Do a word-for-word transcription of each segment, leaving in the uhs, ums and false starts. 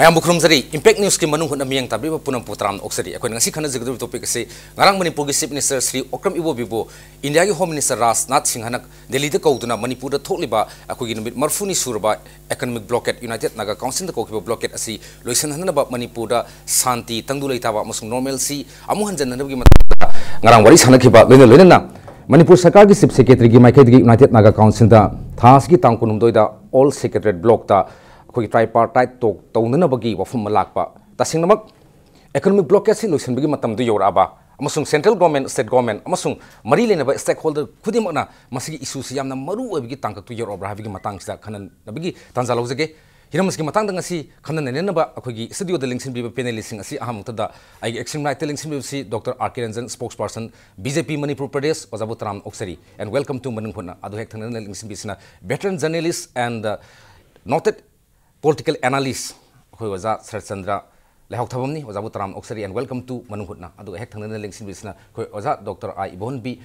ꯃꯌꯥꯝꯕꯨ ꯈꯨꯔꯨꯝꯖꯔꯤ꯫ Impact Newsꯀꯤ ꯃꯅꯨꯡ ꯍꯨꯠꯅ ꯃꯤꯠꯌꯦꯡ ꯇꯥꯕꯤꯕ ꯄꯨꯝꯅꯃꯛꯄꯨ ꯇꯔꯥꯝꯅ ꯑꯣꯛꯆꯔꯤ꯫ ꯑꯩꯈꯣꯏꯅ ꯉꯁꯤ ꯈꯟꯅꯖꯒꯗꯧꯔꯤꯕ topic ꯑꯁꯤ ꯉꯔꯥꯡ ꯃꯅꯤꯄꯨꯔꯒꯤ Chief Minister ꯁ꯭ꯔꯤ ꯑꯣꯀ꯭ꯔꯝ ꯏꯕꯣꯕꯤꯕꯨ ꯏꯟꯗꯤꯌꯥꯒꯤ Home Minister ꯔꯥꯖꯅꯥꯊ ꯁꯤꯡꯍꯅ ꯗꯦꯜꯂꯤꯗ ꯀꯧꯗꯨꯅ ꯃꯅꯤꯄꯨꯔꯗ ꯊꯣꯛꯂꯤꯕ ꯑꯩꯈꯣꯏꯒꯤ ꯅꯨꯃꯤꯠ ꯃꯔꯤꯐꯨꯅꯤ ꯁꯨꯔꯕ economic blockade, United Naga Councilꯗ ꯀꯧꯈꯤꯕ blockade ꯑꯁꯤ ꯂꯣꯏꯁꯤꯟꯍꯟꯅꯕ, ꯃꯅꯤꯄꯨꯔꯗ ꯁꯥꯟꯇꯤ, ꯇꯪꯗꯨ ꯂꯩꯇꯥꯕ ꯑꯃꯁꯨꯡ normalcy ꯑꯃꯨꯛ ꯍꯟꯖꯤꯟꯅꯅꯕꯒꯤ ꯃꯇꯥꯡꯗ ꯉꯔꯥꯡ ꯋꯥꯔꯤ ꯁꯥꯟꯅꯈꯤꯕ ꯂꯣꯏꯅ ꯂꯣꯏꯅꯅ ꯃꯅꯤꯄꯨꯔ ꯁꯔꯀꯥꯔꯒꯤ Chief Secretaryꯒꯤ ꯃꯥꯏꯀꯩꯗꯒꯤ United Naga Councilꯗ ꯊꯥ ꯑꯁꯤꯒꯤ ꯇꯥꯡ ꯀꯨꯟꯍꯨꯝꯗꯣꯏꯗ All Secretariat Blockꯇ ꯑꯩꯈꯣꯏꯒꯤ tripartite talk ꯇꯧꯅꯅꯕꯒꯤ ꯋꯥꯐꯝ ꯑꯃ ꯂꯥꯛꯄ꯫ ꯇꯁꯦꯡꯅꯃꯛ economic blockadeꯁꯤ ꯂꯣꯏꯁꯤꯟꯕꯒꯤ ꯃꯇꯝꯗꯨ ꯌꯧꯔꯛꯑꯕ ꯑꯃꯁꯨꯡ central government, state government ꯑꯃꯁꯨꯡ ꯃꯔꯤ ꯂꯩꯅꯕ stakeholder ꯈꯨꯗꯤꯡꯃꯛꯅ ꯃꯁꯤꯒꯤ issueꯁꯤ ꯌꯥꯝꯅ ꯃꯔꯨ ꯑꯣꯏꯕꯒꯤ ꯇꯥꯡꯀꯛꯇꯨ ꯌꯧꯔꯛꯑꯕ꯭ꯔꯥ ꯍꯥꯏꯕꯒꯤ ꯃꯇꯥꯡꯁꯤꯗ ꯈꯟꯅꯅꯕꯒꯤ ꯇꯥꯟꯖꯥ ꯂꯧꯖꯒꯦ꯫ ꯍꯤꯔꯝ ꯑꯁꯤꯒꯤ ꯃꯇꯥꯡꯗ ꯉꯁꯤ ꯈꯟꯅ ꯅꯩꯅꯅꯕ ꯑꯩꯈꯣꯏꯒꯤ studioꯗ ꯂꯦꯡꯁꯤꯟꯕꯤꯕ panelistꯁꯤꯡ ꯑꯁꯤ ꯑꯍꯥꯟꯕ ꯃꯛꯇꯗ ꯑꯩꯒꯤ extreme rightꯇ ꯂꯦꯡꯁꯤꯟꯕꯤꯕꯁꯤ Doctor R K Ranjan, spokesperson B J P Manipur Pradesh, ꯑꯣꯖꯥꯕꯨ ꯇꯔꯥꯝꯅ ꯑꯣꯛꯆꯔꯤ and welcome to ꯃꯅꯨꯡ ꯍꯨꯠꯅ꯫ ꯑꯗꯨ ꯍꯦꯛ ꯊꯪꯅꯅ ꯂꯦꯡꯁꯤꯟꯕꯤꯁꯤꯅ veteran journalist and, uh, noted political analyst ꯑꯩꯈꯣꯏ ꯑꯣꯖꯥ ꯁꯔꯠꯆꯟꯗ꯭ꯔ ꯂꯩꯍꯥꯎꯊꯕꯝꯅꯤ꯫ ꯑꯣꯖꯥꯕꯨ ꯇꯔꯥꯝꯅ ꯑꯣꯛꯆꯔꯤ and welcome to ꯃꯅꯨꯡ ꯍꯨꯠꯅ꯫ ꯑꯗꯨꯒ ꯍꯦꯛ ꯊꯪꯅꯅ ꯂꯦꯡꯁꯤꯟꯕꯤꯁꯤꯅ ꯑꯩꯈꯣꯏ ꯑꯣꯖꯥ Doctor I Ibohanbi,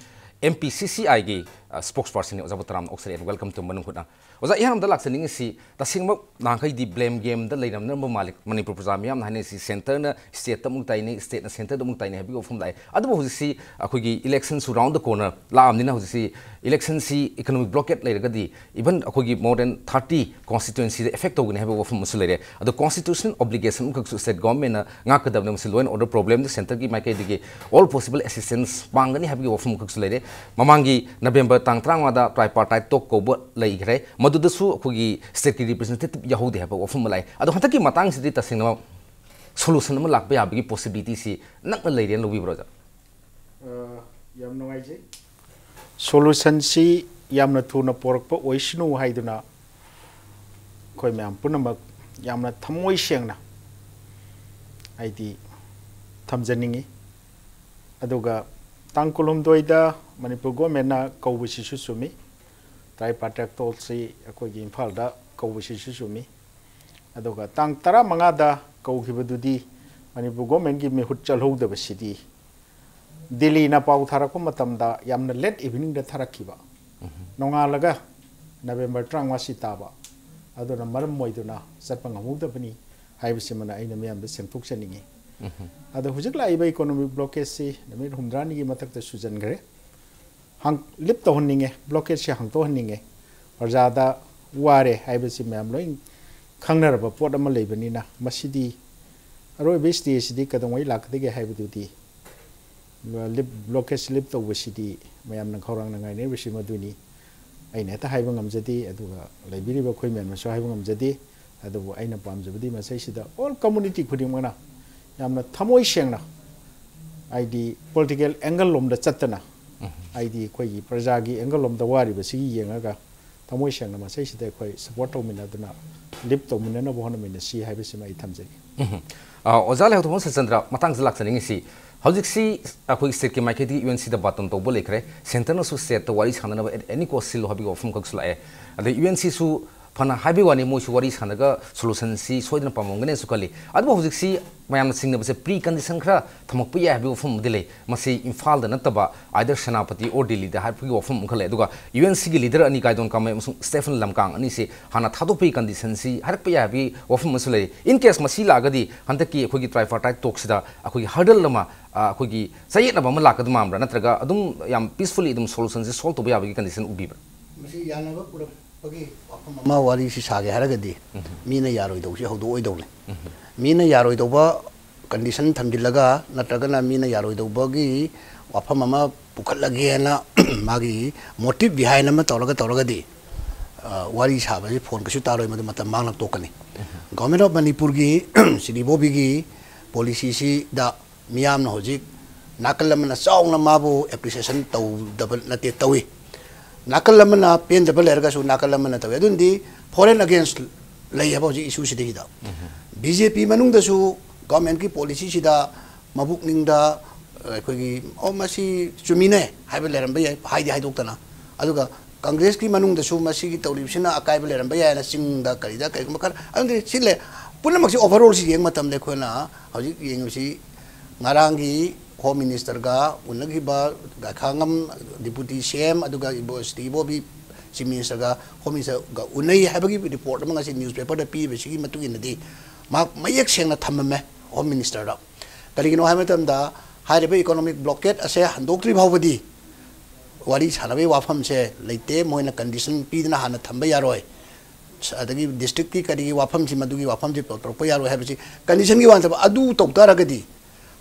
M P C C Iꯒꯤ, ꯑ, spokespersonꯅꯤ꯫ ꯑꯣꯖꯥꯕꯨ ꯇꯔꯥꯝꯅ ꯑꯣꯛꯆꯔꯤ and welcome to ꯃꯅꯨꯡ ꯍꯨꯠꯅ꯫ ꯑꯣꯖꯥ, ꯑꯩꯍꯥꯛ ꯑꯝꯇ ꯂꯥꯛꯆꯅꯤꯡꯉꯤꯁꯤ, ꯇꯁꯦꯡꯃꯛ ꯅꯍꯥꯟꯈꯩꯗꯤ blame gameꯗ ꯂꯩꯔꯝꯅꯔꯝꯕ ꯃꯥꯜꯂꯤ꯫ ꯃꯅꯤꯄꯨꯔ ꯄ꯭ꯔꯖꯥ ꯃꯤꯌꯥꯝꯅ ꯍꯥꯏꯅꯔꯤꯁꯤ centreꯅ stateꯇ ꯑꯃꯨꯛ ꯇꯥꯏꯅꯩ, stateꯅ centreꯗ ꯑꯃꯨꯛ ꯇꯥꯏꯅꯩ ꯍꯥꯏꯕꯒꯤ ꯋꯥꯐꯝ ꯂꯥꯛꯑꯦ꯫ ꯑꯗꯨꯕꯨ ꯍꯧꯖꯤꯛꯁꯤ ꯑꯩꯈꯣꯏꯒꯤ electionꯁꯨ round the corner ꯂꯥꯛꯑꯕꯅꯤꯅ ꯍꯧꯖꯤꯛꯁꯤ electionꯁꯤ economic blockade ꯂꯩꯔꯒꯗꯤ even ꯑꯩꯈꯣꯏꯒꯤ more than thirty constituencyꯗ effect ꯇꯧꯒꯅꯤ ꯍꯥꯏꯕ ꯋꯥꯐꯝ ꯑꯃꯁꯨ ꯂꯩꯔꯦ꯫ ꯑꯗꯣ constitutional obligation ꯑꯃꯈꯛꯁꯨ state governmentꯅ ꯉꯥꯛꯀꯗꯕꯅꯤ꯫ ꯃꯁꯤ law and order problemꯗ centreꯒꯤ ꯃꯥꯏꯀꯩꯗꯒꯤ all possible assistance ꯄꯥꯡꯒꯅꯤ ꯍꯥꯏꯕꯒꯤ ꯋꯥꯐꯝ ꯑꯃꯈꯛꯁꯨ ꯂꯩꯔꯦ꯫ ꯃꯃꯥꯡꯒꯤ November ꯇꯥꯡ ꯇꯔꯥꯃꯉꯥꯗ tripartite talk ꯀꯧꯕ ꯂꯩꯈ꯭ꯔꯦ꯫ ꯃꯗꯨꯗꯁꯨ ꯑꯩꯈꯣꯏꯒꯤ stateꯀꯤ representative ꯌꯥꯎꯍꯧꯗꯦ ꯍꯥꯏꯕ ꯋꯥꯐꯝ ꯑꯃ ꯂꯥꯛꯑꯦ꯫ ꯑꯗꯣ ꯍꯟꯗꯛꯀꯤ ꯃꯇꯥꯡꯁꯤꯗꯤ ꯇꯁꯦꯡꯅꯃꯛ solution ꯑꯃ ꯂꯥꯛꯄ ꯌꯥꯕꯒꯤ possibilityꯁꯤ ꯅꯛꯅ ꯂꯩꯔꯦꯅ ꯂꯧꯕꯤꯕ꯭ꯔꯣ, ꯑꯣꯖꯥ? ꯑ, ꯌꯥꯝ ꯅꯨꯡꯉꯥꯏꯖꯩ꯫ Solutionꯁꯤ ꯌꯥꯝꯅ ꯊꯨꯅ ꯄꯣꯔꯛꯄ ꯑꯣꯏꯁꯅꯨ ꯍꯥꯏꯗꯨꯅ ꯑꯩꯈꯣꯏ ꯃꯌꯥꯝ ꯄꯨꯝꯅꯃꯛ ꯌꯥꯝꯅ ꯊꯃꯣꯏ ꯁꯦꯡꯅ ꯑꯩꯗꯤ ꯊꯝꯖꯅꯤꯡꯉꯤ꯫ ꯑꯗꯨꯒ ꯇꯥꯡ ꯀꯨꯟꯍꯨꯝꯗꯣꯏꯗ ꯃꯅꯤꯄꯨꯔ governmentꯅ ꯀꯧꯕꯁꯤꯁꯨ ꯆꯨꯝꯃꯤ, tripartite talkꯁꯤ ꯑꯩꯈꯣꯏꯒꯤ ꯏꯝꯐꯥꯜꯗ ꯀꯧꯕꯁꯤꯁꯨ ꯆꯨꯝꯃꯤ꯫ ꯑꯗꯨꯒ ꯇꯥꯡ ꯇꯔꯥꯃꯉꯥꯗ ꯀꯧꯈꯤꯕꯗꯨꯗꯤ ꯃꯅꯤꯄꯨꯔ governmentꯀꯤ ꯃꯤꯍꯨꯠ ꯆꯠꯍꯧꯗꯕꯁꯤꯗꯤ ꯗꯤꯜꯂꯤꯅ ꯄꯥꯎ ꯊꯥꯔꯛꯄ ꯃꯇꯝꯗ ꯌꯥꯝꯅ late eveningꯗ ꯊꯥꯔꯛꯈꯤꯕ, ꯅꯣꯡꯉꯥꯜꯂꯒ November ꯇꯔꯥꯃꯉꯥꯁꯤ ꯇꯥꯕ, ꯑꯗꯨꯅ ꯃꯔꯝ ꯑꯣꯏꯗꯨꯅ ꯆꯠꯄ ꯉꯝꯍꯧꯗꯕꯅꯤ꯫ ꯍꯥꯏꯕꯁꯤꯃꯅ ꯑꯩꯅ ꯃꯤꯌꯥꯝꯗ ꯁꯦꯡꯗꯣꯛꯆꯅꯤꯡꯉꯤ꯫ ꯑꯗꯣ ꯍꯧꯖꯤꯛ ꯂꯥꯛꯏꯕ economic blockade ꯁꯤ ꯅꯨꯃꯤꯠ ꯍꯨꯝꯗ꯭ꯔꯥꯅꯤꯒꯤ ꯃꯊꯛꯇ ꯁꯨꯖꯟꯈ꯭ꯔꯦ꯫ ꯍꯥꯡ-, lift ꯇꯧꯍꯟꯅꯤꯡꯉꯦ, blockade ꯁꯤ ꯍꯥꯡꯇꯣꯛꯍꯟꯅꯤꯡꯉꯦ꯫ ꯄ꯭ꯔꯖꯥꯗ ꯋꯥꯔꯦ ꯍꯥꯏꯕꯁꯤ ꯃꯌꯥꯝ ꯂꯣꯏ ꯈꯪꯅꯔꯕ ꯄꯣꯠ ꯑꯃ ꯂꯩꯕꯅꯤꯅ, ꯃꯁꯤꯗꯤ ꯑꯔꯣꯏꯕ stage ꯁꯤꯗꯤ ꯀꯩꯗꯧꯉꯩ ꯂꯥꯛꯀꯗꯒꯦ ꯍꯥꯏꯕꯗꯨꯗꯤ lift, blockade ꯁꯤ lift ꯇꯧꯕꯁꯤꯗꯤ ꯃꯌꯥꯝꯅ ꯈꯧꯔꯥꯡꯅ ꯉꯥꯏꯅꯔꯤꯕꯁꯤ ꯃꯗꯨꯅꯤ꯫ ꯑꯩꯅ ꯍꯦꯛꯇ ꯍꯥꯏꯕ ꯉꯝꯖꯗꯦ, ꯑꯗꯨꯒ ꯂꯩꯕꯤꯔꯤꯕ ꯑꯩꯈꯣꯏ ꯃꯌꯥꯝꯅꯁꯨ ꯍꯥꯏꯕ ꯉꯝꯖꯗꯦ꯫ ꯑꯗꯨꯕꯨ ꯑꯩꯅ ꯄꯥꯝꯖꯕꯗꯤ ꯃꯁꯤꯁꯤꯗ all community ꯈꯨꯗꯤꯡꯃꯛꯅ ꯌꯥꯝꯅ ꯊꯃꯣꯏ ꯁꯦꯡꯅ, ꯍꯥꯏꯗꯤ political angle ꯂꯣꯝꯗ ꯆꯠꯇꯅ, ꯍꯥꯏꯗꯤ ꯑꯩꯈꯣꯏꯒꯤ ꯄ꯭ꯔꯖꯥꯒꯤ angle ꯂꯣꯝꯗ ꯋꯥꯔꯤꯕꯁꯤꯒꯤ ꯌꯦꯡꯉꯒ ꯊꯃꯣꯏ ꯁꯦꯡꯅ ꯃꯁꯤꯁꯤꯗ ꯑꯩꯈꯣꯏ support ꯇꯧꯃꯤꯟꯅꯗꯨꯅ lift ꯇꯧꯃꯤꯟꯅꯅꯕ ꯍꯣꯠꯅꯃꯤꯟꯅꯁꯤ ꯍꯥꯏꯕꯁꯤꯃ ꯑꯩ ꯊꯝꯖꯒꯦ꯫ ꯎꯝ꯫ ꯑ, ꯑꯣꯖꯥ ꯂꯩꯍꯧꯊꯣꯡꯕꯝ ꯁꯆꯟꯗ꯭ꯔ, ꯃꯇꯥꯡꯁꯤꯗ ꯂꯥꯛꯆꯅꯤꯡꯉꯤꯁꯤ, ꯍꯧꯖꯤꯛꯁꯤ ꯑꯩꯈꯣꯏ state ꯀꯤ ꯃꯥꯏꯀꯩꯗꯒꯤ U N C ꯗ ꯕꯥꯇꯣꯟ ꯇꯧꯕ ꯂꯩꯈ꯭ꯔꯦ, centre ꯅꯁꯨ state ꯇ ꯋꯥꯔꯤ ꯁꯥꯟꯅꯅꯕ at any cost ꯁꯤꯜꯂꯨ ꯍꯥꯏꯕꯒꯤ ꯋꯥꯐꯝ ꯈꯛꯁꯨ ꯂꯥꯛꯑꯦ꯫ ꯑꯗꯩ U N C ꯁꯨ ꯐꯅ ꯍꯥꯏꯕꯒꯤ ꯋꯥꯅꯤ, ꯃꯣꯏꯁꯨ ꯋꯥꯔꯤ ꯁꯥꯟꯅꯔꯒ solution ꯁꯤ ꯁꯣꯏꯗꯅ ꯄꯥꯝꯃꯝꯒꯅꯤꯁꯨ ꯈꯜꯂꯤ꯫ ꯑꯗꯨꯕꯨ ꯍꯧꯖꯤꯛꯁꯤ ꯃꯌꯥꯝꯅ ꯆꯤꯡꯅꯕꯁꯦ pre condition ꯈꯔ ꯊꯝꯃꯛꯄ ꯌꯥꯏ ꯍꯥꯏꯕꯒꯤ ꯋꯥꯐꯝ ꯑꯃꯗꯤ ꯂꯩ꯫ ꯃꯁꯤ ꯏꯝꯐꯥꯜꯗ ꯅꯠꯇꯕ either ꯁꯦꯅꯥꯄꯇꯤ or ꯗꯤꯜꯂꯤꯗ ꯍꯥꯏꯕꯒꯤ ꯋꯥꯐꯝ ꯑꯃꯈꯛ ꯂꯩ꯫ ꯑꯗꯨꯒ U N C ꯒꯤ leader ꯑꯅꯤ, ꯒꯥꯏꯗꯣꯟ ꯀꯥꯃꯩ ꯑꯃꯁꯨꯡ ꯁ꯭ꯇꯦꯐꯟ ꯂꯝꯀꯥꯡ ꯑꯅꯤꯁꯤ ꯍꯥꯟꯅ ꯊꯥꯗꯣꯛꯄꯒꯤ condition ꯁꯤ ꯍꯥꯏꯔꯛꯄ ꯌꯥꯏ ꯍꯥꯏꯕꯒꯤ ꯋꯥꯐꯝ ꯑꯃꯁꯨ ꯂꯩ꯫ In case ꯃꯁꯤ ꯂꯥꯛꯑꯒꯗꯤ ꯍꯟꯗꯛꯀꯤ ꯑꯩꯈꯣꯏꯒꯤ tripartite talk ꯁꯤꯗ ꯑꯩꯈꯣꯏꯒꯤ hurdle ꯑꯃ, ꯑ, ꯑꯩꯈꯣꯏꯒꯤ ꯆꯌꯦꯠꯅꯕ ꯑꯃ ꯂꯥꯛꯀꯗꯕ ꯃꯥꯟꯕ꯭ꯔꯥ, ꯅꯠꯇ꯭ꯔꯒ ꯑꯗꯨꯝ ꯌꯥꯝ peacefully ꯑꯗꯨꯝ solution ꯁꯤ solve ꯇꯧꯕ ꯌꯥꯕꯒꯤ condition ꯎꯕꯤꯕ꯭ꯔꯥ? ꯃꯁꯤ ꯌꯥꯅꯕ ꯄꯨꯔꯛꯄꯒꯤ ꯋꯥꯐꯝ ꯑꯃ ꯋꯥꯔꯤꯁꯤ ꯁꯥꯒꯦ ꯍꯥꯏꯔꯒꯗꯤ, ꯎꯝ꯫ ꯃꯤꯅ ꯌꯥꯔꯣꯏꯗꯧꯁꯤ ꯍꯧꯗꯣꯛꯑꯣꯏꯗꯧꯅꯤ꯫ ꯎꯝ꯫ ꯃꯤꯅ ꯌꯥꯔꯣꯏꯗꯧꯕ condition ꯊꯝꯖꯤꯜꯂꯒ, ꯅꯠꯇ꯭ꯔꯒꯅ ꯃꯤꯅ ꯌꯥꯔꯣꯏꯗꯧꯕꯒꯤ ꯋꯥꯐꯝ ꯑꯃ ꯄꯨꯈꯠꯂꯒꯦꯅ ꯃꯥꯒꯤ motive behind ꯑꯃ ꯇꯧꯔꯒ ꯇꯧꯔꯒꯗꯤ, ꯑ, ꯋꯥꯔꯤ ꯁꯥꯕꯁꯤ ꯐꯣꯟ ꯀꯩꯁꯨ ꯇꯥꯔꯣꯏ, ꯃꯗꯨ ꯃꯇꯝ ꯃꯥꯡꯅ ꯇꯣꯛꯀꯅꯤ꯫ ꯎꯝ꯫ Government of ꯃꯅꯤꯄꯨꯔꯒꯤ ꯁꯤꯗꯤ ꯕꯣꯕꯤꯒꯤ policy ꯁꯤꯗ ꯃꯤꯌꯥꯝꯅ ꯍꯧꯖꯤꯛ ꯅꯥꯀꯜ ꯑꯃꯅ ꯆꯥꯎꯅ ꯃꯥꯕꯨ appreciation ꯇꯧꯗꯕ ꯅꯠꯇꯦ, ꯇꯧꯏ꯫ ꯅꯥꯀꯜ ꯑꯃꯅ ꯄꯦꯟꯗꯕ ꯂꯩꯔꯒꯁꯨ ꯅꯥꯀꯜ ꯑꯃꯅ ꯇꯧꯏ꯫ ꯑꯗꯨꯅꯗꯤ foreign against ꯂꯩ ꯍꯥꯏꯕ ꯍꯧꯖꯤꯛ issue ꯁꯤꯗꯩꯁꯤꯗ꯫ ꯎꯝ꯫ B J P ꯃꯅꯨꯡꯗꯁꯨ government ꯀꯤ policy ꯁꯤꯗ ꯃꯕꯨꯛꯅꯤꯡꯗ, ꯑ, ꯑꯩꯈꯣꯏꯒꯤ, "ꯑꯣ, ꯃꯁꯤ ꯆꯨꯝꯃꯤꯅꯦ" ꯍꯥꯏꯕ ꯂꯩꯔꯝꯕ ꯌꯥꯏ, ꯍꯥꯏꯗꯤ ꯍꯥꯏꯗꯣꯛꯇꯅ꯫ ꯑꯗꯨꯒ Congress ꯀꯤ ꯃꯅꯨꯡꯗꯁꯨ ꯃꯁꯤꯒꯤ ꯇꯧꯔꯤꯕꯁꯤꯅ ꯑꯀꯥꯏꯕ ꯂꯩꯔꯝꯕ ꯌꯥꯏꯅ ꯆꯤꯡꯗ ꯀꯔꯤꯗ ꯀꯔꯤꯒꯨꯝꯕ ꯈꯔ, ꯑꯗꯨꯗꯤ ꯁꯤ ꯂꯩ꯫ ꯄꯨꯝꯅꯃꯛꯁꯤ overall ꯁꯤ ꯌꯦꯡꯕ ꯃꯇꯝꯗ ꯑꯩꯈꯣꯏꯅ ꯍꯧꯖꯤꯛ ꯌꯦꯡꯉꯤꯕꯁꯤ ꯉꯔꯥꯡꯒꯤ Home Minister ꯒ ꯎꯅꯈꯤꯕ ꯒꯥꯏꯈꯥꯉꯝ Deputy C M, ꯑꯗꯨꯒ ꯏꯕꯣ-, ꯁꯤꯗꯤ ꯏꯕꯣꯕꯤ Chief Minister ꯒ Home Minister ꯒ ꯎꯅꯩ ꯍꯥꯏꯕꯒꯤ report ꯑꯃ ꯉꯁꯤ newspaper ꯗ ꯄꯤꯕꯁꯤꯒꯤ ꯃꯇꯨꯡ ꯏꯟꯅꯗꯤ, ꯃꯍꯥꯛ ꯃꯌꯦꯛ ꯁꯦꯡꯅ ꯊꯝꯃꯝꯃꯦ ꯍꯣꯝ ꯃꯤꯅꯤꯁꯇꯔꯗ꯫ ꯀꯔꯤꯒꯤꯅꯣ ꯍꯥꯏꯕ ꯃꯇꯝꯗ, ꯍꯥꯏꯔꯤꯕ ꯏꯀꯣꯅꯣꯃꯤꯛ ꯕ꯭ꯂꯣꯀꯦꯠ ꯑꯁꯦ ꯍꯟꯗꯣꯛꯇ꯭ꯔꯤ ꯐꯥꯎꯕꯗꯤ ꯋꯥꯔꯤ ꯁꯥꯟꯅꯕꯒꯤ ꯋꯥꯐꯝꯁꯦ ꯂꯩꯇꯦ, ꯃꯣꯏꯅ ꯀꯟꯗꯤꯁꯟ ꯄꯤꯗꯅ ꯍꯥꯟꯅ ꯊꯝꯕ ꯌꯥꯔꯣꯏ, ꯑꯗꯒꯤ ꯗꯤꯁꯇ꯭ꯔꯤꯛꯀꯤ ꯀꯔꯤꯒꯤ ꯋꯥꯐꯝꯁꯤ, ꯃꯗꯨꯒꯤ ꯋꯥꯐꯝꯁꯤ ꯇꯧꯔꯛꯄ ꯌꯥꯔꯣꯏ ꯍꯥꯏꯕꯁꯤ ꯀꯟꯗꯤꯁꯟꯒꯤ ꯋꯥ ꯅꯠꯇꯕ, ꯑꯗꯨ ꯇꯧ ꯇꯥꯔꯒꯗꯤ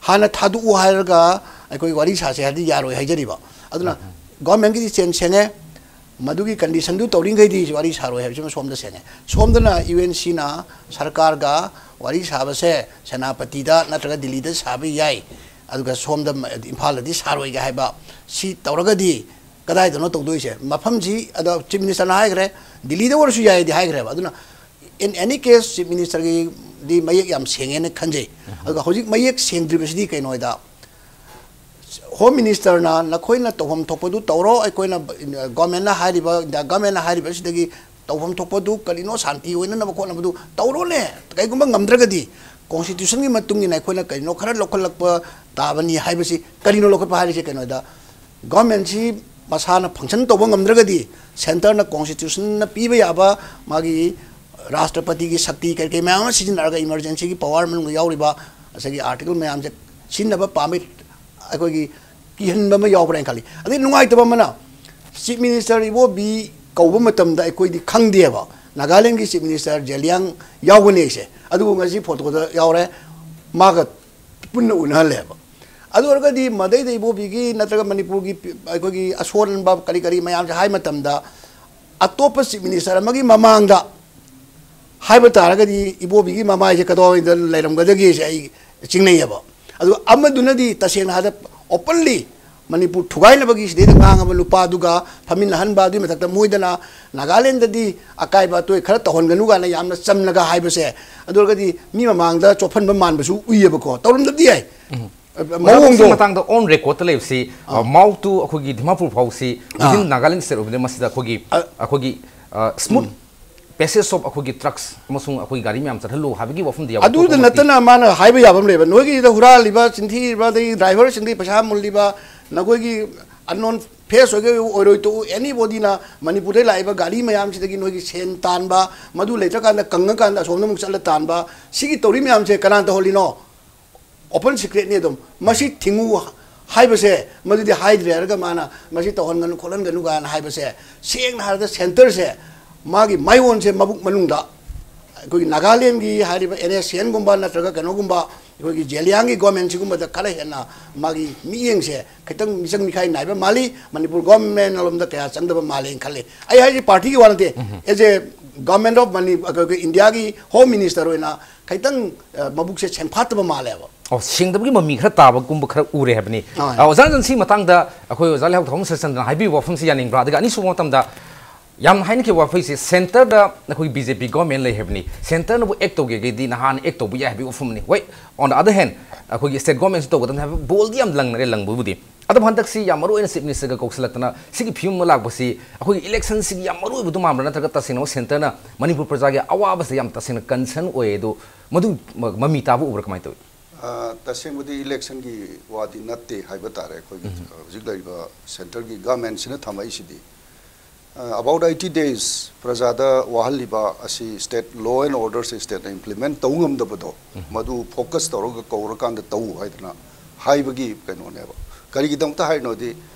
ꯍꯥꯟꯅ ꯊꯥꯗꯣꯛꯎ ꯍꯥꯏꯔꯒ ꯑꯩꯈꯣꯏ ꯋꯥꯔꯤ ꯁꯥꯁꯦ ꯍꯥꯏꯔꯗꯤ ꯌꯥꯔꯣꯏ ꯍꯥꯏꯖꯔꯤꯕ꯫ ꯑꯗꯨꯅ ꯒꯣꯔꯃꯦꯟꯒꯤꯗꯤ ꯆꯦꯟ ꯁꯦꯡꯉꯦ, ꯃꯗꯨꯒꯤ ꯀꯟꯗꯤꯁꯟꯗꯨ ꯇꯧꯔꯤꯈꯩꯗꯤ ꯋꯥꯔꯤ ꯁꯥꯔꯣꯏ ꯍꯥꯏꯕꯁꯤꯃ ꯁꯣꯝꯗ ꯁꯦꯡꯉꯦ꯫ ꯁꯣꯝꯗꯅ ꯌꯨ ꯑꯦꯟ ꯁꯤꯅ ꯁꯔꯀꯥꯔꯒ ꯋꯥꯔꯤ ꯁꯥꯕꯁꯦ ꯁꯦꯅꯥꯄꯇꯤꯗ ꯅꯠꯇ꯭ꯔꯒ ꯗꯤꯜꯂꯤꯗ ꯁꯥꯕ ꯌꯥꯏ, ꯑꯗꯨꯒ ꯁꯣꯝꯗ ꯏꯝꯐꯥꯜꯗꯗꯤ ꯁꯥꯔꯣꯏꯒ ꯍꯥꯏꯕ, ꯁꯤ ꯇꯧꯔꯒꯗꯤ ꯀꯗꯥꯏꯗꯅꯣ ꯇꯧꯗꯣꯏꯁꯦ? ꯃꯐꯝꯁꯤ, ꯑꯗꯣ ꯆꯤꯐ ꯃꯤꯅꯤꯁꯇꯔꯅ ꯍꯥꯏꯈ꯭ꯔꯦ, ꯗꯤꯜꯂꯤꯗ ꯑꯣꯏꯔꯁꯨ ꯌꯥꯏꯗꯤ ꯍꯥꯏꯈ꯭ꯔꯦꯕ꯫ ꯑꯗꯨꯅ in any case ꯆꯤꯐ ꯃꯤꯅꯤꯁꯇꯔꯒꯤꯗꯤ ꯃꯌꯦꯛ ꯌꯥꯝ ꯁꯦꯡꯉꯦꯅ ꯈꯟꯖꯩ꯫ ꯑꯗꯨꯒ ꯍꯧꯖꯤꯛ ꯃꯌꯦꯛ ꯁꯦꯡꯗ꯭ꯔꯤꯕꯁꯤꯗꯤ ꯀꯩꯅꯣ ꯍꯥꯏꯗ, ꯍꯣꯝ ꯃꯤꯅꯤꯁꯇꯔꯅ ꯅꯈꯣꯏꯅ ꯇꯧꯐꯝ ꯊꯣꯛꯄꯗꯨ ꯇꯧꯔꯣ, ꯑꯩꯈꯣꯏꯅ, ꯒꯣꯔꯃꯦꯟꯅ ꯍꯥꯏꯔꯤꯕ, ꯏꯟꯗꯤꯌꯥ ꯒꯣꯔꯃꯦꯟꯅ ꯍꯥꯏꯔꯤꯕꯁꯤꯗꯒꯤ ꯇꯧꯐꯝ ꯊꯣꯛꯄꯗꯨ ꯀꯔꯤꯅꯣ, ꯁꯥꯟꯇꯤ ꯑꯣꯏꯅꯅꯕ ꯈꯣꯠꯅꯕꯗꯨ ꯇꯧꯔꯣꯅꯦ, ꯀꯩꯒꯨꯝꯕ ꯉꯝꯗ꯭ꯔꯒꯗꯤ ꯀꯣꯟꯁꯇꯤꯇ꯭ꯌꯨꯁꯟꯒꯤ ꯃꯇꯨꯡ ꯏꯟꯅ ꯑꯩꯈꯣꯏꯅ ꯀꯔꯤꯅꯣ ꯈꯔ ꯂꯧꯈꯠꯂꯛꯄ ꯇꯥꯕꯅꯤ ꯍꯥꯏꯕꯁꯤ꯫ ꯀꯔꯤꯅꯣ ꯂꯧꯈꯠꯄ ꯍꯥꯏꯔꯤꯁꯦ? ꯀꯩꯅꯣꯗ, ꯒꯣꯔꯃꯦꯟꯁꯤ ꯃꯁꯥꯅ ꯐꯪꯁꯟ ꯇꯧꯕ ꯉꯝꯗ꯭ꯔꯒꯗꯤ ꯁꯦꯟꯇꯔꯅ ꯀꯣꯟꯁꯇꯤꯇ꯭ꯌꯨꯁꯟꯅ ꯄꯤꯕ ꯌꯥꯕ ꯃꯥꯒꯤ ꯔꯥꯁꯇ꯭ꯔꯄꯇꯤꯒꯤ ꯁꯛꯇꯤ ꯀꯔꯤ ꯀꯔꯤ ꯃꯌꯥꯝ ꯑꯃ ꯁꯤꯖꯤꯟꯅꯔꯒ, ꯏꯃꯔꯖꯦꯟꯁꯤꯒꯤ ꯄꯋꯥꯔ ꯃꯅꯨꯡꯗ ꯌꯥꯎꯔꯤꯕ ꯉꯁꯥꯏꯒꯤ ꯑꯥꯔꯇꯤꯀꯜ ꯃꯌꯥꯝꯁꯦ ꯁꯤꯖꯤꯟꯅꯕ ꯄꯥꯝꯕꯩ ꯑꯩꯈꯣꯏꯒꯤ ꯀꯤꯍꯟꯕ ꯑꯃ ꯌꯥꯎꯕ꯭ꯔꯥ ꯍꯥꯏꯅ ꯈꯜꯂꯤ꯫ ꯑꯗꯩ ꯅꯨꯡꯉꯥꯏꯇꯕ ꯑꯃꯅ, ꯆꯤꯐ ꯃꯤꯅꯤꯁꯇꯔ ꯏꯕꯣꯕꯤ ꯀꯧꯕ ꯃꯇꯝꯗ ꯑꯩꯈꯣꯏꯗꯤ ꯈꯪꯗꯦꯕ, ꯅꯥꯒꯥꯂꯦꯟꯒꯤ ꯆꯤꯐ ꯃꯤꯅꯤꯁꯇꯔ ꯖꯦꯂꯤꯌꯥꯡ ꯌꯥꯎꯒꯅꯤ ꯑꯩꯁꯦ, ꯑꯗꯨꯕꯨ ꯉꯁꯤ ꯐꯣꯇꯣꯗ ꯌꯥꯎꯔꯦ, ꯃꯥꯒ ꯄꯨꯟꯅ ꯎꯅꯍꯜꯂꯦꯕ꯫ ꯑꯗꯨ ꯑꯣꯏꯔꯒꯗꯤ ꯃꯗꯩꯗ ꯏꯕꯣꯕꯤꯒꯤ ꯅꯠꯇ꯭ꯔꯒ ꯃꯅꯤꯄꯨꯔꯒꯤ ꯄꯤ-, ꯑꯩꯈꯣꯏꯒꯤ ꯑꯁꯣꯟꯕ ꯀꯔꯤ ꯀꯔꯤ ꯃꯌꯥꯝꯁꯦ ꯍꯥꯏ ꯃꯇꯝꯗ, ꯑꯇꯣꯞꯄ ꯆꯤꯐ ꯃꯤꯅꯤꯁꯇꯔ ꯑꯃꯒꯤ ꯃꯃꯥꯡꯗ ꯍꯥꯏꯕ ꯇꯥꯔꯒꯗꯤ ꯏꯕꯣꯕꯤꯒꯤ ꯃꯃꯥꯏꯁꯦ ꯀꯗꯥꯏꯗ ꯂꯩꯔꯝꯒꯗꯒꯦꯁꯦ ꯑꯩ ꯆꯤꯡꯅꯩꯌꯦꯕ꯫ ꯑꯗꯨꯒ ꯑꯃꯗꯨꯅꯗꯤ ꯇꯁꯦꯡꯅ ꯍꯥꯏꯔꯕꯗ ꯑꯣꯄꯟꯂꯤ ꯃꯅꯤꯄꯨꯔ ꯊꯨꯒꯥꯏꯅꯕꯒꯤ ꯁꯤꯗꯩꯗ ꯉꯥꯡꯉꯕ ꯅꯨꯄꯥꯗꯨꯒ ꯐꯝꯃꯤꯟꯅꯍꯟꯕ, ꯑꯗꯨꯒꯤ ꯃꯊꯛꯇ ꯃꯣꯏꯗꯅ ꯅꯥꯒꯥꯂꯦꯟꯗꯗꯤ ꯑꯀꯥꯏꯕ ꯑꯇꯣꯏ ꯈꯔ ꯇꯧꯍꯟꯒꯅꯨ ꯀꯥꯏꯅ ꯌꯥꯝꯅ ꯆꯝꯅꯒ ꯍꯥꯏꯕꯁꯦ, ꯑꯗꯨ ꯑꯣꯏꯔꯒꯗꯤ ꯃꯤ ꯃꯃꯥꯡꯗ ꯆꯣꯞꯍꯟꯕ ꯃꯥꯟꯕꯁꯨ ꯎꯏꯌꯦꯕꯀꯣ꯫ ꯇꯧꯔꯝꯗꯕꯗꯤ ꯌꯥꯏ꯫ ꯎꯝ꯫ ꯑ, ꯑꯣꯖꯥ, ꯃꯑꯣꯡꯗꯣ꯫ ꯃꯁꯤ ꯃꯇꯥꯡꯗ on record ꯇ ꯂꯩꯕꯁꯤ, ꯑ, ꯑꯥ꯫ ꯃꯥꯎ to ꯑꯩꯈꯣꯏꯒꯤ ꯗꯤꯃꯥꯄꯨꯔ ꯐꯥꯎꯁꯤ ꯑꯥ꯫ Within Nagaland state ꯑꯣꯏꯕꯅꯤꯅ ꯃꯁꯤꯗ ꯑꯩꯈꯣꯏꯒꯤ, ꯑ, ꯑꯩꯈꯣꯏꯒꯤ, ꯑ, smooth ꯎꯝ꯫ Passage of ꯑꯩꯈꯣꯏꯒꯤ trucks ꯑꯃꯁꯨꯡ ꯑꯩꯈꯣꯏꯒꯤ ꯒꯥꯔꯤ ꯃꯌꯥꯝ ꯆꯠꯍꯜꯂꯨ ꯍꯥꯏꯕꯒꯤ ꯋꯥꯐꯝꯗꯤ ꯌꯥꯎꯕ ꯑꯗꯨꯗ ꯊꯣꯛꯄꯃꯛꯇꯤ ꯅꯠꯇꯅ ꯃꯥꯅ ꯍꯥꯏꯕ ꯌꯥꯕ ꯑꯃ ꯂꯩꯕ, ꯅꯣꯏꯒꯤꯗ ꯍꯨꯔꯥꯜꯂꯤꯕ, ꯆꯤꯟꯊꯤꯔꯤꯕ, ꯑꯗꯒꯤ ꯗ꯭ꯔꯥꯏꯚꯔꯁꯤꯡꯗꯒꯤ ꯄꯩꯁꯥ ꯃꯨꯜꯂꯤꯕ, ꯅꯈꯣꯏꯒꯤ unknown ꯐꯦꯁ ꯑꯣꯏꯒꯦ ꯑꯣꯏꯔꯣꯏ ꯇꯣꯛꯎ, ꯑꯦꯅꯤ ꯕꯣꯗꯤꯅ ꯃꯅꯤꯄꯨꯔꯗ ꯂꯥꯛꯏꯕ ꯒꯥꯔꯤ ꯃꯌꯥꯝꯁꯤꯗꯒꯤ ꯅꯣꯏꯒꯤ ꯁꯦꯟ ꯇꯥꯟꯕ, ꯃꯗꯨ ꯂꯩꯇ꯭ꯔꯀꯥꯟꯗ ꯀꯪꯉꯀꯥꯟꯗ ꯑꯁꯣꯝꯗ ꯑꯃꯨꯛ ꯆꯠꯂ ꯇꯥꯟꯕ, ꯁꯤꯒꯤ ꯇꯧꯔꯤ ꯃꯌꯥꯝꯁꯦ ꯀꯅꯥꯅ ꯇꯧꯍꯜꯂꯤꯅꯣ? ꯑꯣꯄꯟ ꯁꯤꯀ꯭ꯔꯦꯠꯅꯤ ꯑꯗꯨꯝ꯫ ꯃꯁꯤ ꯊꯤꯡꯉꯨ ꯍꯥꯏꯕꯁꯦ, ꯃꯗꯨꯗꯤ ꯍꯥꯏꯗ꯭ꯔꯦ ꯍꯥꯏꯔꯒ ꯃꯥꯅ ꯃꯁꯤ ꯇꯧꯍꯟꯒꯅꯨ ꯈꯣꯠꯍꯟꯒꯅꯨ ꯀꯥꯏꯅ ꯍꯥꯏꯕꯁꯦ, ꯁꯦꯡꯅ ꯍꯥꯏꯔꯕꯗ ꯁꯦꯟꯇꯔꯁꯦ ꯃꯥꯒꯤ ꯃꯥꯏꯑꯣꯟꯁꯦ ꯃꯕꯨꯛ ꯃꯅꯨꯡꯗ ꯑꯩꯈꯣꯏꯒꯤ ꯅꯥꯒꯥꯂꯦꯟꯒꯤ ꯍꯥꯏꯔꯤꯕ ꯑꯦꯟ ꯑꯦꯁ ꯑꯦꯟꯒꯨꯝꯕ ꯅꯠꯇ꯭ꯔꯒ ꯀꯩꯅꯣꯒꯨꯝꯕ ꯑꯩꯈꯣꯏꯒꯤ ꯖꯦꯂꯤꯌꯥꯡꯒꯤ ꯒꯣꯔꯃꯦꯟꯁꯤꯒꯨꯝꯕꯗ ꯈꯔ ꯍꯦꯟꯅ ꯃꯥꯒꯤ ꯃꯤꯠꯌꯦꯡꯁꯦ ꯈꯤꯇꯪ ꯃꯤꯆꯪ ꯃꯤꯈꯥꯏ ꯅꯥꯏꯕ ꯃꯥꯜꯂꯤ꯫ ꯃꯅꯤꯄꯨꯔ ꯒꯣꯔꯃꯦꯟ ꯂꯣꯝꯗ ꯀꯌꯥ ꯆꯪꯗꯕ ꯃꯥꯜꯂꯦꯅ ꯈꯜꯂꯤ꯫ ꯑꯩ ꯍꯥꯏꯁꯤ ꯄꯥꯔꯇꯤꯒꯤ ꯋꯥ ꯅꯠꯇꯦ, ꯑꯦꯖ ꯑꯦ ꯒꯣꯔꯃꯦꯟ ꯑꯣꯐ ꯃꯅꯤ ꯑꯩꯈꯣꯏꯒꯤ ꯏꯟꯗꯤꯌꯥꯒꯤ ꯍꯣꯝ ꯃꯤꯅꯤꯁꯇꯔ ꯑꯣꯏꯅ ꯈꯤꯇꯪ ꯑ, ꯃꯕꯨꯛꯁꯦ ꯁꯦꯟꯐꯥꯠꯇꯕ ꯃꯥꯜꯂꯦꯕ꯫ ꯑꯣ, ꯁꯦꯡꯗꯕꯒꯤ ꯃꯃꯤ ꯈꯔ ꯇꯥꯕꯒꯨꯝꯕ ꯈꯔ ꯎꯔꯦ ꯍꯥꯏꯕꯅꯤ꯫ ꯍꯣꯏ꯫ ꯑ, ꯑꯣꯖꯥ ꯖꯟꯁꯤ ꯃꯇꯥꯡꯗ ꯑꯩꯈꯣꯏ ꯑꯣꯖꯥ ꯂꯩꯍꯥꯎ ꯊꯧꯕꯥꯜ ꯁꯔꯆꯟꯗ꯭ꯔꯅ ꯍꯥꯏꯕꯤꯕ ꯋꯥꯐꯝꯁꯤ ꯌꯥꯅꯤꯡꯕ꯭ꯔꯥ? ꯑꯗꯨꯒ ꯑꯅꯤꯁꯨꯕ ꯃꯇꯝꯗ ꯌꯥꯝ ꯍꯥꯏꯅꯈꯤꯕ ꯋꯥꯐꯩꯁꯤ ꯁꯦꯟꯇꯔꯗ ꯑꯩꯈꯣꯏꯒꯤ ꯕꯤ ꯖꯦ ꯄꯤ ꯒꯣꯔꯃꯦꯟ ꯂꯩ ꯍꯥꯏꯕꯅꯤ, ꯁꯦꯟꯇꯔꯅꯕꯨ ꯑꯦꯛ ꯇꯧꯒꯦꯒꯗꯤ ꯅꯍꯥꯟ ꯑꯦꯛ ꯇꯧꯕ ꯌꯥꯏ ꯍꯥꯏꯕꯒꯤ ꯋꯥꯐꯝꯅꯤ꯫ ꯍꯣꯏ, on the other hand, ꯑꯩꯈꯣꯏꯒꯤ ꯁ꯭ꯇꯦꯠ ꯒꯣꯔꯃꯦꯟꯁꯨ ꯇꯧꯒꯗꯕꯅꯤ ꯍꯥꯏꯕ ꯕꯣꯜꯗꯤ ꯌꯥꯝ ꯂꯪꯅꯔꯦ, ꯂꯪꯕꯕꯨꯗꯤ꯫ ꯑꯗꯨꯕꯨ ꯍꯟꯗꯛꯁꯤ ꯌꯥꯝ ꯃꯔꯨ ꯑꯣꯏꯅ ꯆꯤꯐ ꯃꯤꯅꯤꯁꯇꯔꯒ ꯀꯧꯁꯤꯜꯂꯛꯇꯅ ꯁꯤꯒꯤ ꯐꯤꯕꯝ ꯑꯃ ꯂꯥꯛꯄꯁꯤ ꯑꯩꯈꯣꯏꯒꯤ ꯏꯂꯦꯛꯁꯟꯁꯤꯒꯤ ꯌꯥꯝ ꯃꯔꯨ ꯑꯣꯏꯕꯗꯨ ꯃꯥꯟꯕ꯭ꯔꯥ, ꯅꯠꯇ꯭ꯔꯒ ꯇꯁꯦꯡꯅꯃꯛ ꯁꯦꯟꯇꯔꯅ ꯃꯅꯤꯄꯨꯔ ꯄ꯭ꯔꯖꯥꯒꯤ ꯑꯋꯥꯕꯁꯤꯗ ꯌꯥꯝ ꯇꯁꯦꯡꯅ ꯀꯟꯁꯔꯟ ꯑꯣꯏ, ꯑꯗꯨ ꯃꯗꯨ ꯃ-, ꯃꯃꯤ ꯇꯥꯕ ꯎꯕ꯭ꯔꯥ, ꯀꯃꯥꯏꯅ ꯇꯧꯏ? ꯑ, ꯇꯁꯦꯡꯕꯗꯤ ꯏꯂꯦꯛꯁꯟꯒꯤ ꯋꯥꯗꯤ ꯅꯠꯇꯦ ꯍꯥꯏꯕ ꯇꯥꯔꯦ꯫ ꯑꯩꯈꯣꯏꯒꯤ ꯎꯝ꯫ ꯍꯧꯖꯤꯛ ꯂꯩꯔꯤꯕ ꯁꯦꯟꯇꯔꯒꯤ ꯒꯃꯦꯟꯁꯤꯅ ꯊꯝꯃꯛꯏꯁꯤꯗꯤ, ꯑ, about eighty days ꯄ꯭ꯔꯖꯥꯗ ꯋꯥꯍꯜꯂꯤꯕ ꯑꯁꯤ ꯁ꯭ꯇꯦꯠ ꯂꯣ ꯑꯦꯟ ꯑꯣꯔꯗꯔꯁꯦ ꯁ꯭ꯇꯦꯠꯅ ꯏꯝꯄ꯭ꯂꯤꯃꯦꯟ ꯇꯧ ꯉꯝꯗꯕꯗꯣ, ꯎꯝ꯫ ꯃꯗꯨ ꯐꯣꯀꯁ ꯇꯧꯔꯒ ꯀꯧꯔꯀꯥꯟꯗ ꯇꯧ ꯍꯥꯏꯗꯅ ꯍꯥꯏꯕꯒꯤ ꯀꯩꯅꯣꯅꯦꯕ꯫ ꯀꯔꯤꯒꯤꯗꯃꯛꯇ ꯍꯥꯏꯔꯤꯅꯣꯗꯤ,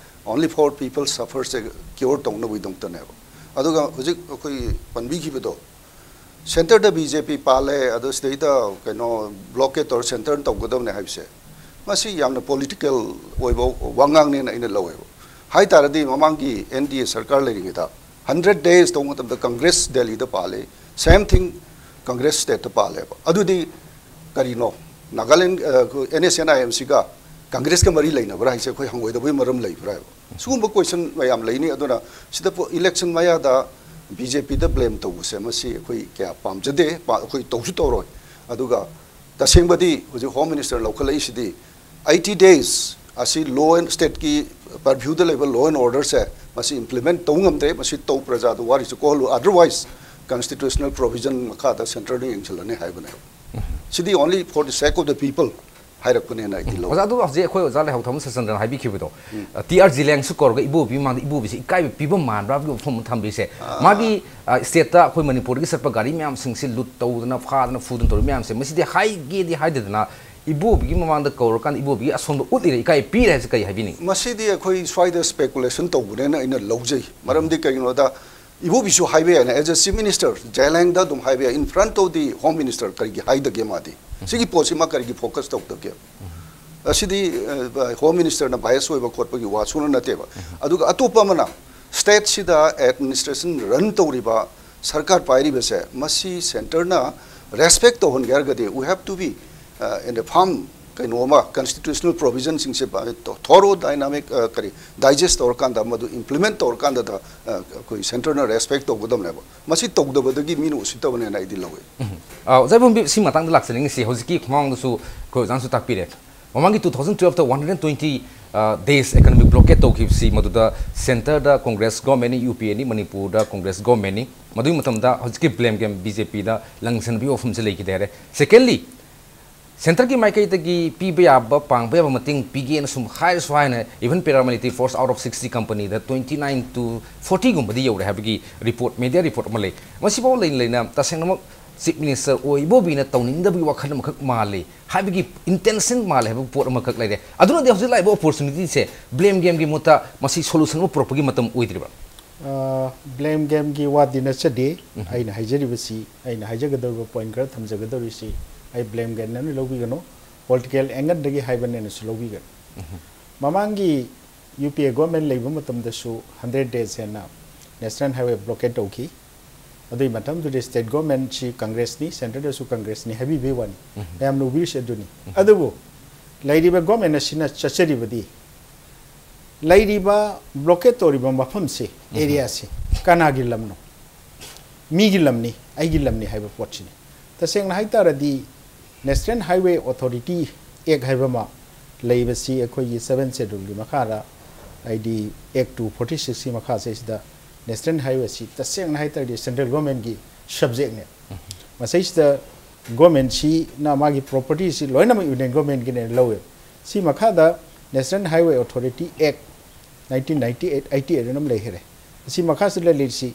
only for people sufferꯁꯦ ꯀ꯭ꯌꯣꯔ ꯇꯧꯅꯕꯒꯤꯗꯃꯛꯇꯅꯦꯕ꯫ ꯑꯗꯨꯒ ꯍꯧꯖꯤꯛ ꯑꯩꯈꯣꯏ ꯄꯟꯕꯤꯈꯤꯕꯗꯣ, ꯁꯦꯟꯇꯔꯗ ꯕꯤ ꯖꯦ ꯄꯤ ꯄꯥꯜꯂꯦ, ꯑꯗꯣ ꯁꯤꯗꯩꯗ ꯀꯩꯅꯣ ꯕ꯭ꯂꯣꯀꯦꯠ ꯇꯧꯔ ꯁꯦꯟꯇꯔꯅ ꯇꯧꯒꯗꯕꯅꯦ ꯍꯥꯏꯕꯁꯦ, ꯃꯁꯤ ꯌꯥꯝꯅ ꯄꯣꯂꯤꯇꯤꯀꯦꯜ ꯑꯣꯏꯕ ꯋꯥꯉꯥꯡꯅꯦꯅ ꯑꯩꯅ ꯂꯧꯋꯦꯕ꯫ ꯍꯥꯏ ꯇꯥꯔꯗꯤ ꯃꯃꯥꯡꯒꯤ ꯑꯦꯟ ꯗꯤ ꯑꯦ ꯁꯔꯀꯥꯔ ꯂꯩꯔꯤꯉꯩꯗ ꯍꯟꯗ꯭ꯔꯦꯠ ꯗꯦꯖ ꯇꯧꯕ ꯃꯇꯝꯗ ꯀꯪꯒ꯭ꯔꯦꯁ ꯗꯦꯜꯂꯤꯗ ꯄꯥꯜꯂꯦ, same thing ꯀꯪꯒ꯭ꯔꯦꯁ ꯁ꯭ꯇꯦꯠꯇ ꯄꯥꯜꯂꯦꯕ꯫ ꯑꯗꯨꯗꯤ ꯀꯔꯤꯅꯣ? ꯅꯥꯒꯥꯂꯦꯟ, ꯑ, ꯑꯩꯈꯣꯏ N S N I M ꯁꯤꯒ ꯀꯪꯒ꯭ꯔꯦꯁꯀ ꯃꯔꯤ ꯂꯩꯅꯕ꯭ꯔꯥ ꯍꯥꯏꯁꯦ ꯑꯩꯈꯣꯏ ꯍꯪꯉꯣꯏꯗꯕꯒꯤ ꯃꯔꯝ ꯂꯩꯕ꯭ꯔꯥ ꯍꯥꯏꯕ? ꯁꯤꯒꯨꯝꯕ ꯀꯣꯏꯁꯟ ꯃꯌꯥꯝ ꯂꯩꯅꯤ꯫ ꯑꯗꯨꯅ ꯁꯤꯗ ꯄꯣ-, ꯏꯂꯦꯛꯁꯟ ꯃꯌꯥꯗ ꯕꯤ ꯖꯦ ꯄꯤꯗ ꯕ꯭ꯂꯦꯝ ꯇꯧꯕꯁꯦ ꯃꯁꯤ ꯑꯩꯈꯣꯏ ꯀꯌꯥ ꯄꯥꯝꯖꯗꯦ, ꯄꯥ-, ꯑꯩꯈꯣꯏ ꯇꯧꯁꯨ ꯇꯧꯔꯣꯏ꯫ ꯑꯗꯨꯒ ꯇꯁꯦꯡꯕꯗꯤ ꯍꯧꯖꯤꯛ ꯍꯣꯝ ꯃꯤꯅꯤꯁꯇꯔ ꯂꯧꯈꯠꯂꯛꯏꯁꯤꯗꯤ eighty days ꯑꯁꯤ ꯂꯣ ꯑꯦꯟ, ꯁ꯭ꯇꯦꯠꯀꯤ ꯄꯔꯚ꯭ꯌꯨꯗ ꯂꯩꯕ ꯂꯣ ꯑꯦꯟ ꯑꯣꯔꯗꯔꯁꯦ ꯃꯁꯤ ꯏꯝꯄ꯭ꯂꯤꯃꯦꯟ ꯇꯧ ꯉꯝꯗ꯭ꯔꯦ, ꯃꯁꯤ ꯇꯧ, ꯄ꯭ꯔꯖꯥꯗꯨ ꯋꯥꯔꯤꯁꯨ ꯀꯣꯛꯍꯜꯂꯨ, otherwise constitutional provision ꯃꯈꯥꯗ ꯁꯦꯟꯇꯔꯅ ꯌꯦꯡꯁꯤꯜꯂꯅꯤ ꯍꯥꯏꯕꯅꯦꯕ꯫ ꯁꯤꯗꯤ only for the sake of the people꯫ ꯍꯥꯏꯔꯛꯄꯅꯦꯅ ꯑꯩꯗꯤ ꯂꯧꯏ꯫ ꯑꯣꯖꯥ, ꯑꯗꯨ ꯍꯧꯖꯤꯛ ꯑꯩꯈꯣꯏ ꯑꯣꯖꯥ ꯂꯩꯍꯧ ꯊꯥꯕꯝ ꯁꯆꯟꯗ꯭ꯔꯅ ꯍꯥꯏꯕꯤꯈꯤꯕꯗꯣ, ꯇꯤ ꯑꯥꯔ ꯖꯤꯂꯦꯡꯁꯨ ꯀꯧꯔꯒ ꯏꯕꯣꯕꯤ ꯃꯃꯥꯡꯗ ꯏꯕꯣꯕꯤꯁꯦ ꯏꯀꯥꯏꯕ ꯄꯤꯕ ꯃꯥꯟꯕ꯭ꯔꯥ ꯍꯥꯏꯕꯒꯤ ꯋꯥꯐꯝ ꯑꯃ ꯊꯝꯕꯤꯁꯦ꯫ ꯃꯥꯒꯤ ꯁ꯭ꯇꯦꯠꯇ ꯑꯩꯈꯣꯏ ꯃꯅꯤꯄꯨꯔꯗꯒꯤ ꯆꯠꯄ ꯒꯥꯔꯤ ꯃꯌꯥꯝꯁꯤꯡꯁꯤ ꯂꯨꯠ ꯇꯧꯗꯅ ꯐꯥꯗꯅ ꯐꯨꯗꯅ ꯇꯧꯔꯤ ꯃꯌꯥꯝꯁꯦ, ꯃꯁꯤꯗꯤ ꯍꯥꯏꯒꯦꯗꯤ ꯍꯥꯏꯗꯗꯅ ꯏꯕꯣꯕꯤꯒꯤ ꯃꯃꯥꯡꯗ ꯀꯧꯔꯀꯥꯟꯗ ꯏꯕꯣꯕꯤꯒꯤ ꯑꯁꯣꯟꯕ ꯎꯠꯂꯤꯔ ꯏꯀꯥꯏ ꯄꯤꯔꯦ ꯍꯥꯏꯕꯁꯤ ꯀꯔꯤ ꯍꯥꯏꯕꯤꯅꯤꯡꯉꯤ? ꯃꯁꯤꯗꯤ ꯑꯩꯈꯣꯏ ꯁ꯭ꯋꯥꯏꯗ ꯁ꯭ꯄꯦꯀꯨꯂꯦꯁꯟ ꯇꯧꯕꯅꯦꯅ ꯑꯩꯅ ꯂꯧꯖꯩ꯫ ꯃꯔꯝꯗꯤ ꯀꯩꯒꯤꯅꯣꯗ ꯏꯕꯣꯕꯤꯁꯨ ꯍꯥꯏꯕ ꯌꯥꯏꯅ, as a chief minister ꯖꯥꯏꯂꯦꯡꯗ ꯑꯗꯨꯝ ꯍꯥꯏꯕ ꯌꯥꯏ, in front of the home minister ꯀꯔꯤꯒꯤ ꯍꯥꯏꯗꯒꯦ ꯃꯥꯗꯤ? ꯁꯤꯒꯤ ꯄꯣꯠꯁꯤꯃ ꯀꯔꯤꯒꯤ ꯐꯣꯀꯁ ꯇꯧꯗꯒꯦ? ꯑꯁꯤꯗꯤ ꯍꯣꯝ ꯃꯤꯅꯤꯁꯇꯔꯅ ꯕꯥꯏꯁ ꯑꯣꯏꯕ ꯈꯣꯠꯄꯒꯤ ꯋꯥ ꯁꯨꯅ ꯅꯠꯇꯦꯕ꯫ ꯑꯗꯨꯒ ꯑꯇꯣꯞꯄ ꯑꯃꯅ ꯁ꯭ꯇꯦꯠꯁꯤꯗ ꯑꯦꯗꯃꯤꯅꯤꯁꯇ꯭ꯔꯦꯁꯟ ꯔꯟ ꯇꯧꯔꯤꯕ, ꯁꯔꯀꯥꯔ ꯄꯥꯏꯔꯤꯕꯁꯦ, ꯃꯁꯤ ꯁꯦꯟꯇꯔꯅ ꯔꯦꯁꯄꯦꯛ ꯇꯧꯍꯟꯒꯦ ꯍꯥꯏꯔꯒꯗꯤ we have to be in the firm ꯀꯩꯅꯣ ꯑꯃ, ꯀꯟꯁꯇꯤꯇ꯭ꯌꯨꯁꯅꯦꯜ ꯄ꯭ꯔꯣꯚꯤꯖꯟꯁꯤꯡꯁꯦ ꯊꯣꯔꯣ ꯗꯥꯏꯅꯥꯃꯤꯛ ꯀꯔꯤ ꯗꯥꯏꯖꯦꯁ ꯇꯧꯔꯀꯥꯟꯗ, ꯃꯗꯨ ꯏꯝꯄ꯭ꯂꯤꯃꯦꯟ ꯇꯧꯔꯀꯥꯟꯗꯗ ꯑꯩꯈꯣꯏ ꯁꯦꯟꯇꯔꯅ ꯔꯦꯁꯄꯦꯛ ꯇꯧꯒꯗꯕꯅꯦꯕ꯫ ꯃꯁꯤ ꯇꯧꯗꯕꯗꯒꯤ ꯃꯤꯅ ꯎꯁꯤꯠꯇꯕꯅꯦꯅ ꯑꯩꯗꯤ ꯂꯧꯏ꯫ ꯑ, ꯑꯣꯖꯥ ꯏꯕꯣꯝꯕꯤ, ꯁꯤ ꯃꯇꯥꯡꯗ ꯂꯥꯛꯆꯅꯤꯡꯉꯤꯁꯤ, ꯍꯧꯖꯤꯛꯀꯤ ꯈꯣꯡꯂꯥꯡꯗꯁꯨ ꯑꯩꯈꯣꯏ ꯑꯣꯖꯥꯅꯁꯨ ꯇꯥꯛꯄꯤꯔꯦ꯫ ꯃꯃꯥꯡꯒꯤ two thousand twelve ꯇ one hundred twenty days economic blockade ꯇꯧꯈꯤꯕꯁꯤ, ꯃꯗꯨꯗ ꯁꯦꯟꯇꯔꯗ ꯀꯣꯡꯒ꯭ꯔꯦꯁ ꯒꯣꯔꯃꯦꯟꯅꯤ, ꯌꯨ ꯄꯤ ꯑꯦꯅꯤ, ꯃꯅꯤꯄꯨꯔꯗ ꯀꯣꯡꯒ꯭ꯔꯦꯁ ꯒꯣꯔꯃꯦꯟꯅꯤ꯫ ꯃꯗꯨꯒꯤ ꯃꯇꯝꯗ ꯍꯧꯖꯤꯛꯀꯤ ꯕ꯭ꯂꯦꯝ ꯒꯦꯝ ꯕꯤ ꯖꯦ ꯄꯤꯗ ꯂꯪꯁꯤꯟꯕꯒꯤ ꯋꯥꯐꯝꯁꯤ ꯂꯩꯈꯤꯗꯦ ꯍꯥꯏꯔꯦ꯫ ꯁꯦꯀꯦꯟꯂꯤ, ꯁꯦꯟꯇꯔꯒꯤ ꯃꯥꯏꯀꯩꯗꯒꯤ ꯄꯤꯕ ꯌꯥꯕ, ꯄꯥꯡꯕ ꯌꯥꯕ ꯃꯇꯦꯡ ꯄꯤꯒꯦꯅ ꯁꯨꯝ ꯍꯥꯏꯔꯁꯨ ꯍꯥꯏꯅ, even paramilitary force out of sixty company the twenty nine to forty ꯒꯨꯝꯕꯗꯤ ꯌꯧꯔꯦ ꯍꯥꯏꯕꯒꯤ ꯔꯤꯄꯣꯔꯠ, ꯃꯦꯗꯤꯌꯥ ꯔꯤꯄꯣꯔꯠ ꯑꯃ ꯂꯩ꯫ ꯃꯁꯤꯐꯥꯎ ꯂꯩꯅ ꯂꯩꯅ ꯇꯁꯦꯡꯅꯃꯛ ꯆꯤꯐ ꯃꯤꯅꯤꯁꯇꯔ ꯑꯣꯏ ꯏꯕꯣꯕꯤꯅ ꯇꯧꯅꯤꯡꯗꯕꯒꯤ ꯋꯥꯈꯜ ꯑꯃꯈꯛ ꯃꯥꯜꯂꯤ ꯍꯥꯏꯕꯒꯤ ꯏꯟꯇꯦꯟꯁꯟ ꯃꯥꯜꯂꯦ ꯍꯥꯏꯕ ꯄꯣꯠ ꯑꯃꯈꯛ ꯂꯩꯔꯦ꯫ ꯑꯗꯨꯅꯗꯤ ꯍꯧꯖꯤꯛ ꯂꯥꯛꯏꯕ ꯑꯣꯄꯣꯔꯆꯨꯅꯤꯇꯤꯁꯦ ꯕ꯭ꯂꯦꯝ ꯒꯦꯝꯒꯤ ꯃꯍꯨꯠꯇ ꯃꯁꯤ ꯁꯣꯂꯨꯁꯟ ꯑꯃ ꯄꯨꯔꯛꯄꯒꯤ ꯃꯇꯝ ꯑꯣꯏꯗ꯭ꯔꯤꯕ꯭ꯔꯥ? ꯕ꯭ꯂꯦꯝ ꯒꯦꯝꯒꯤ ꯋꯥꯗꯤ ꯅꯠꯆꯗꯦ꯫ ꯑꯩꯅ ꯍꯥꯏꯖꯔꯤꯕꯁꯤ, ꯑꯩꯅ ꯍꯥꯏꯖꯒꯗꯧꯔꯤꯕ ꯄꯣꯏꯟ ꯈꯔ ꯊꯝꯖꯒꯗꯧꯔꯤꯁꯤ, ꯑꯩ ꯕ꯭ꯂꯦꯝ ꯒꯦꯝꯅ ꯂꯧꯕꯤꯒꯅꯨ, ꯄꯣꯂꯤꯇꯤꯀꯦꯜ ꯑꯦꯡꯒꯜꯗꯒꯤ ꯍꯥꯏꯕꯅꯦꯅꯁꯨ ꯂꯧꯕꯤꯒꯅꯨ꯫ ꯃꯃꯥꯡꯒꯤ ꯌꯨ ꯄꯤ ꯑꯦ ꯒꯣꯔꯃꯦꯟ ꯂꯩꯕ ꯃꯇꯝꯗꯁꯨ ꯍꯟꯗ꯭ꯔꯦꯠ ꯗꯦꯖ ꯍꯦꯟꯅ ꯅꯦꯁꯅꯦꯜ ꯍꯥꯏꯋꯦ ꯕ꯭ꯂꯣꯀꯦꯠ ꯇꯧꯈꯤ꯫ ꯑꯗꯨꯒꯤ ꯃꯇꯝꯗꯨꯗ ꯁ꯭ꯇꯦꯠ ꯒꯣꯔꯃꯦꯟꯁꯤ ꯀꯪꯒ꯭ꯔꯦꯁꯅꯤ, ꯁꯦꯟꯇꯔꯗꯁꯨ ꯀꯪꯒ꯭ꯔꯦꯁꯅꯤ ꯍꯥꯏꯕꯤꯕꯒꯤ ꯋꯥꯅꯤ꯫ ꯃꯌꯥꯝꯅ ꯎꯕꯤꯔꯤꯁꯤ ꯑꯗꯨꯅꯤ꯫ ꯑꯗꯨꯕꯨ ꯂꯩꯔꯤꯕ ꯒꯣꯔꯃꯦꯟ ꯑꯁꯤꯅ ꯆꯠꯆꯔꯤꯕꯗꯤ, ꯂꯩꯔꯤꯕ ꯕ꯭ꯂꯣꯀꯦꯠ ꯇꯧꯔꯤꯕ ꯃꯐꯝꯁꯤ, ꯑꯦꯔꯤꯌꯥꯁꯤ ꯀꯅꯥꯒꯤ ꯂꯝꯅꯣ? ꯃꯤꯒꯤ ꯂꯝꯅꯤ, ꯑꯩꯒꯤ ꯂꯝꯅꯤ ꯍꯥꯏꯕ ꯄꯣꯠꯁꯤꯅꯤ꯫ ꯇꯁꯦꯡꯅ ꯍꯥꯏ ꯇꯥꯔꯗꯤ, ꯅꯦꯁꯅꯦꯜ ꯍꯥꯏꯋꯦ ꯑꯣꯊꯣꯔꯤꯇꯤ ꯑꯦꯛ ꯍꯥꯏꯕ ꯑꯃ ꯂꯩꯕꯁꯤ ꯑꯩꯈꯣꯏꯒꯤ ꯁꯕꯦꯟ ꯁꯦꯗꯨꯜꯒꯤ ꯃꯈꯥꯗ, ꯍꯥꯏꯗꯤ ꯑꯦꯛ ꯇꯨ ꯐꯣꯔꯇꯤ ꯁꯤꯛꯁꯀꯤ ꯃꯈꯥꯁꯤꯗꯩꯁꯤꯗ ꯅꯦꯁꯅꯦꯜ ꯍꯥꯏꯋꯦꯁꯤ ꯇꯁꯦꯡꯅ ꯍꯥꯏ ꯇꯥꯔꯗꯤ ꯁꯦꯟꯇ꯭ꯔꯦꯜ ꯒꯣꯔꯃꯦꯟꯒꯤ ꯁꯕꯖꯦꯛꯅꯦ꯫ ꯃꯁꯤꯁꯤꯗ ꯒꯣꯔꯃꯦꯟꯁꯤꯅ ꯃꯥꯒꯤ ꯄ꯭ꯔꯣꯄꯔꯇꯤꯁꯤ ꯂꯣꯏꯅꯃꯛ ꯌꯨꯅꯤꯌꯟ ꯒꯣꯔꯃꯦꯟꯒꯤꯅꯦꯅ ꯂꯧꯋꯦꯕ꯫ ꯁꯤ ꯃꯈꯥꯗ National Highway Authority Act nineteen ninety eight, eighty eight ꯑꯅ ꯑꯃ ꯂꯩꯈꯔꯦ꯫ ꯑꯁꯤ ꯃꯈꯥꯁꯤꯗ ꯂꯩꯔꯤꯁꯤ,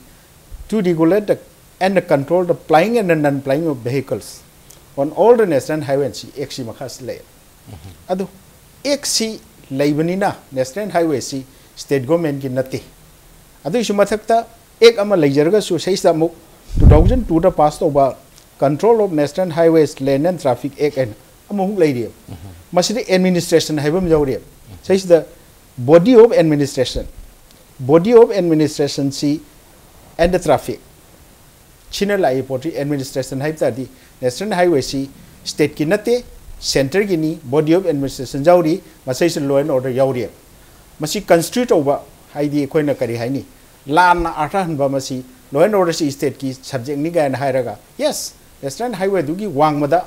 "To regulate the, and control the plying and the non-plying of vehicles on all the national highways" ꯁꯤ ꯑꯦꯛꯁꯤ ꯃꯈꯥꯁꯤꯗ ꯂꯩ꯫ ꯑꯗꯨ ꯑꯦꯛꯁꯤ ꯂꯩꯕꯅꯤꯅ ꯅꯦꯁꯅꯦꯜ ꯍꯥꯏꯋꯦꯁꯤ ꯁ꯭ꯇꯦꯠ ꯒꯣꯔꯃꯦꯟꯒꯤ ꯅꯠꯇꯦ꯫ ꯑꯗꯨꯒꯤꯁꯨ ꯃꯊꯛꯇ ꯑꯦꯛ ꯑꯃ ꯂꯩꯖꯔꯒꯁꯨ ꯁꯤꯁꯤꯗ ꯑꯃꯨꯛ two thousand twoꯗ ꯄꯥꯁ ꯇꯧꯕ Control of National Highways Land and Traffic Act ꯍꯥꯏꯅ ꯑꯃꯃꯨꯛ ꯂꯩꯔꯤꯑꯕ꯫ ꯃꯁꯤꯗ ꯑꯦꯗꯃꯤꯅꯤꯁꯇ꯭ꯔꯦꯁꯟ ꯍꯥꯏꯕ ꯑꯃ ꯌꯥꯎꯔꯤꯑꯕ꯫ ꯁꯤꯁꯤꯗ body of administration, body of administrationꯁꯤ and the traffic ꯁꯤꯅ ꯂꯥꯛꯏ ꯄꯣꯠꯁꯤ꯫ ꯑꯦꯗꯃꯤꯅꯤꯁꯇ꯭ꯔꯦꯁꯟ ꯍꯥꯏꯕ ꯇꯥꯔꯗꯤ ꯅꯦꯁꯅꯦꯜ ꯍꯥꯏꯋꯦꯁꯤ ꯁ꯭ꯇꯦꯠꯀꯤ ꯅꯠꯇꯦ, ꯁꯦꯟꯇꯔꯒꯤꯅꯤ꯫ Body of administration ꯌꯥꯎꯔꯤ, ꯃꯁꯤꯁꯨ law and order ꯌꯥꯎꯔꯤ꯫ ꯃꯁꯤ ꯀꯟꯁꯇ꯭ꯔꯤꯛ ꯇꯧꯕ ꯍꯥꯏꯗꯤ ꯑꯩꯈꯣꯏꯅ ꯀꯔꯤ ꯍꯥꯏꯅꯤ, ꯂꯥꯟꯅ ꯑꯥꯔꯊ ꯍꯟꯕ, ꯃꯁꯤ law and orderꯁꯤ ꯁ꯭ꯇꯦꯠꯀꯤ ꯁꯕꯖꯦꯛꯅꯤ ꯀꯥꯏꯅ ꯍꯥꯏꯔꯒ, ꯌꯦꯁ, ꯅꯦꯁꯅꯦꯜ ꯍꯥꯏꯋꯦꯗꯨꯒꯤ ꯋꯥꯡꯃꯗ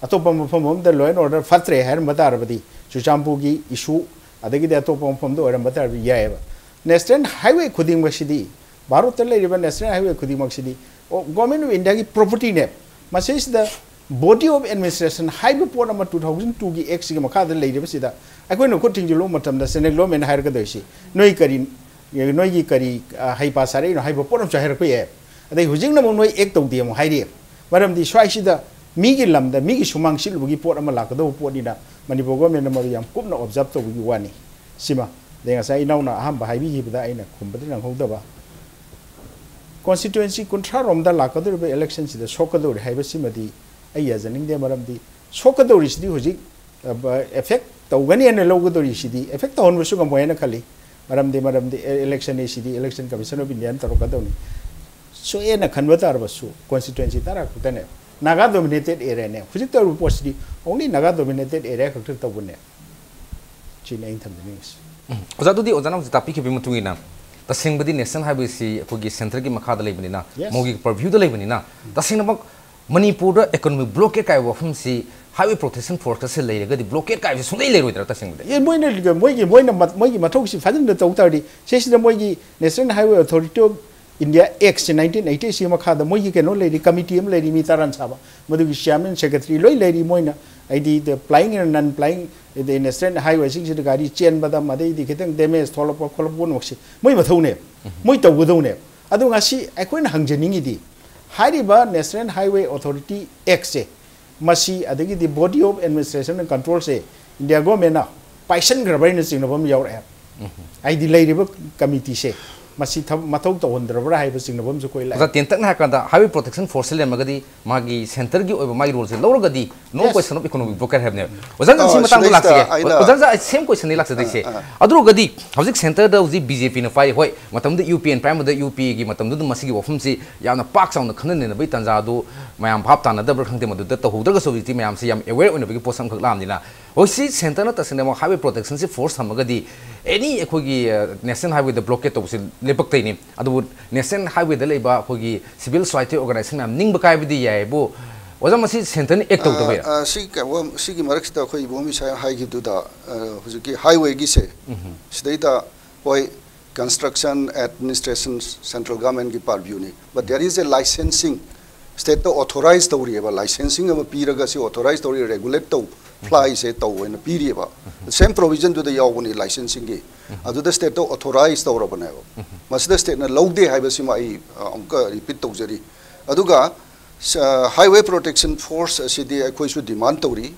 ꯑꯇꯣꯞꯄ ꯃꯐꯝ ꯑꯃꯗ law and order ꯐꯠꯇ꯭ꯔꯦ ꯍꯥꯏꯔꯝꯕ ꯇꯥꯔꯕꯗꯤ, ꯆꯨꯔꯆꯥꯟꯄꯨꯔꯒꯤ ꯏꯁꯨ ꯑꯗꯒꯤꯗꯤ ꯑꯇꯣꯞꯄ ꯃꯐꯝꯗ ꯑꯣꯏꯔꯝꯕ ꯇꯥꯔꯕꯗꯤ ꯌꯥꯏꯑꯕ꯫ ꯅꯦꯁꯅꯦꯜ ꯍꯥꯏꯋꯦ ꯈꯨꯗꯤꯡꯃꯛꯁꯤꯗꯤ, ꯚꯥꯔꯠꯇ ꯂꯩꯔꯤꯕ ꯅꯦꯁꯅꯦꯜ ꯍꯥꯏꯋꯦ ꯈꯨꯗꯤꯡꯃꯛꯁꯤꯗꯤ ꯒꯣꯔꯃꯦꯟ ꯑꯣꯐ ꯏꯟꯗꯤꯌꯥꯒꯤ ꯄ꯭ꯔꯣꯄꯔꯇꯤꯅꯦ꯫ ꯃꯁꯤꯁꯤꯗ body of administration ꯍꯥꯏꯕ ꯄꯣꯠ ꯑꯃ two thousand twoꯒꯤ ꯑꯦꯛꯁꯤꯒꯤ ꯃꯈꯥꯗ ꯂꯩꯔꯤꯕꯁꯤꯗ ꯑꯩꯈꯣꯏꯅ ꯈꯨꯠ ꯊꯤꯡꯖꯤꯜꯂꯨꯕ ꯃꯇꯝꯗ ꯁꯦꯟꯇ꯭ꯔꯦꯜ ꯒꯣꯔꯃꯦꯟꯅ ꯍꯥꯏꯔꯛꯀꯗꯣꯏꯁꯤ, "ꯅꯣꯏ ꯀꯔꯤ, ꯅꯣꯏꯒꯤ ꯀꯔꯤ, ꯑ, ꯍꯩꯄꯥ ꯁꯥꯔꯛꯏꯅꯣ?" ꯍꯥꯏꯕ ꯄꯣꯠ ꯑꯃꯁꯨ ꯍꯥꯏꯔꯛꯄ ꯌꯥꯏ꯫ ꯑꯗꯩ ꯍꯧꯖꯤꯛꯅ ꯑꯃꯨꯛ ꯅꯣꯏ ꯑꯦꯛ ꯇꯧꯗꯦ ꯑꯃꯨꯛ ꯍꯥꯏꯔꯤ꯫ ꯃꯔꯝꯗꯤ ꯁ꯭ꯋꯥꯏꯁꯤꯗ ꯃꯤꯒꯤ ꯂꯝꯗ ꯃꯤꯒꯤ ꯁꯨꯃꯥꯡ ꯁꯤꯠꯂꯨꯕꯒꯤ ꯄꯣꯠ ꯑꯃ ꯂꯥꯛꯀꯗꯧꯕ ꯄꯣꯠꯅꯤꯅ ꯃꯅꯤꯄꯨꯔ ꯒꯣꯔꯃꯦꯟꯅ ꯃꯗꯨ ꯌꯥꯝ ꯀꯨꯞꯅ ꯑꯣꯕꯖꯥꯔꯕ ꯇꯧꯕꯒꯤ ꯋꯥꯅꯤ꯫ ꯁꯤꯃ꯫ ꯑꯗꯩ ꯉꯁꯥꯏ ꯏꯅꯥꯎꯅ ꯑꯍꯥꯟꯕ ꯍꯥꯏꯕꯤꯈꯤꯕꯗ ꯑꯩꯅ ꯈꯨꯝꯕꯗ ꯅꯪꯍꯧꯗꯕ, ꯀꯣꯟꯁꯇꯤꯇ꯭ꯋꯦꯟꯁꯤ ꯀꯨꯟꯊ꯭ꯔꯥ ꯔꯣꯝꯗ ꯂꯥꯛꯀꯗꯧꯔꯤꯕ ꯏꯂꯦꯛꯁꯟꯁꯤꯗ ꯁꯣꯛꯀꯗꯧꯔꯤ ꯍꯥꯏꯕꯁꯤꯃꯗꯤ ꯑꯩ ꯌꯥꯖꯅꯤꯡꯗꯦ꯫ ꯃꯔꯝꯗꯤ ꯁꯣꯛꯀꯗꯧꯔꯤꯁꯤꯗꯤ ꯍꯧꯖꯤꯛ, ꯑ, ꯑꯦꯐꯦꯛ ꯇꯧꯒꯅꯤꯅ ꯂꯧꯒꯗꯧꯔꯤꯁꯤꯗꯤ ꯑꯦꯐꯦꯛ ꯇꯧꯍꯟꯕꯁꯨ ꯉꯝꯃꯣꯏ ꯍꯥꯏꯅ ꯈꯜꯂꯤ꯫ ꯃꯔꯝꯗꯤ, ꯃꯔꯝꯗꯤ ꯏꯂꯦꯛꯁꯟ ꯑꯁꯤꯗꯤ Election Commission of Indiaꯅ ꯇꯧꯔꯛꯀꯗꯧꯅꯤ꯫ ꯁꯣꯛꯑꯦꯅ ꯈꯟꯕ ꯇꯥꯔꯕꯁꯨ ꯀꯣꯟꯁꯇꯤꯇ꯭ꯋꯦꯟꯁꯤ ꯇꯔꯥ ꯈꯛꯇꯅꯦ꯫ ꯅꯥꯒꯥ ꯗꯣꯃꯤꯅꯦꯇꯦꯠ ꯑꯦꯔꯤꯌꯥꯅꯦ꯫ ꯍꯧꯖꯤꯛ ꯇꯧꯔꯤꯕ ꯄꯣꯠꯁꯤꯗꯤ only ꯅꯥꯒꯥ ꯗꯣꯃꯤꯅꯦꯇꯦꯠ ꯑꯦꯔꯤꯌꯥ ꯈꯛꯇ ꯇꯧꯕꯅꯦ꯫ ꯁꯤꯅꯤ ꯑꯩꯅ ꯊꯝꯖꯅꯤꯡꯉꯤꯁꯤ꯫ ꯎꯝ꯫ ꯑꯣꯖꯥ, ꯑꯗꯨꯗꯤ ꯑꯣꯖꯥꯅ ꯍꯧꯖꯤꯛ ꯇꯥꯛꯄꯤꯈꯤꯕꯒꯤ ꯃꯇꯨꯡ ꯏꯟꯅ ꯇꯁꯦꯡꯕꯗꯤ ꯅꯦꯁꯅꯦꯜ ꯍꯥꯏꯋꯦꯁꯤ ꯑꯩꯈꯣꯏꯒꯤ ꯁꯦꯟꯇꯔꯒꯤ ꯃꯈꯥꯗ ꯂꯩꯕꯅꯤꯅ, Yes. ꯃꯣꯏꯒꯤ ꯄꯔꯚ꯭ꯌꯨꯗ ꯂꯩꯕꯅꯤꯅ, ꯎꯝ꯫ ꯇꯁꯦꯡꯅꯃꯛ ꯃꯅꯤꯄꯨꯔꯗ ꯏꯀꯣꯅꯣꯃꯤꯛ ꯕ꯭ꯂꯣꯀꯦꯠ ꯀꯥꯏꯕ ꯋꯥꯐꯝꯁꯤ ꯍꯥꯏꯋꯦ ꯄ꯭ꯔꯣꯇꯦꯛꯁꯟ ꯐꯣꯔꯁꯇꯁꯦ ꯂꯩꯔꯒꯗꯤ ꯕ꯭ꯂꯣꯀꯦꯠ ꯀꯥꯏꯕꯁꯤ ꯁꯨꯡꯂꯩ ꯂꯩꯔꯣꯏꯗ꯭ꯔꯥ ꯇꯁꯦꯡꯕꯗꯤ? ꯑꯦ, ꯃꯣꯏꯅ, ꯃꯣꯏꯒꯤ, ꯃꯣꯏꯅ ꯃꯠ-, ꯃꯣꯏꯒꯤ ꯃꯊꯧꯁꯤ ꯐꯖꯅ ꯇꯧ ꯇꯥꯔꯗꯤ, ꯁꯤꯁꯤꯗ ꯃꯣꯏꯒꯤ National Highway Authority of India ꯑꯦꯛꯁꯦ ꯅꯥꯏꯟꯇꯤꯟ ꯑꯩꯠꯇꯤ ꯁꯤ ꯃꯈꯥꯗ ꯃꯣꯏꯒꯤ ꯀꯩꯅꯣ ꯂꯩꯔꯤ, ꯀꯃꯤꯇꯤ ꯑꯃ ꯂꯩꯔꯤ, ꯃꯤ ꯇꯔꯥ ꯁꯥꯕ, ꯃꯗꯨꯒꯤ ꯆꯤꯌꯥꯔꯃꯦꯟ, ꯁꯦꯀ꯭ꯔꯦꯇꯔꯤ ꯂꯣꯏ ꯂꯩꯔꯤ꯫ ꯃꯣꯏꯅ ꯍꯥꯏꯗꯤ ꯄ꯭ꯂꯥꯏꯌꯤꯡ ꯑꯦꯟ ꯅꯟ ꯄ꯭ꯂꯥꯏꯌꯤꯡ, ꯑꯗꯩ ꯅꯦꯁꯅꯦꯜ ꯍꯥꯏꯋꯦꯁꯤꯡꯁꯤꯗ ꯒꯥꯔꯤ ꯆꯦꯟꯕꯗ ꯃꯗꯩꯗꯤ ꯈꯤꯇꯪ ꯗꯦꯃꯦꯖ ꯊꯣꯛꯂꯛꯄ ꯈꯣꯠꯂꯛꯄ ꯄꯨꯝꯅꯃꯛꯁꯤ ꯃꯣꯏ ꯃꯊꯧꯅꯦꯕ, ꯃꯣꯏ ꯇꯧꯒꯗꯧꯅꯦꯕ꯫ ꯑꯗꯣ ꯉꯁꯤ ꯑꯩꯈꯣꯏꯅ ꯍꯪꯖꯅꯤꯡꯉꯤꯗꯤ, ꯍꯥꯏꯔꯤꯕ ꯅꯦꯁꯅꯦꯜ ꯍꯥꯏꯋꯦ ꯑꯣꯊꯣꯔꯤꯇꯤ ꯑꯦꯛꯁꯦ, ꯃꯁꯤ ꯑꯗꯒꯤꯗꯤ ꯕꯣꯗꯤ ꯑꯣꯐ ꯑꯦꯗꯃꯤꯅꯤꯁꯇ꯭ꯔꯦꯁꯟ ꯑꯦꯟ ꯀꯟꯇ꯭ꯔꯣꯜꯁꯦ ꯏꯟꯗꯤꯌꯥ ꯒꯣꯔꯃꯦꯟꯅ ꯄꯥꯏꯁꯟꯈ꯭ꯔꯕ꯭ꯔꯥ ꯍꯥꯏꯅ ꯆꯤꯡꯅꯕ ꯑꯃ ꯌꯥꯎꯔꯛꯑꯦ꯫ ꯍꯥꯏꯗꯤ ꯂꯩꯔꯤꯕ ꯀꯃꯤꯇꯤꯁꯦ ꯃꯁꯤ ꯊꯕ-, ꯃꯊꯧ ꯇꯧꯍꯟꯗ꯭ꯔꯕ꯭ꯔꯥ ꯍꯥꯏꯕ ꯆꯤꯡꯅꯕ ꯑꯃꯁꯨ ꯑꯩꯈꯣꯏ ꯂꯥꯛꯑꯦ꯫ ꯑꯣꯖꯥ, ꯇꯦꯟꯇꯛꯅ ꯍꯥꯏꯔꯀꯥꯟꯗ ꯍꯥꯏꯋꯦ ꯄ꯭ꯔꯣꯇꯦꯛꯁꯟ ꯐꯣꯔꯁꯁꯦ ꯂꯩꯔꯝꯃꯒꯗꯤ ꯃꯥꯒꯤ ꯁꯦꯟꯇꯔꯒꯤ ꯑꯣꯏꯕ ꯃꯥꯒꯤ ꯔꯣꯜꯁꯦ ꯂꯧꯔꯒꯗꯤ no Yes. question of economic blockade ꯍꯥꯏꯕꯅꯦꯕ꯫ ꯑꯣꯖꯥ, ꯉꯁꯤ ꯑ, ꯃꯇꯥꯡꯗ ꯁꯤꯗꯩꯁꯤꯗ ꯂꯥꯛꯆꯒꯦ꯫ ꯑꯩꯅ ꯑꯣꯖꯥ, ꯑꯩ ꯁꯦꯝ ꯀꯣꯏꯁꯟꯗꯤ ꯂꯥꯛꯆꯗꯣꯏꯁꯦ꯫ ꯑ, ꯑ꯫ ꯑꯗꯨ ꯑꯣꯏꯔꯒꯗꯤ ꯍꯧꯖꯤꯛ ꯁꯦꯟꯇꯔꯗ ꯍꯧꯖꯤꯛ ꯕꯤ ꯖꯦ ꯄꯤꯅ ꯄꯥꯏ, ꯍꯣꯏ, ꯃꯇꯝꯗꯨꯗ ꯌꯨ ꯄꯤ ꯑꯦꯅ ꯄꯥꯏꯔꯝꯕꯗ ꯌꯨ ꯄꯤ ꯑꯦꯒꯤ ꯃꯇꯝꯗꯨꯗ ꯃꯁꯤꯒꯤ ꯋꯥꯐꯝꯁꯤ ꯌꯥꯝꯅ ꯄꯥꯛ ꯆꯥꯎꯅ ꯈꯟꯅ ꯅꯩꯅꯕꯒꯤ ꯇꯥꯟꯖꯥ ꯑꯗꯨ ꯃꯌꯥꯝ ꯚꯥꯞ ꯇꯥꯅꯗꯕ꯭ꯔꯥ ꯈꯪꯗꯦ, ꯃꯗꯨꯗ ꯇꯧꯍꯧꯗ꯭ꯔꯒꯁꯨ ꯍꯧꯖꯤꯛꯇꯤ ꯃꯌꯥꯝꯁꯦ ꯌꯥꯝ ꯑꯦꯋꯦꯌꯔ ꯑꯣꯏꯅꯕꯒꯤ ꯄꯣꯠꯁꯛ ꯑꯃꯈꯛ ꯂꯥꯛꯑꯕꯅꯤꯅ꯫ ꯍꯧꯖꯤꯛꯁꯤ ꯁꯦꯟꯇꯔꯅ ꯇꯁꯦꯡꯅꯃꯛ ꯍꯥꯏꯋꯦ ꯄ꯭ꯔꯣꯇꯦꯛꯁꯟꯁꯤ ꯐꯣꯔꯁ ꯊꯝꯃꯒꯗꯤ ꯑꯦꯅꯤ ꯑꯩꯈꯣꯏꯒꯤ, ꯑ, ꯅꯦꯁꯅꯦꯜ ꯍꯥꯏꯋꯦꯗ ꯕ꯭ꯂꯣꯀꯦꯠ ꯇꯧꯕꯁꯤ ꯂꯦꯞꯄꯛꯇꯣꯏꯅꯤ꯫ ꯑꯗꯨꯕꯨ ꯅꯦꯁꯅꯦꯜ ꯍꯥꯏꯋꯦꯗ ꯂꯩꯕ ꯑꯩꯈꯣꯏꯒꯤ ꯁꯤꯚꯤꯜ ꯁꯣꯁꯥꯏꯇꯤ ꯑꯣꯔꯒꯅꯥꯏꯖꯦꯁꯟ ꯃꯌꯥꯝ ꯅꯤꯡꯕ ꯀꯥꯏꯕꯗꯤ ꯌꯥꯏꯕꯨ, ꯑꯣꯖꯥ, ꯃꯁꯤ ꯁꯦꯟꯇꯔꯅ ꯑꯦꯛ ꯇꯧꯗꯕ ꯌꯥꯏ꯫ ꯑ, ꯑ, ꯁꯤ ꯀ-, ꯋꯥ-, ꯁꯤꯒꯤ ꯃꯔꯛꯁꯤꯗ ꯑꯩꯈꯣꯏ ꯏꯕꯣꯝ ꯏꯁꯥ ꯍꯥꯏꯈꯤꯕꯗꯨꯗ, ꯑ, ꯍꯧꯖꯤꯛꯀꯤ ꯍꯥꯏꯋꯦꯒꯤꯁꯦ, ꯎꯝ꯫ ꯁꯤꯗꯩꯗ ꯍꯣꯏ, construction administration central government ꯀꯤ purview ꯅꯤ, but there is a licensing, state ꯇ authorize ꯇꯧꯔꯤꯑꯕ, licensing ꯑꯃ ꯄꯤꯔꯒ ꯁꯤ authorize ꯇꯧꯔꯤ, regulate ꯇꯧ, ꯐ꯭ꯂꯥꯏꯁꯦ ꯇꯧ ꯍꯥꯏꯅ ꯄꯤꯔꯤꯑꯕ꯫ Same provision ꯗꯨꯗ ꯌꯥꯎꯕꯅꯤ licensing ꯒꯤ꯫ ꯑꯗꯨꯗ state ꯇ authorize ꯇꯧꯔꯕꯅꯦꯕ꯫ ꯃꯁꯤꯗ state ꯅ ꯂꯧꯗꯦ ꯍꯥꯏꯕꯁꯤꯃ ꯑꯩ, ꯑ, ꯑꯃꯨꯛꯀ repeat ꯇꯧꯖꯔꯤ꯫ ꯑꯗꯨꯒ, ꯁ-, highway protection force ꯑꯁꯤꯗꯤ ꯑꯩꯈꯣꯏꯁꯨ demand ꯇꯧꯔꯤ꯫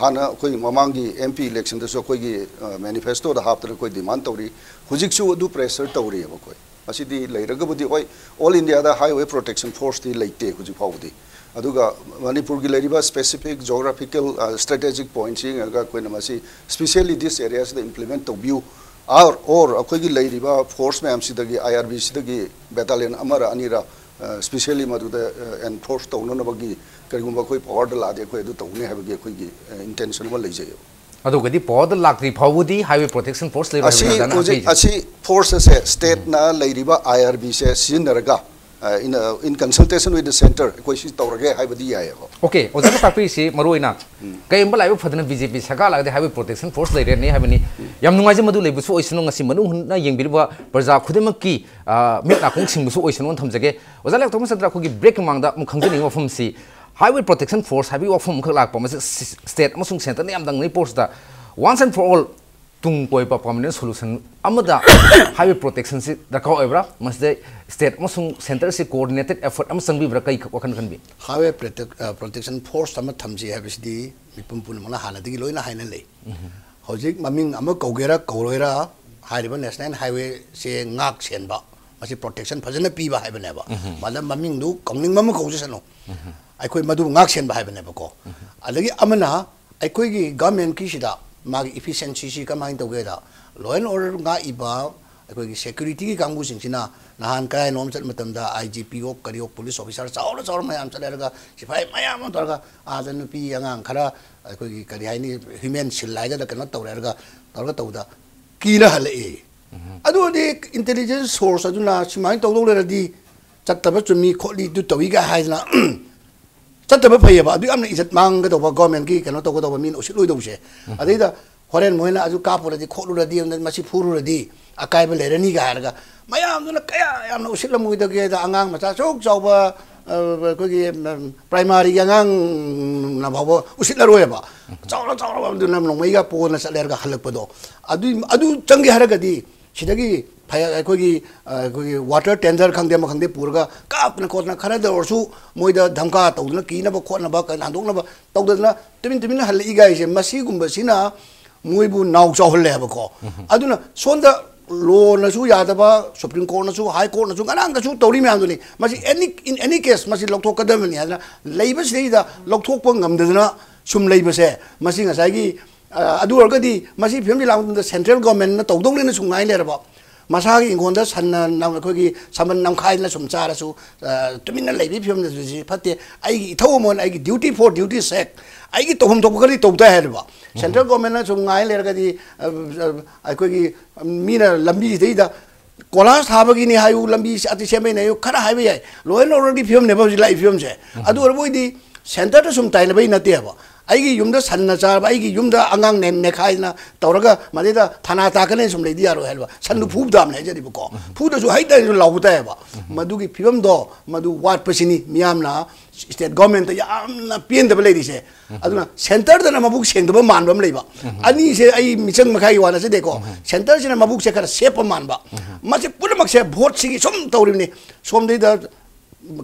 ꯍꯥꯟꯅ ꯑꯩꯈꯣꯏ ꯃꯃꯥꯡꯒꯤ M P election ꯗꯁꯨ ꯑꯩꯈꯣꯏꯒꯤ, ꯑ, manifesto ꯗ ꯍꯥꯞꯇꯅ ꯑꯩꯈꯣꯏ demand ꯇꯧꯔꯤ꯫ ꯍꯧꯖꯤꯛꯁꯨ ꯑꯗꯨ pressure ꯇꯧꯔꯤꯑꯕ ꯑꯩꯈꯣꯏ꯫ ꯃꯁꯤꯗꯤ ꯂꯩꯔꯒꯕꯨꯗꯤ, ꯍꯣꯏ, all India ꯗ highway protection force ꯇꯤ ꯂꯩꯇꯦ ꯍꯧꯖꯤꯛ ꯐꯥꯎꯕꯗꯤ꯫ ꯑꯗꯨꯒ ꯃꯅꯤꯄꯨꯔꯒꯤ ꯂꯩꯔꯤꯕ specific geographical, ꯑ, strategic points ꯌꯦꯡꯉꯒ ꯑꯩꯈꯣꯏꯅ ꯃꯁꯤ specially this area ꯁꯤꯗ implement ꯇꯧꯕꯤꯌꯨ꯫ Or, or ꯑꯩꯈꯣꯏꯒꯤ ꯂꯩꯔꯤꯕ force ꯃꯌꯥꯝꯁꯤꯗꯒꯤ, I R B ꯁꯤꯗꯒꯤ battalion ꯑꯃꯔ ꯑꯅꯤꯔ, ꯑ, specially ꯃꯗꯨꯗ, ꯑ, enforce ꯇꯧꯅꯅꯕꯒꯤ ꯀꯔꯤꯒꯨꯝꯕ ꯑꯩꯈꯣꯏ power ꯗ ꯂꯥꯛꯑꯗꯤ ꯑꯩꯈꯣꯏ ꯑꯗꯨ ꯇꯧꯅꯤ ꯍꯥꯏꯕꯒꯤ ꯑꯩꯈꯣꯏꯒꯤ, ꯑ, intention ꯑꯃ ꯂꯩꯖꯩꯌꯦꯕ꯫ ꯑꯗꯨꯒꯗꯤ power ꯗ ꯂꯥꯛꯇ꯭ꯔꯤ ꯐꯥꯎꯕꯗꯤ highway protection force ꯂꯩꯔꯣꯏ ꯑꯁꯤ ꯍꯥꯏꯕ ꯑꯣꯖꯥꯅ ꯍꯧꯖꯤꯛ, ꯍꯥꯏꯔꯤꯁꯦ꯫ ꯑꯁꯤ force ꯑꯁꯦ state ꯅ ꯂꯩꯔꯤꯕ I R B ꯁꯦ ꯁꯤꯖꯤꯟꯅꯔꯒ, ꯑ, in, in consultation with the centre ꯑꯩꯈꯣꯏ ꯁꯤ ꯇꯧꯔꯒꯦ ꯍꯥꯏꯕꯗꯤ ꯌꯥꯏꯌꯦꯕ꯫ Okay, ꯑꯣꯖꯥꯅ ꯇꯥꯛꯄꯤꯔꯤꯁꯤ ꯃꯔꯨ ꯑꯣꯏꯅ ꯀꯔꯤꯒꯨꯝꯕ ꯂꯥꯏꯕꯛ ꯐꯗꯅ B J P ꯁꯔꯀꯥꯔ ꯂꯥꯛꯑꯗꯤ highway protection force ꯂꯩꯔꯅꯤ ꯍꯥꯏꯕꯅꯤ꯫ ꯌꯥꯝ ꯅꯨꯡꯉꯥꯏꯖꯩ, ꯃꯗꯨ ꯂꯩꯕꯁꯨ ꯑꯣꯏꯁꯅꯨ꯫ ꯉꯁꯤ ꯃꯅꯨꯡ ꯍꯨꯠꯅ ꯌꯦꯡꯕꯤꯔꯤꯕ ꯄ꯭ꯔꯖꯥ ꯈꯨꯗꯤꯡꯃꯛꯀꯤ, ꯑ, ꯃꯤꯠ ꯅꯥꯀꯣꯡ ꯁꯤꯡꯕꯁꯨ ꯑꯣꯏꯁꯅꯨꯅ ꯊꯝꯖꯒꯦ꯫ ꯑꯣꯖꯥ ꯂꯦꯞꯇꯣꯞ ꯁꯟꯇ꯭ꯔ, ꯑꯩꯈꯣꯏꯒꯤ ꯕ꯭ꯔꯦꯛꯀꯤ ꯃꯃꯥꯡꯗ ꯑꯃꯨꯛ ꯈꯪꯖꯅꯤꯡꯕ ꯋꯥꯐꯝꯁꯤ, Highway Protection Force ꯍꯥꯏꯕꯒꯤ ꯋꯥꯐꯝ ꯑꯃꯈꯛ ꯂꯥꯛꯄ, ꯃꯁꯤ ꯁꯤ-, state ꯑꯃꯁꯨꯡ centreꯅ ꯌꯥꯝ ꯇꯧꯅꯔꯤ ꯄꯣꯠꯁꯤꯗ, once and for all, ꯇꯨꯡ ꯀꯣꯏꯕ permanent solution ꯑꯃꯗ highway protectionꯁꯤ ꯗꯔꯀꯥꯔ ꯑꯣꯏꯕ꯭ꯔꯥ? ꯃꯁꯤꯗ state ꯑꯃꯁꯨꯡ centreꯁꯤ coordinated effort ꯑꯃ ꯆꯪꯕꯤꯕ꯭ꯔꯥ? ꯀꯩ ꯋꯥꯈꯜ ꯈꯟꯕꯤ? Highway Protect-, ꯑ, Protection Force ꯑꯃ ꯊꯝꯁꯤ ꯍꯥꯏꯕꯁꯤꯗꯤ ꯃꯤꯄꯨꯝ ꯄꯨꯝꯅꯃꯛꯅ ꯍꯥꯟꯅꯗꯒꯤ ꯂꯣꯏꯅ ꯍꯥꯏꯅ ꯂꯩ꯫ ꯍꯧꯖꯤꯛ ꯃꯃꯤꯡ ꯑꯃ ꯀꯧꯒꯦꯔꯥ ꯀꯧꯔꯣꯏꯔꯥ, ꯍꯥꯏꯔꯤꯕ National Highwayꯁꯦ ꯉꯥꯛ ꯁꯦꯟꯕ, ꯃꯁꯤ protection ꯐꯖꯅ ꯄꯤꯕ ꯍꯥꯏꯕꯅꯦꯕ꯫ ꯃꯥꯗ ꯃꯃꯤꯡꯗꯨ ꯀꯧꯅꯤꯡꯕ ꯑꯃ ꯀꯧꯖꯁꯅꯨ, ꯑꯩꯈꯣꯏ ꯃꯗꯨ ꯉꯥꯛ ꯁꯦꯟꯕ ꯍꯥꯏꯕꯅꯦꯕꯀꯣ꯫ ꯑꯗꯒꯤ ꯑꯃꯅ ꯑꯩꯈꯣꯏꯒꯤ governmentꯀꯤꯁꯤꯗ ꯃꯥꯒꯤ efficiencyꯁꯤ ꯀꯃꯥꯏꯅ ꯇꯧꯒꯦꯗ, law and order ꯉꯥꯛꯏꯕ ꯑꯩꯈꯣꯏꯒꯤ securityꯒꯤ ꯀꯥꯡꯕꯨꯁꯤꯡꯁꯤꯅ ꯅꯍꯥꯟ ꯀꯗꯥꯏꯅꯣꯝ ꯆꯠꯄ ꯃꯇꯝꯗ I G P ꯑꯣ ꯀꯔꯤ ꯑꯣ police officer ꯆꯥꯎꯔ ꯆꯥꯎꯔ ꯃꯌꯥꯝ ꯆꯠꯂꯦ ꯍꯥꯏꯔꯒ, ꯁꯤꯐꯥꯏ ꯃꯌꯥꯝ ꯑꯃ ꯇꯧꯔꯒ ꯑꯥꯗ ꯅꯨꯄꯤ ꯑꯉꯥꯡ ꯈꯔ ꯑꯩꯈꯣꯏꯒꯤ ꯀꯔꯤ ꯍꯥꯏꯅꯤ, human shield ꯍꯥꯏꯒꯗ꯭ꯔꯥ, ꯀꯩꯅꯣ ꯇꯧꯔꯦ ꯍꯥꯏꯔꯒ ꯇꯧꯔꯒ ꯇꯧꯕꯗ ꯀꯤꯔ ꯍꯜꯂꯛꯑꯦ꯫ ꯑꯗꯨ ꯑꯣꯏꯔꯗꯤ intelligence source ꯑꯗꯨꯅ ꯁꯨꯃꯥꯏꯅ ꯇꯧꯗꯧ ꯂꯩꯔꯗꯤ ꯆꯠꯇꯕ ꯆꯨꯝꯃꯤ ꯈꯣꯠꯂꯤ ꯑꯗꯨ ꯇꯧꯏꯒ ꯍꯥꯏꯗꯅ ꯆꯠꯇꯕ ꯐꯩꯌꯦꯕ꯫ ꯑꯗꯨ ꯌꯥꯝꯅ ꯏꯖꯠ ꯃꯥꯡꯒꯗꯧꯕ, governmentꯀꯤ ꯀꯩꯅꯣ ꯇꯧꯒꯗꯧꯕ, ꯃꯤꯅ ꯎꯁꯤꯠꯂꯣꯏꯗꯧꯕꯁꯦ꯫ ꯑꯗꯩꯗ ꯍꯣꯔꯦꯟ ꯃꯣꯏꯅ ꯑꯗꯨ ꯀꯥꯞꯄꯨꯔꯗꯤ ꯈꯣꯠꯂꯨꯔꯗꯤ, ꯃꯁꯤ ꯐꯨꯔꯨꯔꯗꯤ ꯑꯀꯥꯏꯕ ꯂꯩꯔꯅꯤꯒ ꯍꯥꯏꯔꯒ ꯃꯌꯥꯝꯗꯨꯅ ꯀꯌꯥ ꯌꯥꯝꯅ ꯎꯁꯤꯠꯂꯝꯃꯣꯏꯗꯒꯦꯗ, ꯑꯉꯥꯡ ꯃꯆꯥ ꯑꯁꯨꯛ ꯆꯥꯎꯕ, ꯑ, ꯑꯩꯈꯣꯏꯒꯤ, ꯎꯝ, primaryꯒꯤ ꯑꯉꯥꯡꯅ ꯐꯥꯎꯕ ꯎꯁꯤꯠꯂꯔꯣꯏꯕ꯫ ꯆꯥꯎꯔ ꯆꯥꯎꯔꯕ ꯑꯗꯨꯅ ꯅꯣꯡꯃꯩꯒ ꯄꯣꯅ ꯆꯠꯂꯦ ꯍꯥꯏꯔꯒ ꯍꯜꯂꯛꯄꯗꯣ꯫ ꯑꯗꯨ, ꯑꯗꯨ ꯆꯪꯒꯦ ꯍꯥꯏꯔꯒꯗꯤ ꯁꯤꯗꯒꯤ ꯐꯩ-, ꯑꯩꯈꯣꯏꯒꯤ, ꯑ, ꯑꯩꯈꯣꯏꯒꯤ water tender ꯈꯪꯗꯦ, ꯑꯃ ꯈꯪꯗꯦ, ꯄꯨꯔꯒ ꯀꯥꯞꯇꯅ ꯈꯣꯠꯇꯅ ꯈꯔꯗ ꯑꯣꯏꯔꯁꯨ ꯃꯣꯏꯗ ꯙꯝꯀꯥ ꯇꯧꯗꯅ, ꯀꯤꯅꯕ ꯈꯣꯠꯅꯕ, ꯀ-, ꯍꯟꯗꯣꯛꯅꯕ ꯇꯧꯗꯅ ꯇꯨꯃꯤꯟ ꯇꯨꯃꯤꯟꯅ ꯍꯜꯂꯛꯏ ꯒꯥꯏꯁꯦ, ꯃꯁꯤꯒꯨꯝꯕꯁꯤꯅ ꯃꯣꯏꯕꯨ ꯅꯥꯎ ꯆꯥꯎꯍꯜꯂꯦ ꯍꯥꯏꯕꯀꯣ꯫ ꯑꯗꯨꯅ ꯁꯣꯝꯗ lawꯅꯁꯨ ꯌꯥꯗꯕ, Supreme Courtꯅꯁꯨ, High Courtꯅꯁꯨ, ꯉꯔꯥꯡꯗꯁꯨ ꯇꯧꯔꯤ ꯃꯌꯥꯝꯗꯨꯅꯤ꯫ ꯃꯁꯤ any, in any case ꯃꯁꯤ ꯂꯧꯊꯣꯛꯀꯗꯕꯅꯤ ꯍꯥꯏꯗꯅ ꯂꯩꯕꯁꯤꯗꯩꯗ ꯂꯧꯊꯣꯛꯄ ꯉꯝꯗꯗꯅ ꯁꯨꯝ ꯂꯩꯕꯁꯦ, ꯃꯁꯤ ꯉꯁꯥꯏꯒꯤ, ꯑ, ꯑꯗꯨ ꯑꯣꯏꯔꯒꯗꯤ ꯃꯁꯤ ꯐꯤꯕꯝꯁꯤ ꯂꯥꯛꯄ ꯃꯇꯝꯗ central governmentꯅ ꯇꯧꯗꯧꯅꯦꯅ ꯁꯨꯝ ꯉꯥꯏ ꯂꯩꯔꯕ, ꯃꯁꯥꯒꯤ ꯏꯪꯈꯣꯜꯗ ꯁꯟꯅ ꯅꯝ-, ꯑꯩꯈꯣꯏꯒꯤ ꯁꯝꯕꯜ ꯅꯝꯈꯥꯏꯗꯅ ꯁꯨꯝ ꯆꯥꯔꯁꯨ, ꯑ, ꯇꯨꯃꯤꯟꯅ ꯂꯩꯕꯒꯤ ꯐꯤꯕꯝꯗ ꯁꯤ ꯐꯠꯇꯦ꯫ ꯑꯩꯒꯤ ꯏꯊꯧ ꯑꯃ ꯑꯣꯏꯅ ꯑꯩꯒꯤ duty for duty sake ꯑꯩꯒꯤ ꯇꯧꯐꯝ ꯊꯣꯛꯄ ꯈꯔꯗꯤ ꯇꯧ ꯇꯥꯏ ꯍꯥꯏꯔꯤꯕ꯫ Central governmentꯅ ꯁꯨꯝ ꯉꯥꯏ ꯂꯩꯔꯒꯗꯤ, ꯑ, ꯑ, ꯑꯩꯈꯣꯏꯒꯤ ꯃꯤꯅ ꯂꯝꯕꯤꯁꯤꯗꯩꯗ ꯀꯣꯏꯂꯥꯁ ꯊꯥꯕꯒꯤꯅꯤ ꯍꯥꯏꯌꯨ, ꯂꯝꯕꯤ ꯑꯇꯩ ꯁꯦꯝꯕꯩꯅꯦ ꯍꯥꯏꯌꯨ, ꯈꯔ ꯍꯥꯏꯕ ꯌꯥꯏ꯫ Law and orderꯒꯤ ꯐꯤꯕꯝꯅꯦꯕ ꯍꯧꯖꯤꯛ ꯂꯥꯛꯏ ꯐꯤꯕꯝꯁꯦ꯫ ꯑꯗꯨ ꯑꯣꯏꯔꯕꯣꯏꯗꯤ centreꯗ ꯁꯨꯝ ꯇꯥꯏꯅꯕꯩ ꯅꯠꯇꯦꯕ꯫ ꯑꯩꯒꯤ ꯌꯨꯝꯗ ꯁꯟꯅ ꯆꯥꯔꯕ, ꯑꯩꯒꯤ ꯌꯨꯝꯗ ꯑꯉꯥꯡ ꯅꯦ- ꯅꯦꯈꯥꯏꯗꯅ ꯇꯧꯔꯒ ꯃꯗꯩꯗ ꯊꯥꯅꯥ ꯇꯥꯛꯀꯅꯤ ꯁꯨꯝ ꯂꯩꯗꯤ ꯌꯥꯔꯣꯏ ꯍꯥꯏꯕ꯫ ꯁꯟꯗꯨ ꯐꯨꯕ ꯇꯥꯕꯅꯦ ꯍꯥꯏꯖꯔꯤꯕꯀꯣ꯫ ꯐꯨꯗ꯭ꯔꯁꯨ ꯍꯩꯇ ꯍꯩꯇ ꯂꯥꯎꯕ ꯇꯥꯏꯌꯦꯕ꯫ ꯃꯗꯨꯒꯤ ꯐꯤꯕꯝꯗꯣ, ꯃꯗꯨ ꯋꯥꯠꯄꯁꯤꯅꯤ ꯃꯤꯌꯥꯝꯅ ꯁ꯭ꯇꯦꯠ ꯒꯣꯔꯃꯦꯟꯇ ꯌꯥꯝꯅ ꯄꯦꯟꯗꯕ ꯂꯩꯔꯤꯁꯦ꯫ ꯑꯗꯨꯅ ꯁꯦꯟꯇꯔꯗꯅ ꯃꯕꯨꯛ ꯁꯦꯡꯗꯕ ꯃꯥꯟꯕ ꯑꯃ ꯂꯩꯕ꯫ ꯑꯅꯤꯁꯦ ꯑꯩ ꯃꯤꯆꯪ ꯃꯈꯥꯏꯒꯤ ꯋꯥ ꯅꯠꯆꯗꯦꯀꯣ꯫ ꯁꯦꯟꯇꯔꯁꯤꯅ ꯃꯕꯨꯛꯁꯦ ꯈꯔ ꯁꯦꯞꯄ ꯃꯥꯟꯕ꯫ ꯃꯁꯤ ꯄꯨꯝꯅꯃꯛꯁꯦ ꯚꯣꯠꯁꯤꯒꯤ ꯁꯨꯝ ꯇꯧꯔꯤꯕꯅꯤ꯫ ꯁꯣꯝꯗꯩꯗ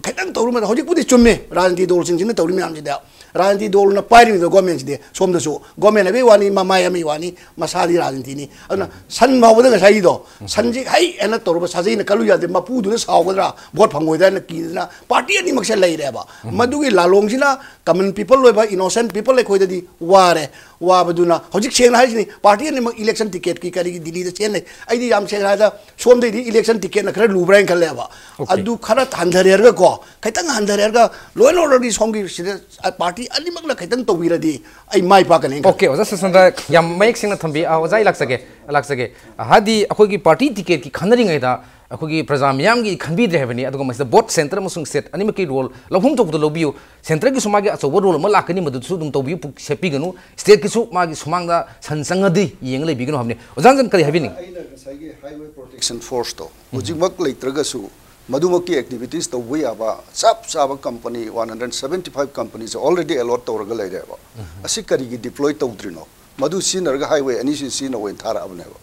ꯈꯤꯇꯪ ꯇꯧꯔꯨꯕꯗ ꯍꯧꯖꯤꯛꯄꯨꯗꯤ ꯆꯨꯝꯃꯦ, ꯔꯥꯖꯅꯤꯇꯤ ꯗꯣꯜꯁꯤꯡꯁꯤꯅ ꯇꯧꯔꯤ ꯃꯌꯥꯝꯁꯤꯗ꯫ ꯔꯥꯖꯅꯤꯇꯤ ꯗꯣꯜꯅ ꯄꯥꯏꯔꯤꯕꯗꯣ ꯒꯣꯔꯃꯦꯟꯁꯤꯗꯤ꯫ ꯁꯣꯝꯗꯁꯨ ꯒꯣꯔꯃꯦꯟ ꯍꯥꯏꯕꯒꯤ ꯋꯥꯅꯤ, ꯃꯃꯥꯏ ꯑꯃꯒꯤ ꯋꯥꯅꯤ, ꯃꯁꯥꯗꯤ ꯔꯥꯖꯅꯤꯇꯤꯅꯤ꯫ ꯑꯗꯨꯅ ꯁꯟ ꯐꯥꯎꯕꯗ ꯉꯁꯥꯏꯒꯤꯗꯣ, ꯁꯟꯁꯤ ꯍꯩ ꯍꯥꯏꯅ ꯇꯧꯔꯨꯕ ꯁꯥꯖꯩꯅ ꯀꯜꯂꯨ ꯌꯥꯗꯦ, ꯃꯄꯨꯗꯨꯅ ꯁꯥꯎꯒꯗ꯭ꯔꯥ, ꯚꯣꯠ ꯐꯪꯉꯣꯏꯗ꯭ꯔꯥ ꯍꯥꯏꯅ ꯀꯤꯗꯅ ꯄꯥꯔꯇꯤ ꯑꯅꯤꯃꯛꯁꯦ ꯂꯩꯔꯦꯕ꯫ ꯃꯗꯨꯒꯤ ꯂꯥꯂꯣꯡꯁꯤꯅ common people ꯑꯣꯏꯕ innocent people ꯑꯩꯈꯣꯏꯗꯗꯤ ꯋꯥꯔꯦ꯫ ꯋꯥꯕꯗꯨꯅ ꯍꯧꯖꯤꯛ ꯁꯦꯡꯅ ꯍꯥꯏꯁꯤꯅꯤ, ꯄꯥꯔꯇꯤ ꯑꯅꯤꯃꯛ election ticketꯀꯤ ꯀꯔꯤꯒꯤ ꯗꯤꯜꯂꯤꯗ ꯆꯦꯟꯅꯩ꯫ ꯑꯩꯗꯤ ꯌꯥꯝ ꯁꯦꯡꯅ ꯍꯥꯏꯔꯗ ꯁꯣꯝꯗꯩꯗꯤ election ticketꯅ ꯈꯔ ꯂꯨꯕ꯭ꯔꯥ ꯍꯥꯏꯅ ꯈꯜꯂꯦꯕ꯫ ꯑꯗꯨ ꯈꯔ ꯍꯟꯊꯔꯦꯔꯒꯀꯣ, ꯈꯤꯇꯪ ꯍꯟꯊꯔꯦꯔꯒ law and orderꯒꯤ ꯁꯣꯝꯒꯤ ꯁꯤꯗ ꯄꯥꯔꯇꯤ ꯑꯅꯤꯃꯛꯅ ꯈꯤꯇꯪ ꯇꯧꯕꯤꯔꯗꯤ ꯑꯩ ꯃꯥꯏ ꯄꯥꯛꯀꯅꯤ ꯍꯥꯏꯅ ꯈꯜꯂꯦ꯫ ꯑꯣꯀꯦ, ꯑꯣꯖꯥ ꯁꯁꯟꯗ ꯌꯥꯝ ꯃꯌꯦꯛ ꯁꯦꯡꯅ ꯊꯝꯕꯤ꯫ ꯑꯥ, ꯑꯣꯖꯥ, ꯑꯩ ꯂꯥꯛꯆꯒꯦ, ꯂꯥꯛꯆꯒꯦ꯫ ꯍꯥꯏꯗꯤ ꯑꯩꯈꯣꯏꯒꯤ ꯄꯥꯔꯇꯤ ꯇꯤꯀꯦꯠꯀꯤ ꯈꯟꯅꯔꯤꯉꯩꯗ ꯑꯩꯈꯣꯏꯒꯤ ꯄ꯭ꯔꯖꯥ ꯃꯤꯌꯥꯝꯒꯤ ꯈꯟꯕꯤꯗ꯭ꯔꯦ ꯍꯥꯏꯕꯅꯤ, ꯑꯗꯨꯒ ꯃꯁꯤꯗ ꯚꯣꯠ ꯁꯦꯟꯇꯔ ꯑꯃꯁꯨꯡ ꯁ꯭ꯇꯦꯠ ꯑꯅꯤꯃꯛꯀꯤ ꯔꯣꯜ ꯂꯧꯐꯝ ꯊꯣꯛꯄꯗ ꯂꯧꯕꯤꯌꯨ꯫ ꯁꯦꯟꯇꯔꯒꯤꯁꯨ ꯃꯥꯒꯤ ꯑꯆꯧꯕ ꯔꯣꯜ ꯑꯃ ꯂꯥꯛꯀꯅꯤ, ꯃꯗꯨꯗꯁꯨ ꯑꯗꯨꯝ ꯇꯧꯕꯤꯌꯨ, ꯄꯨꯛ-, ꯁꯦꯠꯄꯤꯒꯅꯨ꯫ ꯁ꯭ꯇꯦꯠꯀꯤꯁꯨ ꯃꯥꯒꯤ ꯁꯨꯃꯥꯡꯗ ꯁꯟ ꯆꯪꯉꯗꯤ ꯌꯦꯡꯉ ꯂꯩꯕꯤꯒꯅꯨ ꯍꯥꯏꯕꯅꯤ꯫ ꯑꯣꯖꯥ ꯖꯟ ꯀꯔꯤ ꯍꯥꯏꯕꯤꯅꯤꯡꯉꯤ? ꯑꯩꯅ ꯉꯁꯥꯏꯒꯤ highway protection forceꯇꯣ ꯍꯧꯖꯤꯛꯃꯛ ꯂꯩꯇ꯭ꯔꯒꯁꯨ ꯃꯗꯨꯃꯛꯀꯤ activities ꯇꯧꯕ ꯌꯥꯕ ꯆꯞ ꯆꯥꯕ company one hundred seventy five companyꯁꯦ already allot ꯇꯧꯔꯒ ꯂꯩꯔꯦꯕ꯫ ꯑꯁꯤ ꯀꯔꯤꯒꯤ deploy ꯇꯧꯗ꯭ꯔꯤꯅꯣ? ꯃꯗꯨ ꯁꯤꯖꯤꯟꯅꯔꯒ highway ꯑꯅꯤꯁꯤ ꯁꯤꯖꯤꯟꯅꯧ ꯍꯥꯏꯅ ꯊꯥꯔꯛꯑꯕꯅꯦꯕ꯫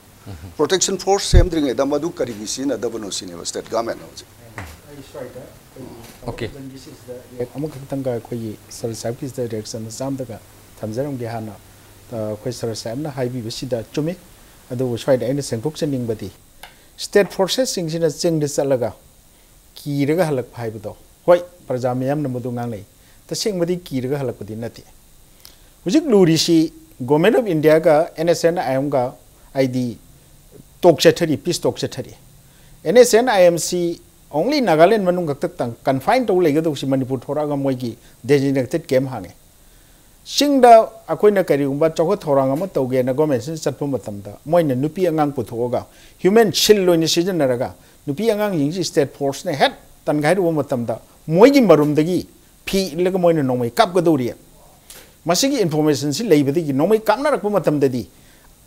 Protection force ꯁꯦꯝꯗ꯭ꯔꯤꯉꯩꯗ ꯃꯗꯨ ꯀꯔꯤꯒꯤ ꯁꯤꯖꯤꯟꯅꯗꯕꯅꯣ ꯁꯤꯅꯦꯕ state governmentꯅ ꯍꯧꯖꯤꯛ꯫ ꯑꯣꯀꯦ꯫ ꯑꯃꯈꯛꯇꯪꯒ ꯑꯩꯈꯣꯏꯒꯤ ꯁꯔ ꯁꯥꯍꯦꯕꯀꯤꯁꯤꯗ reaction ꯃꯆꯥ ꯑꯃꯇꯒ ꯊꯝꯖꯔꯝꯒꯦ꯫ ꯍꯥꯟꯅ ꯑꯩꯈꯣꯏ ꯁꯔ ꯁꯥꯍꯦꯕꯅ ꯍꯥꯏꯕꯤꯕꯁꯤꯗ ꯆꯨꯝꯃꯤ, ꯑꯗꯨꯕꯨ ꯁ꯭ꯋꯥꯏꯗ ꯑꯩꯅ ꯁꯦꯡꯗꯣꯛꯆꯅꯤꯡꯕꯗꯤ state forcesꯁꯤꯡꯁꯤꯅ ꯆꯤꯡꯗ ꯆꯠꯂꯒ ꯀꯤꯔꯒ ꯍꯜꯂꯛꯄ ꯍꯥꯏꯕꯗꯣ, ꯍꯣꯏ, ꯄ꯭ꯔꯖꯥ ꯃꯤꯌꯥꯝꯅ ꯃꯗꯨ ꯉꯥꯡꯅꯩ, ꯇꯁꯦꯡꯕꯗꯤ ꯀꯤꯔꯒ ꯍꯜꯂꯛꯄꯗꯤ ꯅꯠꯇꯦ꯫ ꯍꯧꯖꯤꯛ ꯂꯨꯔꯤꯁꯤ Government of Indiaꯒ NSCN-IMꯒ ꯍꯥꯏꯗꯤ talk ꯆꯠꯊꯔꯤ, peace talk ꯆꯠꯊꯔꯤ꯫ NSCN-IMꯁꯤ only Nagaland ꯃꯅꯨꯡ ꯈꯛꯇ confine ꯇꯧ ꯂꯩꯒꯗꯧꯁꯤ, ꯃꯅꯤꯄꯨꯔ ꯊꯣꯔꯛꯑꯒ ꯃꯣꯏꯒꯤ designated camp ꯍꯥꯡꯉꯦ꯫ ꯆꯤꯡꯗ ꯑꯩꯈꯣꯏꯅ ꯀꯔꯤꯒꯨꯝꯕ ꯆꯥꯎꯈꯠ ꯊꯧꯔꯥꯡ ꯑꯃ ꯇꯧꯒꯦꯅ governmentꯁꯤꯅ ꯆꯠꯄ ꯃꯇꯝꯗ ꯃꯣꯏꯅ ꯅꯨꯄꯤ ꯑꯉꯥꯡ ꯄꯨꯊꯣꯛꯑꯒ human shield ꯑꯣꯏꯅ ꯁꯤꯖꯤꯟꯅꯔꯒ ꯅꯨꯄꯤ ꯑꯉꯥꯡꯁꯤꯡꯁꯤ state forceꯅ ꯍꯦꯛ ꯇꯟꯈꯥꯏꯔꯨꯕ ꯃꯇꯝꯗ ꯃꯣꯏꯒꯤ ꯃꯔꯨꯝꯗꯒꯤ ꯐꯤ ꯏꯜꯂꯒ ꯃꯣꯏꯅ ꯅꯣꯡꯃꯩ ꯀꯥꯞꯀꯗꯧꯔꯤ꯫ ꯃꯁꯤꯒꯤ information ꯁꯤ ꯂꯩꯕꯗꯒꯤ ꯅꯣꯡꯃꯩ ꯀꯥꯞꯅꯔꯛꯄ ꯃꯇꯝꯗꯗꯤ,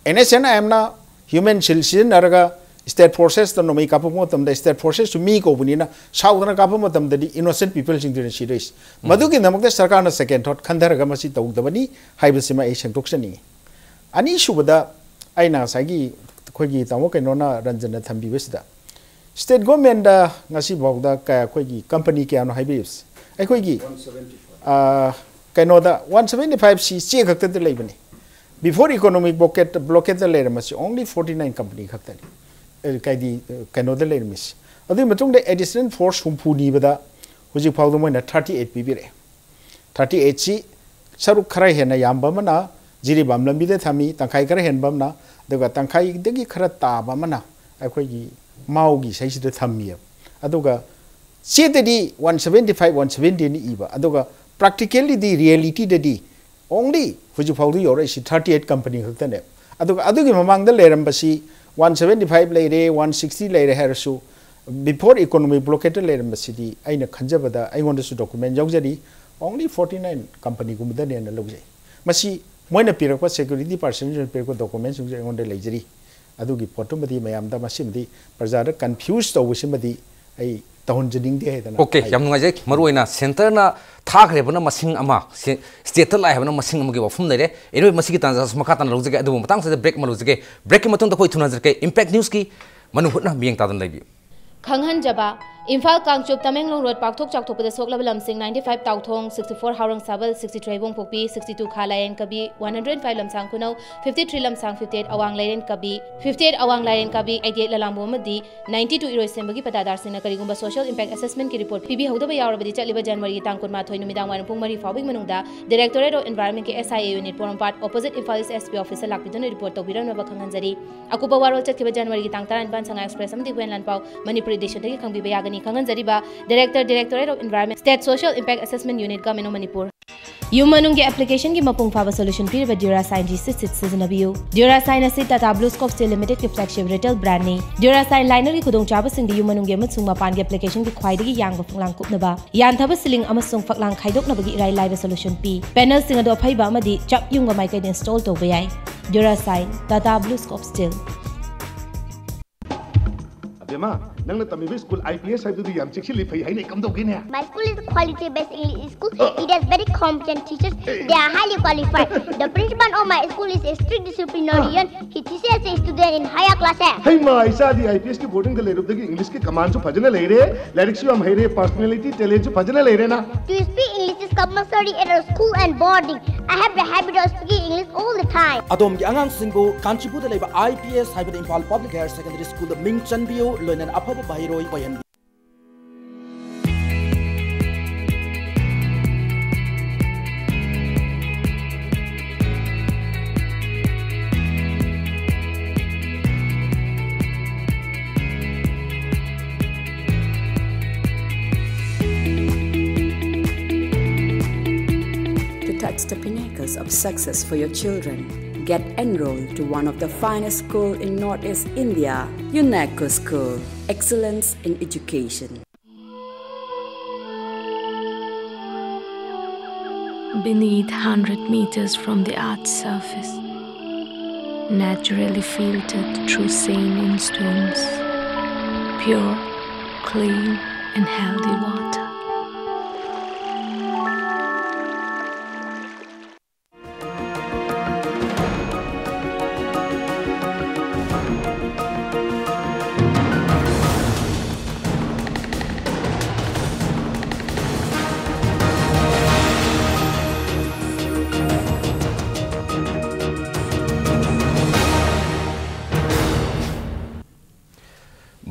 NSCN-IMꯅ human shield ꯁꯤꯖꯤꯟꯅꯔꯒ state forces ꯇ ꯅꯣꯡꯃꯩ ꯀꯥꯞꯄꯛꯄ ꯃꯇꯝꯗ, state forces ꯁꯨ ꯃꯤ ꯀꯧꯕꯅꯤꯅ ꯁꯥꯎꯗꯅ ꯀꯥꯞꯄ ꯃꯇꯝꯗꯗꯤ innocent people ꯁꯤꯡꯗꯨꯅ ꯁꯤꯗꯣꯏꯁꯤ꯫ ꯃꯗꯨꯒꯤꯗꯃꯛꯇ ꯁꯔꯀꯥꯔꯅ second thought ꯈꯟꯊꯔꯒ ꯃꯁꯤ ꯇꯧꯗꯕꯅꯤ ꯍꯥꯏꯕꯁꯤꯃ ꯑꯩ ꯁꯦꯡꯗꯣꯛꯆꯅꯤꯡꯉꯤ꯫ ꯑꯅꯤꯁꯨꯕꯗ, ꯑꯩꯅ ꯉꯁꯥꯏꯒꯤ ꯑꯩꯈꯣꯏꯒꯤ ꯇꯥꯃꯣ ꯀꯩꯅꯣꯅ, ꯔꯟꯖꯟꯅ ꯊꯝꯕꯤꯕꯁꯤꯗ, state government ꯗ ꯉꯁꯤ ꯐꯥꯎꯗ ꯀꯌꯥ, ꯑꯩꯈꯣꯏꯒꯤ company ꯀꯌꯥꯅꯣ ꯍꯥꯏꯕꯤꯔꯤꯕꯁꯤ? ꯑꯩꯈꯣꯏꯒꯤ, ꯑꯥ, ꯀꯩꯅꯣꯗ one seventy five ꯁꯤ ꯆꯦ ꯈꯛꯇꯗ ꯂꯩꯕꯅꯤ꯫ Before economic blockade, blockade ꯇ ꯂꯩꯔꯝꯕꯁꯤ only forty nine company ꯈꯛꯇꯅꯤ꯫ ꯑꯦ, ꯀꯩꯗꯤ, ꯑꯦ, ꯀꯩꯅꯣꯗ ꯂꯩꯔꯝꯃꯤꯁꯤ꯫ ꯑꯗꯨꯒꯤ ꯃꯇꯨꯡꯗ additional force ꯍꯨꯝꯐꯨ ꯅꯤꯕꯗ ꯍꯧꯖꯤꯛ ꯐꯥꯎꯗ ꯃꯣꯏꯅ thirty eight ꯄꯤꯕꯤꯔꯛꯑꯦ꯫ Thirty eight ꯁꯤ ꯁꯔꯨꯛ ꯈꯔ ꯍꯦꯟꯅ ꯌꯥꯝꯕ ꯑꯃꯅ ꯖꯤꯔꯤꯕꯥꯝ ꯂꯝꯕꯤꯗ ꯊꯝꯃꯤ, ꯇꯪꯈꯥꯏ ꯈꯔ ꯍꯦꯟꯕ ꯑꯃꯅ, ꯑꯗꯨꯒ ꯇꯪꯈꯥꯏꯗꯒꯤ ꯈꯔ ꯇꯥꯕ ꯑꯃꯅ ꯑꯩꯈꯣꯏꯒꯤ ꯃꯥꯎꯒꯤ ꯁꯩꯁꯤꯗ ꯊꯝꯃꯤꯑꯕ꯫ ꯑꯗꯨꯒ ꯆꯦꯗꯗꯤ one seventy five, one seventy ꯅꯤ ꯏꯕ, ꯑꯗꯨꯒ practically ꯗꯤ, reality ꯗꯗꯤ only ꯍꯧꯖꯤꯛ ꯐꯥꯎꯗ ꯌꯧꯔꯛꯏꯁꯤ thirty eight company ꯈꯛꯇꯅꯦ꯫ ꯑꯗꯨꯒ ꯑꯗꯨꯒꯤ ꯃꯃꯥꯡꯗ ꯂꯩꯔꯝꯕꯁꯤ one seventy five ꯂꯩꯔꯦ, one sixty ꯂꯩꯔꯦ ꯍꯥꯏꯔꯁꯨ, before economic blockade ꯇ ꯂꯩꯔꯝꯕꯁꯤꯗꯤ ꯑꯩꯅ ꯈꯟꯖꯕꯗ ꯑꯩꯉꯣꯟꯗꯁꯨ document ꯌꯥꯎꯖꯔꯤ, only forty nine company ꯒꯨꯝꯕꯗꯅꯦꯅ ꯂꯧꯖꯩ꯫ ꯃꯁꯤ ꯃꯣꯏꯅ ꯄꯤꯔꯛꯄ, security personnel ꯅ ꯄꯤꯔꯛꯄ document ꯁꯤꯡꯁꯨ ꯑꯩꯉꯣꯟꯗ ꯂꯩꯖꯔꯤ꯫ ꯑꯗꯨꯒꯤ ꯄꯣꯠꯇꯨꯃꯗꯤ ꯃꯌꯥꯝꯗ, ꯃꯁꯤꯃꯗꯤ ꯄ꯭ꯔꯖꯥꯗ confuse ꯇꯧꯕꯁꯤꯃꯗꯤ ꯑꯩ ꯇꯧꯍꯟꯖꯅꯤꯡꯗꯦ ꯍꯥꯏꯗꯅ ꯑꯣꯀꯦ, ꯍꯥꯏ꯫ ꯌꯥꯝ ꯅꯨꯡꯉꯥꯏꯖꯩ꯫ ꯃꯔꯨꯑꯣꯏꯅ centre ꯅ ꯊꯥꯈ꯭ꯔꯦꯕꯅ ꯃꯁꯤꯡ ꯑꯃ, ꯁꯦ-, state ꯇ ꯂꯥꯛꯑꯦ ꯍꯥꯏꯕꯅ ꯃꯁꯤꯡ ꯑꯃꯒꯤ ꯋꯥꯐꯝ ꯂꯩꯔꯦ꯫ Anyway, ꯃꯁꯤꯒꯤ ꯇꯥꯟꯖꯥꯁꯨ ꯃꯈꯥ ꯇꯥꯅ ꯂꯧꯖꯒꯦ, ꯑꯗꯨꯕꯨ ꯃꯇꯥꯡꯁꯤꯗ break ꯑꯃ ꯂꯧꯖꯒꯦ꯫ Break ꯀꯤ ꯃꯇꯨꯡꯗ ꯑꯩꯈꯣꯏ ꯊꯨꯅꯖꯔꯛꯀꯦ꯫ Impact News ꯀꯤ ꯃꯅꯨꯡ ꯍꯨꯠꯅ ꯃꯤꯠꯌꯦꯡ ꯇꯥꯗꯨꯅ ꯂꯩꯕꯤꯌꯨ꯫ ꯈꯪꯍꯟꯖꯕ, ꯏꯝꯐꯥꯜ ꯀꯥꯡꯆꯨꯞ ꯇꯃꯦꯡꯂꯣꯡ ꯔꯣꯗ ꯄꯥꯛꯊꯣꯛ ꯆꯥꯎꯊꯣꯛꯄꯗ ꯁꯣꯛꯂꯕ ꯂꯝꯁꯤꯡ ninety five ꯇꯥꯎꯊꯣꯡ, sixty four ꯍꯥꯎꯔꯪ ꯁꯥꯕꯜ, sixty three ꯍꯩꯕꯣꯡ ꯄꯣꯛꯄꯤ, sixty two ꯈꯥ ꯂꯥꯏꯔꯦꯟ ꯀꯕꯤ, one hundred five ꯂꯝꯁꯥꯡ ꯈꯨꯅꯧ, fifty three ꯂꯝꯁꯥꯡ, fifty eight ꯑꯋꯥꯡ ꯂꯥꯏꯔꯦꯟ ꯀꯕꯤ, fifty eight ꯑꯋꯥꯡ ꯂꯥꯏꯔꯦꯟ ꯀꯕꯤ, eighty eight ꯂꯂꯥꯡꯕꯨ ꯑꯃꯗꯤ ninety two ꯏꯔꯣꯏꯁꯦꯝꯕꯒꯤ ꯄꯠꯇꯥꯗꯥꯔꯁꯤꯡꯅ ꯀꯔꯤꯒꯨꯝꯕ social impact assessment ꯀꯤ report ꯄꯤꯕꯤꯍꯧꯗꯕ ꯌꯥꯎꯔꯕꯗꯤ ꯆꯠꯂꯤꯕ January ꯒꯤ ꯇꯥꯡ ꯀꯨꯟꯃꯥꯊꯣꯏ ꯅꯨꯃꯤꯗꯥꯡ ꯋꯥꯏꯔꯝ ꯄꯨꯡ ꯃꯔꯤ ꯐꯥꯎꯕꯒꯤ ꯃꯅꯨꯡꯗ Directorate of Environment ꯀꯤ SIA unit ꯄꯣꯔꯣꯝꯄꯥꯠ opposite Imphal East SP office ꯇ ꯂꯥꯛꯄꯤꯗꯨꯅ report ꯇꯧꯕꯤꯔꯝꯅꯕ ꯈꯪꯍꯟꯖꯔꯤ꯫ ꯑꯀꯨꯞꯄ ꯋꯥꯔꯣꯜ ꯆꯠꯈꯤꯕ January ꯒꯤ ꯇꯥꯡ ꯇꯔꯥꯅꯤꯄꯥꯟ ꯁꯉꯥꯏ Express ꯑꯃꯗꯤ ꯍꯨꯌꯦꯟ ꯂꯥꯟꯄꯥꯎ ꯃꯅꯤꯄꯨꯔꯤ edition ꯗꯒꯤ ꯈꯪꯕꯤꯕ ꯌꯥꯒꯅꯤ꯫ ꯈꯪꯍꯟꯖꯔꯤꯕ Director, Directorate of Environment, State Social Impact Assessment Unit, Government of Manipur꯫ ꯌꯨꯝ ꯃꯅꯨꯡꯒꯤ ꯑꯦꯄ꯭ꯂꯤꯀꯦꯁꯟꯒꯤ ꯃꯄꯨꯡ ꯐꯥꯕ ꯁꯣꯂꯨꯁꯟ ꯄꯤꯔꯤꯕ Duracine G C Sit ꯁꯤꯖꯤꯟꯅꯕꯤꯌꯨ꯫ Duracine ꯑꯁꯤ Tata Blue Scope Steel Limited ꯒꯤ flagship retail brand ꯅꯤ꯫ Duracine liner ꯒꯤ ꯈꯨꯗꯣꯡꯆꯥꯕꯁꯤꯡꯗꯤ ꯌꯨꯝ ꯃꯅꯨꯡꯒꯤ ꯑꯃꯁꯨꯡ ꯃꯄꯥꯟꯒꯤ ꯑꯦꯄ꯭ꯂꯤꯀꯦꯁꯟꯒꯤ ꯈ꯭ꯋꯥꯏꯗꯒꯤ ꯌꯥꯡꯕ ꯐꯛꯂꯥꯡ ꯀꯨꯞꯅꯕ, ꯌꯥꯟꯊꯕ ꯁꯤꯂꯤꯡ ꯑꯃꯁꯨꯡ ꯐꯛꯂꯥꯡ ꯈꯥꯏꯗꯣꯛꯅꯕꯒꯤ ꯏꯔꯥꯏ ꯂꯥꯏꯕ ꯁꯣꯂꯨꯁꯟ ꯄꯤ꯫ ꯄꯦꯅꯦꯜꯁꯤꯡ ꯑꯗꯨ ꯑꯐꯩꯕ ꯑꯃꯗꯤ ꯆꯞ ꯌꯨꯡꯕ ꯃꯥꯏꯀꯩꯗ ꯏꯟꯁꯇꯣꯜ ꯇꯧꯕ ꯌꯥꯏ꯫ Duracine, Tata Blue Scope Steel. ꯑꯕꯦꯝꯃ, ꯅꯪꯅ ꯇꯝꯃꯤꯕ ꯁ꯭ꯀꯨꯜ I P S ꯍꯥꯏꯕꯗꯨꯗꯤ ꯌꯥꯝ ꯆꯦꯛꯁꯤꯜꯂꯤ, ꯐꯩ ꯍꯥꯏꯅ ꯀꯝꯗꯧꯒꯦꯅꯦ? My school is a quality-based English school. It has very competent teachers. They are highly qualified. The principal of my school is a strict disciplinarian. He teaches the student in higher classes. ꯍꯩꯃꯥ, ꯏꯆꯥꯗꯤ I P S ꯀꯤ ꯕꯣꯔꯗꯤꯡꯗ ꯂꯩꯔꯨꯕꯗꯒꯤ ꯏꯪꯂꯤꯁꯀꯤ ꯀꯃꯥꯟꯁꯨ ꯐꯖꯅ ꯂꯩꯔꯦ, ꯂꯥꯏꯔꯤꯛꯁꯨ ꯌꯥꯝ ꯍꯩꯔꯦ, personality talentꯁꯨ ꯐꯖꯅ ꯂꯩꯔꯦꯅ꯫ To speak English is compulsory at our school and boarding. I have the habit of speaking English all the time. ꯑꯗꯣꯝꯒꯤ ꯑꯉꯥꯡꯁꯤꯡꯕꯨ ꯀꯥꯟꯆꯤꯄꯨꯔꯗ ꯂꯩꯕ I P S ꯍꯥꯏꯕꯗ ꯏꯝꯐꯥꯜ Public Higher Secondary Schoolꯗ ꯃꯤꯡ ꯆꯟꯕꯤꯌꯨ, ꯂꯣꯏꯅꯅ ꯑꯐꯕ ꯃꯍꯩꯔꯣꯏ ꯑꯣꯏꯍꯟꯕꯤꯌꯨ꯫ To touch the pinnacles of success for your children, get enrolled to one of the finest school in Northeast India, UNESCO School. Excellence in education. Beneath hundred meters from the earth's surface, naturally filtered through saline stones, pure, clean, and healthy water.